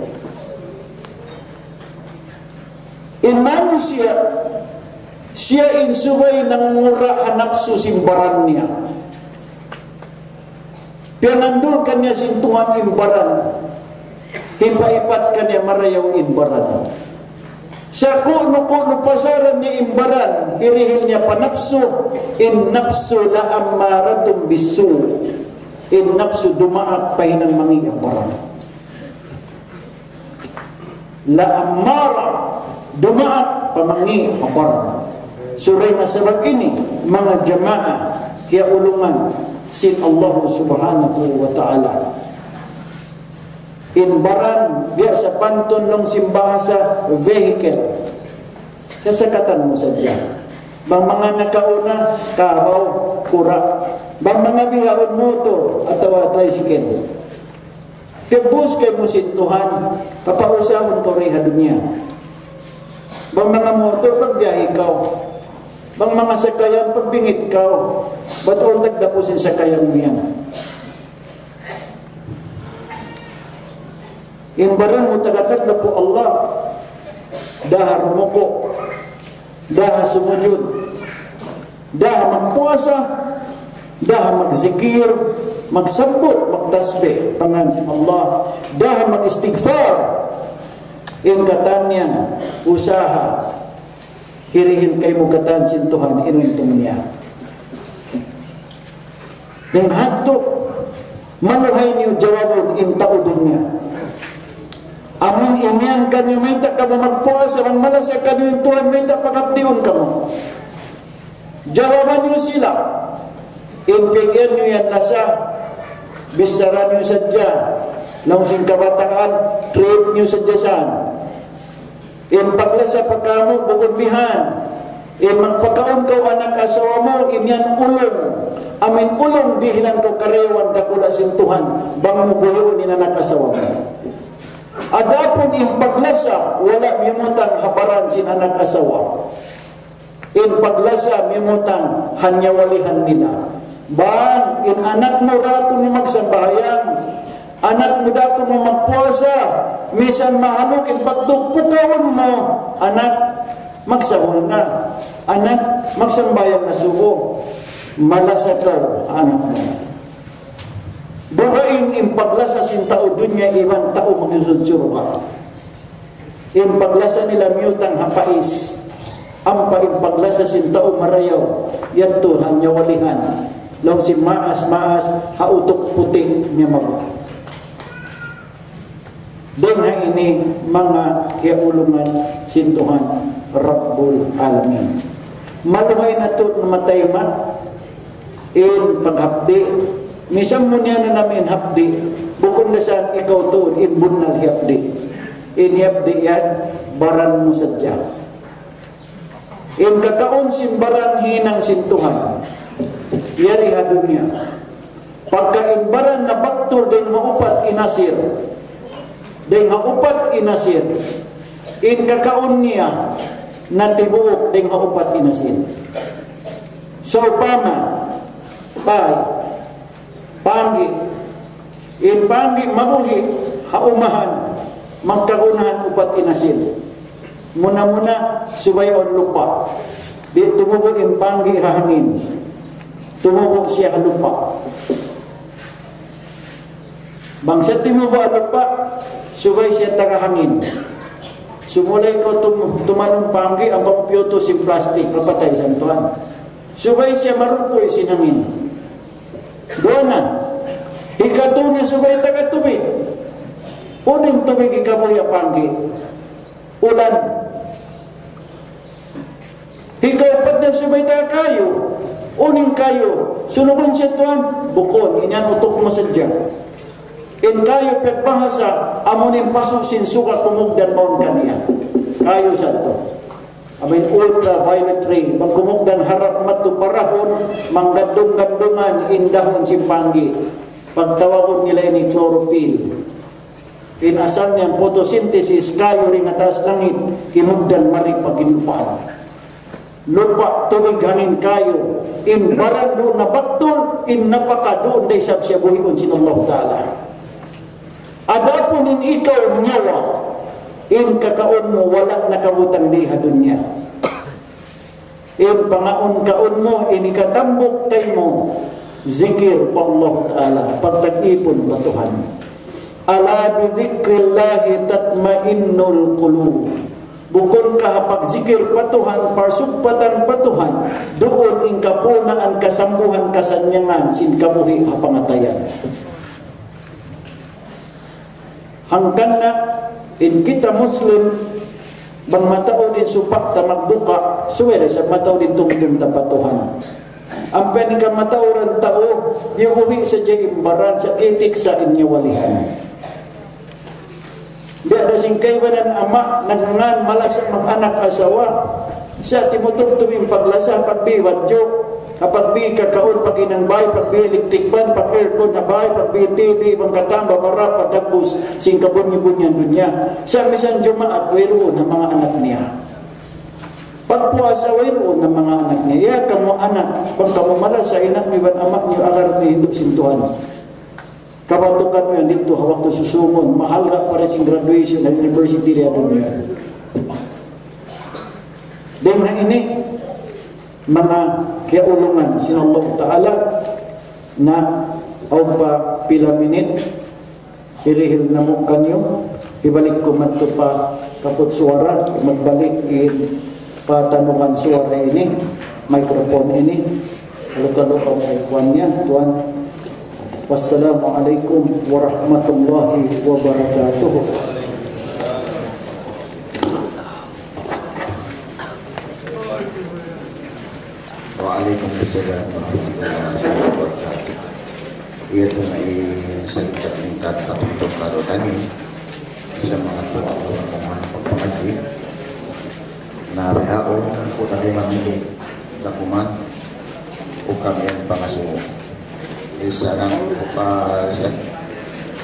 In manusiya', siya in subay nangungura' ha napsu sin baran niya. Piyangandul kaniya sin Tuhan in baran. Hipa-hipat kaniya marayaw in baran. Sa' kunu-kunu pasaran niya in baran, hirihil niya pa napsu, in napsu la ammaratun bisu'. In napsu dumaak pa hinang mangi' ha baran. La ammara, dumaak pa mangi' ha baran. So, dayn ha sabab ini, manga jamaa, kiyaulungan sin Allah Subhanahu wa Ta'ala. In baran, biya' sapantun laung sin bahasa vehicle. Sasakatan mu sadja. Bang manga nakauna, kabaw, kura'. Bang manga bihaun, motor, atawa tricycle. Piyagbus kaymu sin Tuhan, papausahun kaw di ha dunya. Bang manga motor, pagbiyahe kaw. Bang manga sakayan, pagbingit kaw. Bat awn tagdapu sin sakayan mu yan. In baran mu taga tagdapu Allah, daha rumuku', daha sumujud, daha magpuasa, daha magzikir, magsabbut, magtasbih, pangan sin Allah, daha mag-istighfar. In katan yan, usaha, hirihil kaymu katan sin Tuhan, in untung niya. Dayn ha yadtu, maluhay niyu jawabun in tau dunya. Amun imiyan kaniyu mayta' kamu magpuasa, bang malasa kaniyu in Tuhan, mayta' pagabdiun kamu. Jawaban niyu sila. In pag-iyan niyu yan lasa, bichara niyu sadja. Laung sin kabataan, treat niyu sadja san. In paglasa pa kamu, bukun bihan. In magpakaun kaw anak asawa mu, in yan ulung. Amu in ulung dihilan kaw karayawan dakula' sin Tuhan, bang mu buhiun in anak asawa mu. Adapun in paglasa, wala' miyumutang ha baran sin anak asawa. In paglasa miyumutang ha nyawalihan nila. Bang in anak mu da kunu' magsambahayang, anak mu da kunu' magpuasa, misan mahaluk in pagtug, pukaun mu, anak, magsahur na. Anak, magsambahayang na subu. Malasa kaw, anak mu. Dugaing in paglasa sin tau dunya iban tau magsud surga'. In paglasa nila miyutang ha pais, ampa in paglasa sin tau marayaw, yadtu ha nyawalihan, laung sin maas-maas, ha utuk puti' niya mabuhi'. Dayn ha ini manga kiyaulungan sin Tuhan Rabbul Alamin. Maluhay natu' namatay ma in paghapdi', misan mu niya na namin hapdi', bukun da sa ikaw tuud in bunnal hiyapdi'. In hiyapdi' yan, baran mu sadja. In kakaun sin baran hinang sin Tuhan. Yari ha dunya. Pagka in baran nabaktul dayn ha upat inasir. Dayn ha upat inasir. In kakaun niya natibuuk dayn ha upat inasir. Sawpama, pay, panggi'. In panggi' mabuhi' ha umahan, magkagunahan upat inasir. Muna-muna, subay awn lupa'. Di' tumubu' in panggi' ha hangin. Tumubu' siya ha lupa'. Bang siya timubu' ha lupa', subay siya taga hangin. Sumulay kaw tum-, tumanum panggi', ampa mu piyutus in plastik, papatay sa tuwan. Subay siya marupuy sin hangin. Duwa na. Hikatu na subay taga tubig. Unu in tubig hikabuhi' ha panggi'? Ulan. Hikaupat niya subay ta kayu. Unu in kayu? Sunugun siya tuwan? Bukun, in yan utuk mu sadja. In kayu piyagbahasa, amu in pasu' sin suga kumugdan mawn kaniya. Kayu sa tu. Amu in ultraviolet ray, bang kumugdan harap madtu pa dahun, manggaddung-gaddungan in dahun sin panggi'. Pagtawagun nila ini chlorophyll. In asal niya photosynthesis, kayu dayn ha taas langit, kimugdan mari pa ginlupaan. Lupa', tubig, hangin, kayu, in baran duun na batul, in napaka duun da isab siya buhiun sin Allah Ta'ala. Adapun in ikaw nyawa, in kakaun mu wala' nakabutang di ha dunya. In pangaun-kaun mu, in hikatambuk kaymu, zikir pa Allah Ta'ala, pagtag-ipun pa Tuhan. ألا بذكر الله تطمئن القلوب. Bukun ka ha pagzikir pa Tuhan, parsugpatan pa Tuhan, duun in kapuunaan, kasambuhan, kasannyangan sin kabuhi' ha pangatayan. Hangkan na in kita Muslim, bang mataud in supak ta magbuka', subay da isab mataud in tumtum ta pa Tuhan. Ampa in kamatauran tau, diyubuhi' sadja in baran, sa' kitiksa' in nyawa lihan. Biya' da sin kaibanan ama', nagngan malasa mag-anak asawa. Sa' timutubtub in paglasa, pagbi badju', ha pagbi kakaun, paghinang bay, pagbi electric fan, pag-aircon ha bay, pagbi T V, bang katan babara, pagdagbus sin kabunyi-bunyian dunya. Sa' misan Jumaat, wayruun na manga anak niya. Pagpuasa, wayruun na manga anak niya. Ya kamu anak, bang kamu malasa, ina' niyu iban ama' niyu, agar niyu hindu' sin Tuhan. Kabatukan mu yan didtu ha waktu susungun, mahalga' pa da sin graduation ha university di ha dunya. Dayn ha ini, manga kiyaulungan sin Allah Ta'ala, na awn pa pila minit, hirihil namu' kaniyu, hibalik ku madtu pa kaput suwara, magbalik in patanungan suwara ini, microphone ini. Kalu-kalu awn kay kuwan niya, tuwan. Wassalamu alaykum warahmatullahi wabarakatuh. Wa alaykum assalam warahmatullahi wabarakatuh. Yadtu na in salingkat-lingkat patungtung kalu tani. Sa' manga tuwa-tuwa kuman pagpangadji'. Na bihaun, kuta' lima minit na kuman, ukab in pangasubu. Isa kan, ah, isa,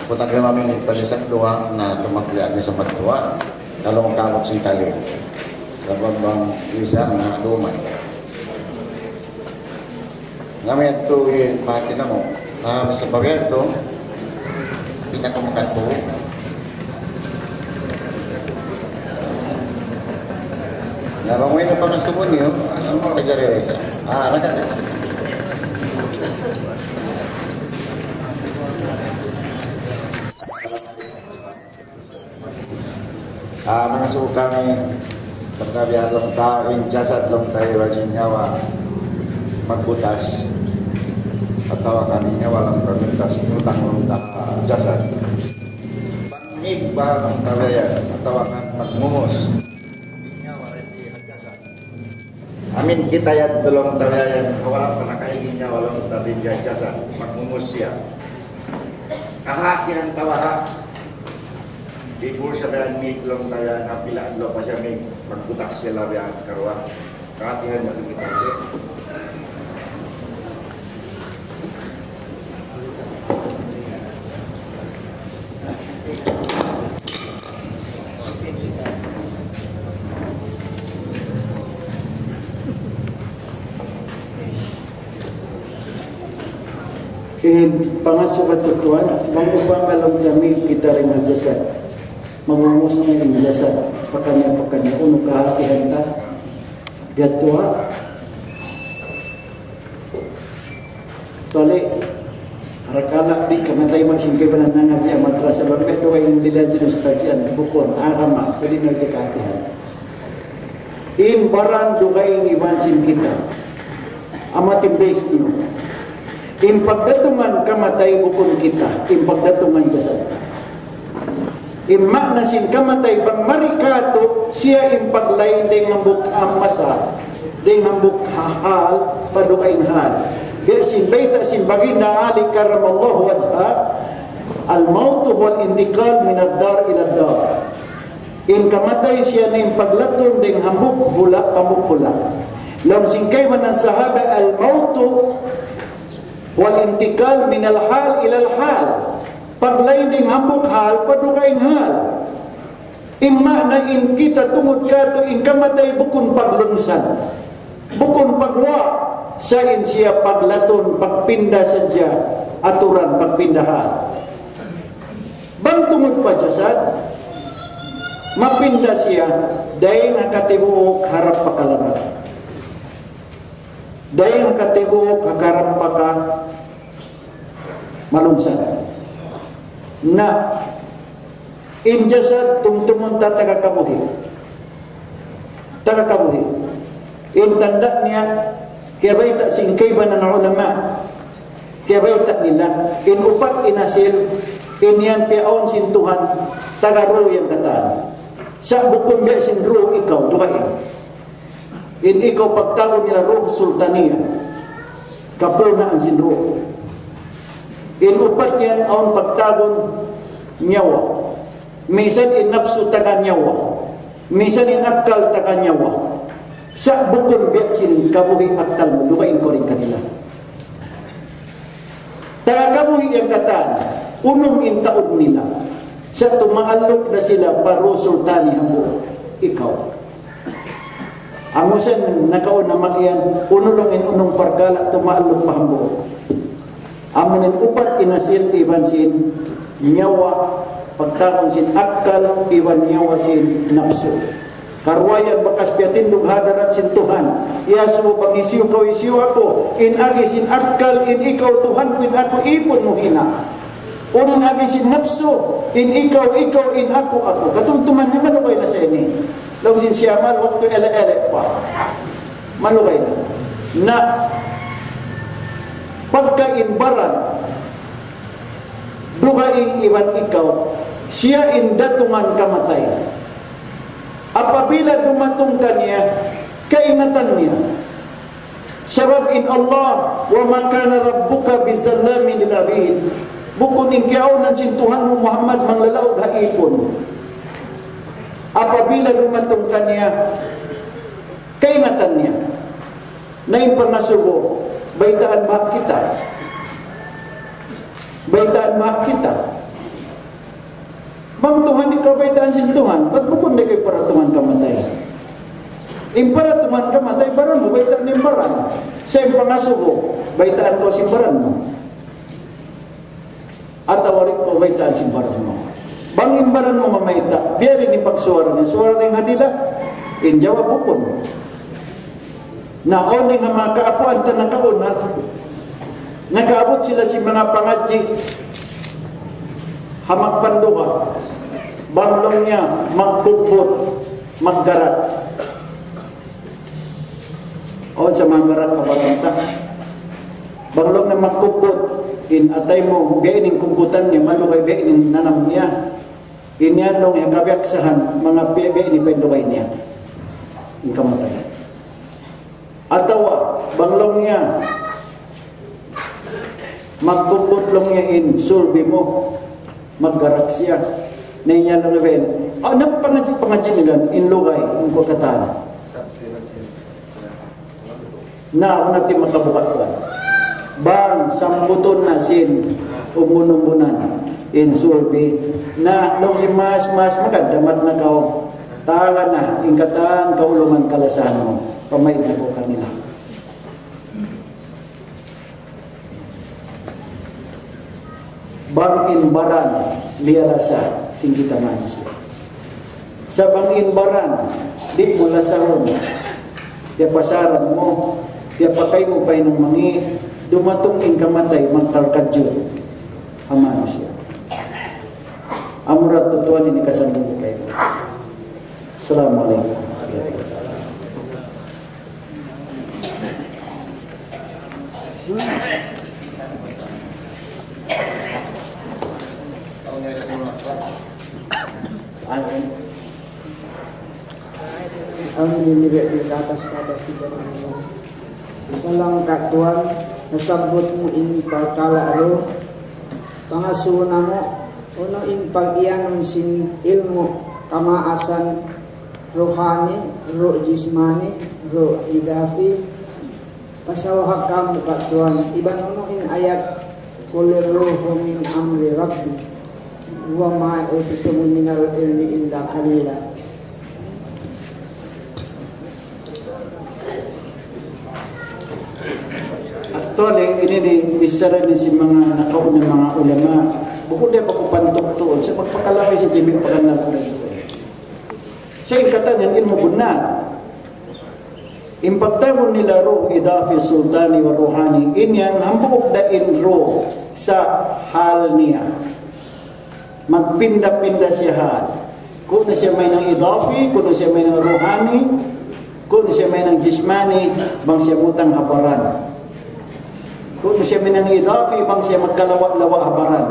kuta' lima minit, balisag duwa, na tumaklian niya sa' magduwa. Kalung kamut sin talin. Sabab bang isa na duman. Nami yadtu in pahati namu'. Na, sa' pagbiya' yadtu, kita' ku makadtu. Na, bang way na pangasubu niyu, amu in kajari da isab. Ah, nakat-, Ah, manga suku kami, pagka biya' laung ta in jasad laung ta iban sin nyawa magbutas, atawa kan in nyawa laung ta magbutas, utang laung ta jasad. Pangig ba laung ta biya' yan, atawa kan magmumus in nyawa dayn ha jasad. Amin kita yadtu laung ta biya' yan, wala' pa nakaig in nyawa laung ta dayn ha jasad, magmumus siya. Kahatihan ta wala'. Before sa biya' yan, mig laung ta biya' yan, ha pila adlaw pa siya mig, magbutas siya laung biya' yan, karuwa. Kahatihan ba kita siya? In pangasubu tuwan, bang upama laung ta mig kita dayn ha jasad, magmumus na in jasad, pakaniya-pakaniya, unu kahatihan ta? Biya' tuwa. Tali, arakala' di' kamatay ma sin kaibanan nangadji' ha madrasa, laung biya' tuwa in dihilan sin ustadz yan, bukun, agama, sa' di' na hadja kahatihan. In baran dugaing iban sin kita. Amu in base niyu. In pagdatungan kamatay bukun kita, in pagdatungan jasad. In maana sin kamatay bang mari katu', siya in paglain dayn hambuuk masa, dayn hambuuk ha-, hal, pa dugaing hal. Biya' sin bayta' sin Baginda Ali karramallahu wajhah, "الموت هو الانتقال من الدار إلى الدار." In kamatay siya na in paglatun dayn hambuuk hula' pa hambuuk hula'. Laung sin kaibanan sahaba, "الموت هو الانتقال من الحال إلى الحال." Paglain dayn hambuuk hal pa dugaing hal. In maana in kita tungud katu' in kamatay bukun paglungsad, bukun pagguwa', sa' in siya paglatun, pagpinda sadja, aturan pagpinda hal. Bang tungud pa jasad, mapinda siya, dayn ha katibuuk harap pa kalaran. Dayn ha katibuuk harap pa ka malungsad. Na, in jasad tumtumun ta taga kabuhi'. Taga kabuhi'. In tanda' niya, kiyabayta' sin kaibanan ulama, kiyabayta' nila, in upat in asil, in yan piyaawn sin Tuhan, taga rū yan katan. Sa' bukun biya' sin rū ikaw, dugaing. In ikaw pagtawagun nila ruh sultaniya. Kapuunaan sin ruh. In upat yan awn pagtawagun nyawa. Minsan in napsu taga nyawa. Minsan in akkal taga nyawa. Sa' bukun biya' sin kabuhi' akkal mu, dugaing kaw dayn kanila. Taga kabuhi' yan katan, unum in taud nila. Sa' tumaalluk da sila pa ruh sultani hambuuk. Ikaw. Amu sa in nakauna magiyan, unu laung in unum parkala' tumaalluk pa hambuuk. Amu in upat in asil iban sin nyawa, pagtawagun sin akkal iban nyawa sin napsu. Karuwa yan bakas piyatindug ha hadarat sin Tuhan. Iyasubu bang hisiyu kaw hisiyu aku, in agi sin akkal, in ikaw Tuhan ku, in aku īpun mu hina. Unu in agi sin napsu, in ikaw, ikaw, in aku, aku. Katumtuman niya malugay na sa ini. Laung sin Siyamal waktu elek-elek pa. Malugay na. Na, pagka in baran, dugaing iban ikaw, siya in datungan kamatay. Apabila dumatung kaniya, kaingatan niya. Sabab in Allah, وما كان ربك بظلام للعبيد. Bukun in kiyaawnan sin Tuhan mu Muhammad manglalaug ha īpun. Apabila dumatung kaniya, kaingatan niya. Na in pangasubu, baytaan ba kita? Baytaan ba kita? Bang Tuhan di' kaw baytaan sin Tuhan, bat bukun di' kaw paratungan kamatay. In paratungan kamatay, baran mu, baytaan in baran. Sa' in pangasubu, baytaan kaw sin baran mu. Atawa di' kaw baytaan sin baran mu. Bang in baran mu mamayta', biya' diin in pagsuwara niya, suwara niya in ha dila, in jawab bukun. Na, unu in manga kaapuan ta nakauna, nakaabut sila sin manga pangadji' ha magpanduga. Bang laung niya, magkugbut, maggarak. Awn sa maggarak ha baran ta. Bang laung niya magkugbut, in atay mu, biya' ini in kugbutan niya, malugay biya' ini in nanam niya. In yan laung niya kabiyaksahan, manga biya', biya' ini pa in lugay niya. In kamatay. Atawa, bang laung niya, magkugbut laung niya in sulbi mu, maggarak siya. Na in yan laung niya, ah, na pangadji', pangadji' nila, in lugay, in kukatan. Na, amu na in makabuka' ku. Bang, sambutun na sin, umbun-umbunan, in sulbi. Na, laung sin mas, mas, magad, damat na kaw. Taga na, in katan, kaulungan kalasahan mu. Pamaid na kaw kanila. Bang in baran liyalasa sin kita manusiya'. Sa' bang in baran di' mu lasahun, tiyapasaran mu, tiyapakay mu pa hinang mangi', dumatung in kamatay magtalkadjut ha manusiya'. Amura tuud tuwan ini kasambung kaymu. Assalamu alaykum. Awn ini biya' di katas-katas di kamu. Salam ka Tuan, nasabbut mu in parkala' ru. Pangasubu namu', unu in pag-iyanun sin ilmu' kamaasan ruhani, ruh jismani, ruh idafi. Pasawahak kamu ka Tuan, iban unu in ayat, "Qulir ruhu min amri Rabbi, wa ma utitum minal ilmi illa qalila." Actually, ini di bichara ini sin manga nakauna manga ulama. Bukun di' pa ku pantuk tuud. Sa' magpakalaway sin jimik pagandal ko. Sa' in katan yan ilmu' bunnal. In pagtawagun nila ruh idafi, sultani, wa ruhani, in yan hambuuk da in ruh sa' hal niya. Magpinda-pinda siya hal. Kunu' siya mahinang idafi, kunu' siya mahinang ruhani, kunu' siya mahinang jismani, bang siya mutang ha baran. Kunu' siya mahinang idafi, bang siya magkalawa'-lawa' ha baran.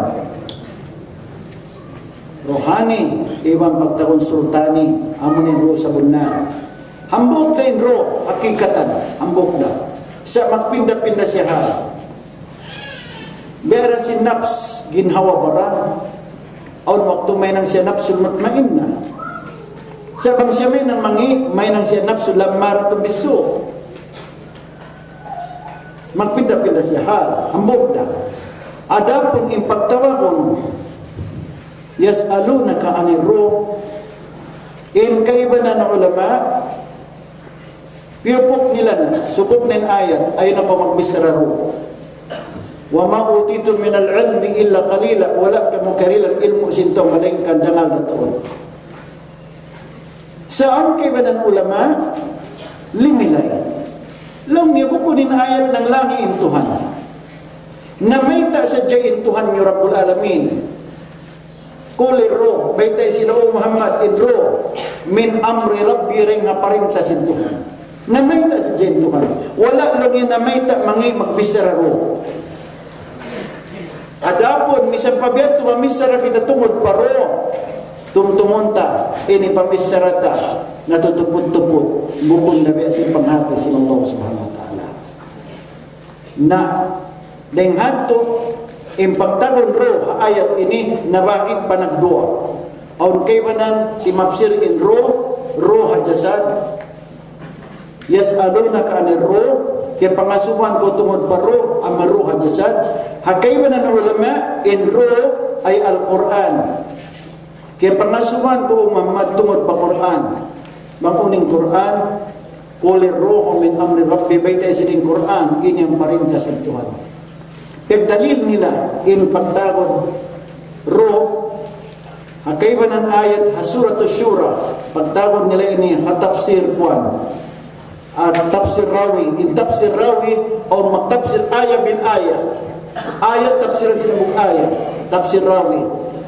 Ruhani, iban pagtawagun sultani, amu in ruh sabunnal. Hambuuk da in ruh, hakikatan, hambuuk da. Sa' magpinda-pinda siya hal. Biya' da sin nafs, ginhawa-baran. Awn waktu mahinang siya nafsul mutmainnah. Sa' bang siya mahinang mangi', mahinang siya nafsul lammaratun bissu'. Magpinda-pinda siya hal, hambuuk da. Adapun in pagtawagun, "Yas'alunaka anir ruh." In kaibanan ulama, piyupuk nila na, sukup na in ayat, ayaw na kaw magbichara ruh. "Wa ma utitum minal ilmi illa qalila," wala' kamu karihilan ilmu' sin tau malaingkan dangal da tuud. Sa' awn kaibanan ulama, limilay. Laung niya bukun in ayat nanglangi in Tuhan. Namayta' sadja in Tuhan niyu Rabbul Alamin. "Qulir ruh," baytai sila, "O Muhammad, in ruh, min amri Rabbi, dayn ha parinta sin Tuhan." Namayta' sadja in Tuhan. Wala' laung niya namayta' mangi' magbichara ruh. Adapun misan pa biya' tu mamichara kita tungud pa ruh, tumtumun ta, ini pamichara ta, natutuput-tuput, bukun na biya' sin panghati sin Allah Subhanahu wa Ta'ala. Na, dayn ha yadtu, in pagtawagun ruh ha ayat ini, nabahagi' pa nagduwa. Awn kaibanan, timapsir in ruh, ruh ha jasad, "Yas'alunaka anir ruh," kiyapangasubuhan kaw tungud pa ruh, amu in ruh ha jasad. Ha kaibanan ulama, in ruh ay Al-Qur'an. Kiyapangasubuhan kaw Muhammad tungud pa Qur'an. Bang unu in Qur'an, "Qulir ruhu min amri Rabbi," baytai sila in Qur'an, ini in parinta sin Tuhan. Pagdalil nila, in pagtawagun ruh, ha kaibanan ayat ha Surat Ash-Shura, pagtawagun nila ini ha tafsir kuwan. Ah, tafsir rawi, in tafsir rawi, awn magtafsir ayat bil ayat. Ayat tafsiran sin hambuuk ayat, tafsir rawi.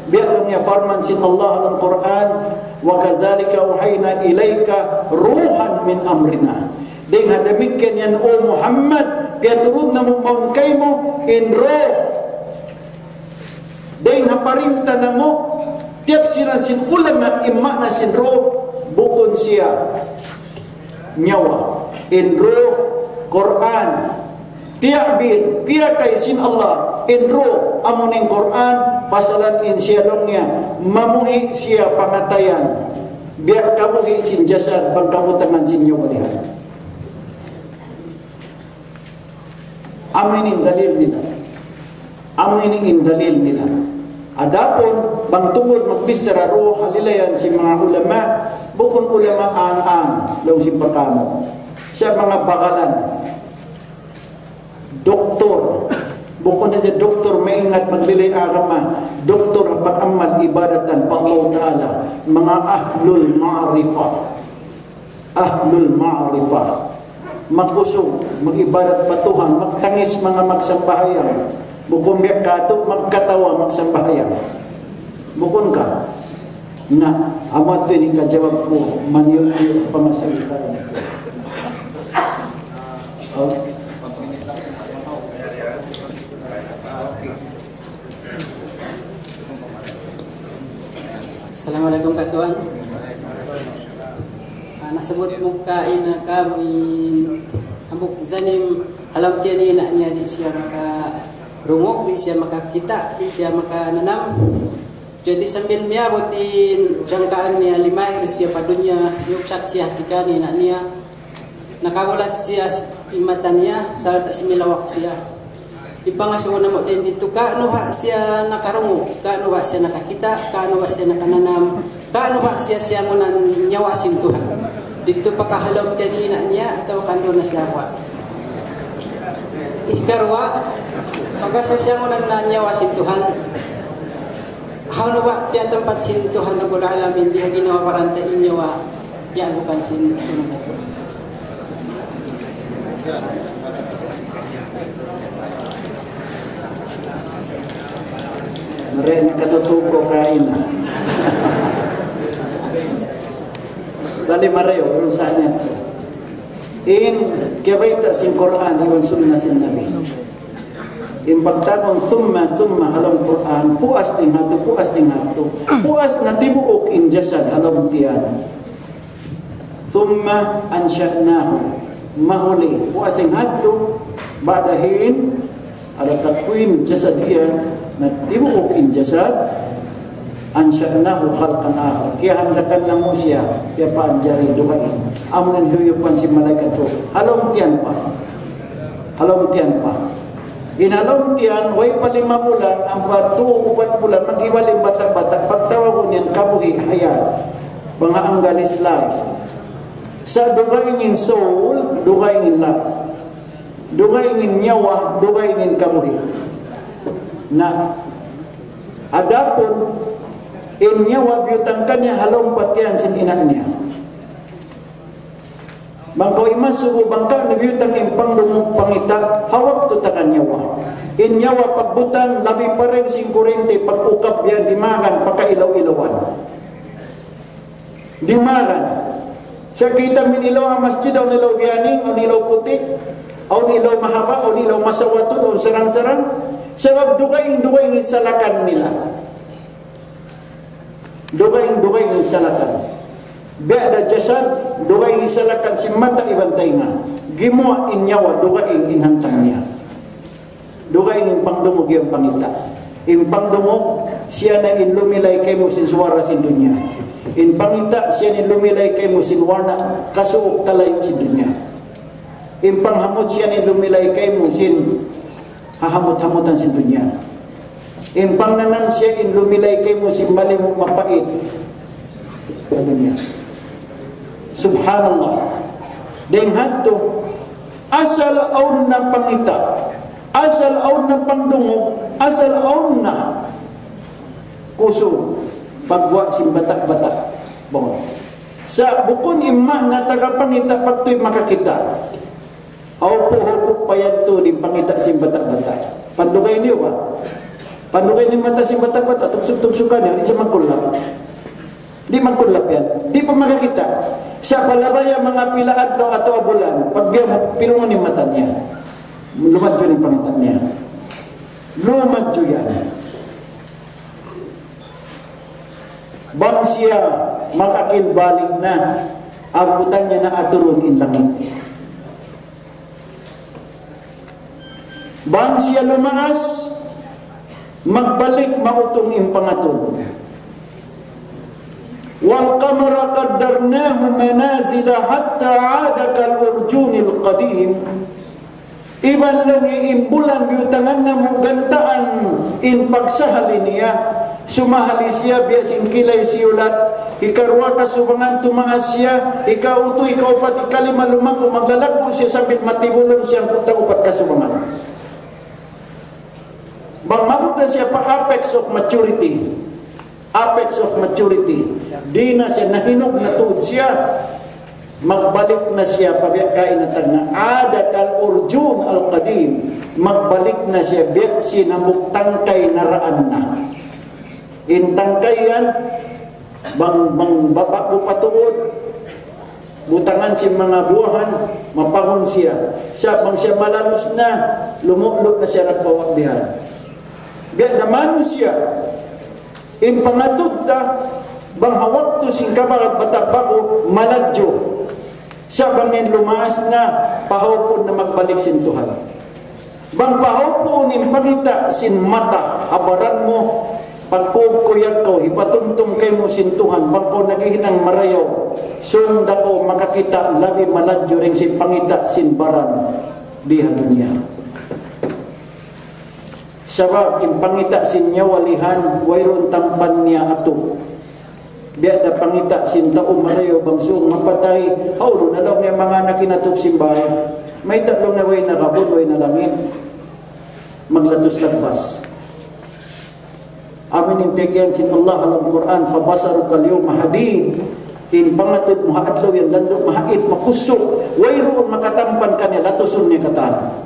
Biya' laung niya parman sin Allah ha lawm Qur'an, "Wa kadhalika awhayna ilayka ruhan min amrina." Dayn ha damikkiyan yan, O Muhammad, piyaturun namu' mawn kaymu in ruh. Dayn ha parinta namu', tiyapsiran sin ulama in maana sin ruh, bukun siya nyawa. In ruh, Qur'an. Tiya'bir, piyakay sin Allah, in ruh, amu in Qur'an, pasalan in siya laung niya, mamuhi' siya pangatayan. Biya' kabuhi' sin jasad, bang kabutangan sin nyawa dihan. Amu ini in dalil nila. Amu ini in dalil nila. Adapun, bang tungud magbichara ruh, halilayan sin manga ulama, bukun ulama ang-ang, laung sin pagkamu. Sa' manga bagalan. Doktor. Bukun sadja doktor maingat maglilay agama. Doktor pag-amal ibadatan pa Allah Ta'ala. Manga ahlul ma'rifah. Ahlul ma'rifah. Makusug, mag-ibadat pa Tuhan, magtangis manga magsambahayang. Bukun biya' katu', magkatawa magsambahayang. Bukun ka. Na, amu yadtu in hikajawab ku, maniyul-niyul pa masa kita. Oh. Assalamualaikum, Kak Tuan. Nasabut mu kaina kamu in hambuuk zanim ha lawm tiyan ni ina' niya, di' siya makarungug, di' siya makakita', di' siya makananam. Jadi sambil miyabut in jangkaan niya, limahi' siya pa dunya, yuksak siya ha sika ni ina' niya. Nakabulat siya s-, in mata niya, sarta' similawak siya. In pangasubu namu' dayn didtu, kaunu ba siya nakarungug, kaunu ba siya nakakita', kaunu ba siya nakananam, kaunu ba siya siyangunan nyawa sin Tuhan. Didtu pa ka ha lawm tiyan ni ina' niya, atawa kan duun na siya kuwan. Hikaruwa, pagka siya siyangunan na nyawa sin Tuhan, hawnu ba piyatampat sin Tuhan Rabbul Alamin, di' ha ginhawa-baran ta in nyawa, piyalukan sin Tuhan. Mari nakatutug kaw kaina. Tali mari, urun sa niya. In kiyabayta' sin Qur'an, iban sunna sin Nabi. In pagtawagun thumma, thumma, ha lawm Qur'an, puas dayn hadtu, puas dayn hadtu. Puas na tibuuk in jasad, ha lawm tiyan. Thumma ansha'nahu. Mahuli, puas dayn hadtu, ba'da hin, ala takwin jasad hiya, na tibuuk in jasad, ansha'nahu khalqan akhar. Kiyahandakan namu' siya, kiyapanjari dugaing. Amu in hiyuyupan sin malaikat ruh. Ha lawm tiyan pa. Ha lawm tiyan pa. In ha lawm tiyan, way pa lima bulan, ampa tū, upat bulan, maghibal in bata'-bata', pagtawagun yan kabuhi', hayat. Bang ha anggal is life. Sa' dugaing in soul, dugaing in life. Dugaing in nyawa, dugaing in kabuhi'. Na, adapun in nyawa biyutang kaniya ha lawm pa tiyan sin ina' niya. Bang kaw imasubu, bang kaw nabiyutang in pangdungug pangita', ha waktu taga nyawa. In nyawa pagbutang, labi pa dayn sin kurente, pag-ukab yan, dimagan, pakailaw-ilawan. Dimagan. Sa' kita' mu in ilaw ha masjid, awn ilaw biya' ini, awn ilaw puti', awn ilaw mahaba', awn ilaw masawatud, awn sarang-sarang. Sabab dugaing-dugaing in salakan nila. Dugaing-dugaing in salakan. Biya' da jasad, dugaing in salakan sin mata iban taynga. Gimuwa' in nyawa, dugaing in hantang niya. Dugaing in pangdungug iban pangita'. In pangdungug, siya na in lumilay kaymu sin suwara sin dunya. In pangita', siya na in lumilay kaymu sin warna' kasuuk kalayu' sin dunya. In panghamut, siya na in lumilay kaymu sin hahamut-hamutan sin dunya. In pangnanam, siya in lumilay kaymu sin malimu' mapait ha dunya. Subhanallah. Dayn hadtu, asal awn na pangita', asal awn na pangdungug, asal awn na kusug, pagguwa' sin bata'-bata'. Bang. Sa' bukun in maana taga pangita' pagtuy makakita'. Hawpu'-hawpu' pa yan tuud in pangita' sin bata'-bata'. Pandugay niyu ba? Pandugay niyu in mata sin bata'-bata', tugsuk-tugsukan niyu, di' siya magkullap. Di' magkullap yan. Di' pa makakita'. Sa' pa labaya manga pila adlaw atawa bulan, pagbiya' mu, pirungun in mata niya. Lumadju in pangita' niya. Lumadju yan. Bang siya mag-akil balik na, abutan niya na aturun in langit. Bang siya lumaas, magbalik mautung in pangatud. وَالْقَمَرَ قَدَّرْنَاهُ مَنَازِلَ حَتَّىٰ عَادَ كَالْعُرْجُونِ الْقَدِيمِ. Iban laung in bulan biyutangan namu' gantaan in pagsahali niya, sumahali siya biya' sin kilay siyulat, hikaruwa kasubangan tumaas siya, hikautu, hikaupat, hikalima lumaggu', maglalaggu' siya sambil matibulun siya hangpu' tag-upat kasubangan. Bang maabut na siya pa apex of maturity, apex of maturity, di' na siya nahinug na tuud siya, magbalik na siya pa biya' kaina tagna', عَادَ كَالْعُرْجُونِ الْقَدِيمِ, magbalik na siya biya' sin hambuuk tangkay naraan na. In tangkay yan, bang, bang baba' mu pa tuud, butangan sin manga buwahan, mapahun siya. Sa' bang siya malalus na, lumulu' na siya nagbawa' bihan. Biya' da manusiya', in pangatud ta, bang ha waktu sin kabagad bata' pa kaw, maladju. Sa' bang in lumaas na, pahaupuun na magbalik sin Tuhan. Bang pahaupuun in pangita' sin mata, ha baran mu, pagkukuyag kaw, hipatumtum kaymu sin Tuhan, bang kaw naghihinang marayaw, sung da kaw makakita' labi maladju dayn sin pangita' sin baran di ha dunya. Sabab in pangita' sin nyawalihan, wayruun tampan niya atu. Biya' da pangita' sin tau marayaw bang sung mapatay, hawnu na laung niya manga anak in atup sin bāy. Mayta' laung niya way na kabun, way na langit. Maglatus lagbas. Amu in piyagiyan sin Allah ha lawm Qur'an, فبصرك اليوم حديد. In pangatud mu ha adlaw yan landu' mahait, makusug. Wayruun makatampan kaniya, latusun niya katan.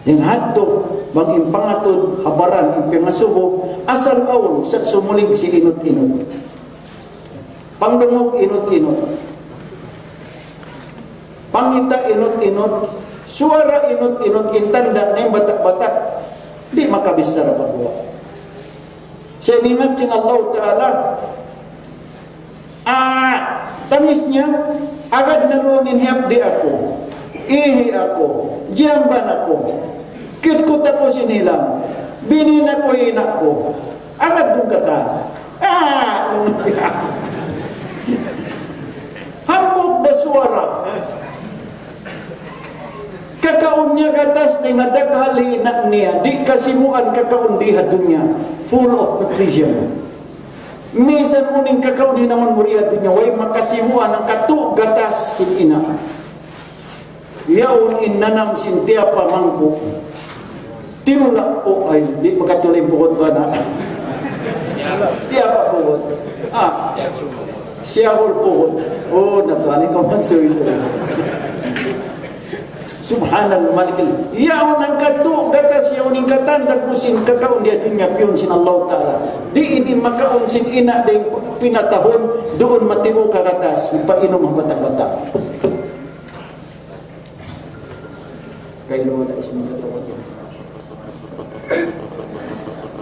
Dayn ha yadtu, bang in pangatud ha baran, in pangasubu, asal awn, sa' sumulig siya inut-inut. Pangdungug inut-inut. Pangita' inut-inut. Suwara inut-inut, in tanda' na in batak-batak. Di' makabichara pa guwa'. Sa' in ingat sin Allah Ta'ala, ah, tangis niya, agad na duun in hiyapdi' aku, ihi' aku, jiyamban aku, kitkut aku sin hilam, binin aku in ina' ku, agad duun katan. Ah! Hambuuk da suwara. Kakaun niya gatas dayn ha daghal hi ina' niya, di' kasibuan kakaun di ha dunya. Full of nutrition. Misan unu in kakaun hinangun mu di ha dunya, way makasibuan hangkatu' gatas sin ina'. Yaun in nanam sin tiyapa mangku'. Tinula' pu-, ay, di' makatulay pugut ba na? Tiyapa pugut. Ah. Siyahul pugut. Oh, natuan ikaw magsuy-suy. Subhanal Malikil. Yaun hangkatu' gatas, yaun in katan dagbus sin kakaun di ha dunya, piyun sin Allah Ta'ala. Di' ini makaun sin ina' di' pinatahun, duun matibu' ka gatas, ipainum ha bata'-bata'. Kailu wala' ismu katawa.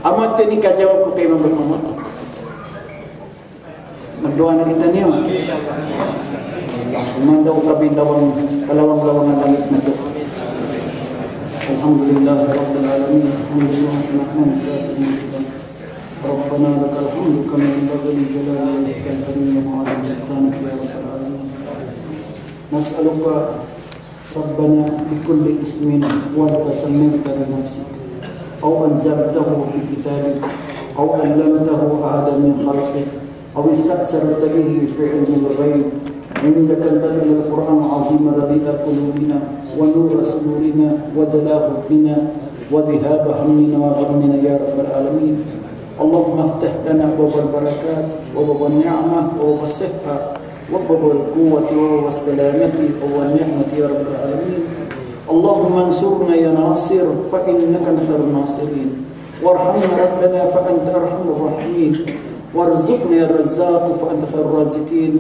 Amat ini kajawab ku kay Imam Muhammad. Magduwaa na kitaniyu. Mandaw kabi lawang, kalawang-lawangan langit natu'. الحمد لله رب العالمين. حمدا يوافي نعمه ويكافئ مزيده. ربنا لك الحمد كما ينبغي لجلال وجهك الكريم وعظيم سلطانك يا رب العالمين. نسألك ربنا بكل اسم هو لك سميت بنفسك أو أنزلته في كتابك أو علمته أحدا من خلقك أو استأثرت به في علم الغيب عندك أن تجعل القرآن العظيم ربيع قلوبنا ونور صدورنا وجلاء حزننا وذهاب همنا وغمنا يا رب العالمين. اللهم افتح لنا أبواب البركات وباب النعمة وباب الصحة وباب القوة وباب السلامة وباب النعمة يا رب العالمين. اللهم انصرنا يا ناصر فإنك خير الناصرين. وارحمنا ربنا فأنت أرحم الراحمين. وارزقنا يا رزاق فأنت خير الرازقين.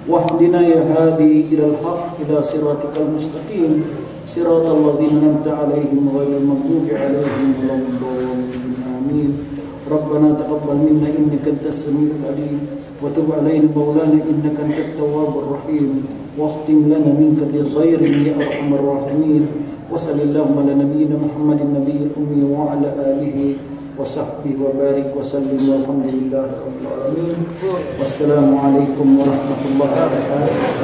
واهدنا يا هادي إلى الحق إلى صراطك المستقيم. صراط الذين أنعمت عليهم غير المغضوب عليهم ولا الضالين. آمين. ربنا تقبل منا إنك أنت السميع العليم وتب علينا مولانا إنك أنت التواب الرحيم واختم لنا منك بخير يا أرحم الراحمين. وصل اللهم على نبينا محمد النبي الأمي وعلى آله وصحبه وبارك وسلم والحمد لله رب العالمين. والسلام عليكم ورحمة الله وبركاته.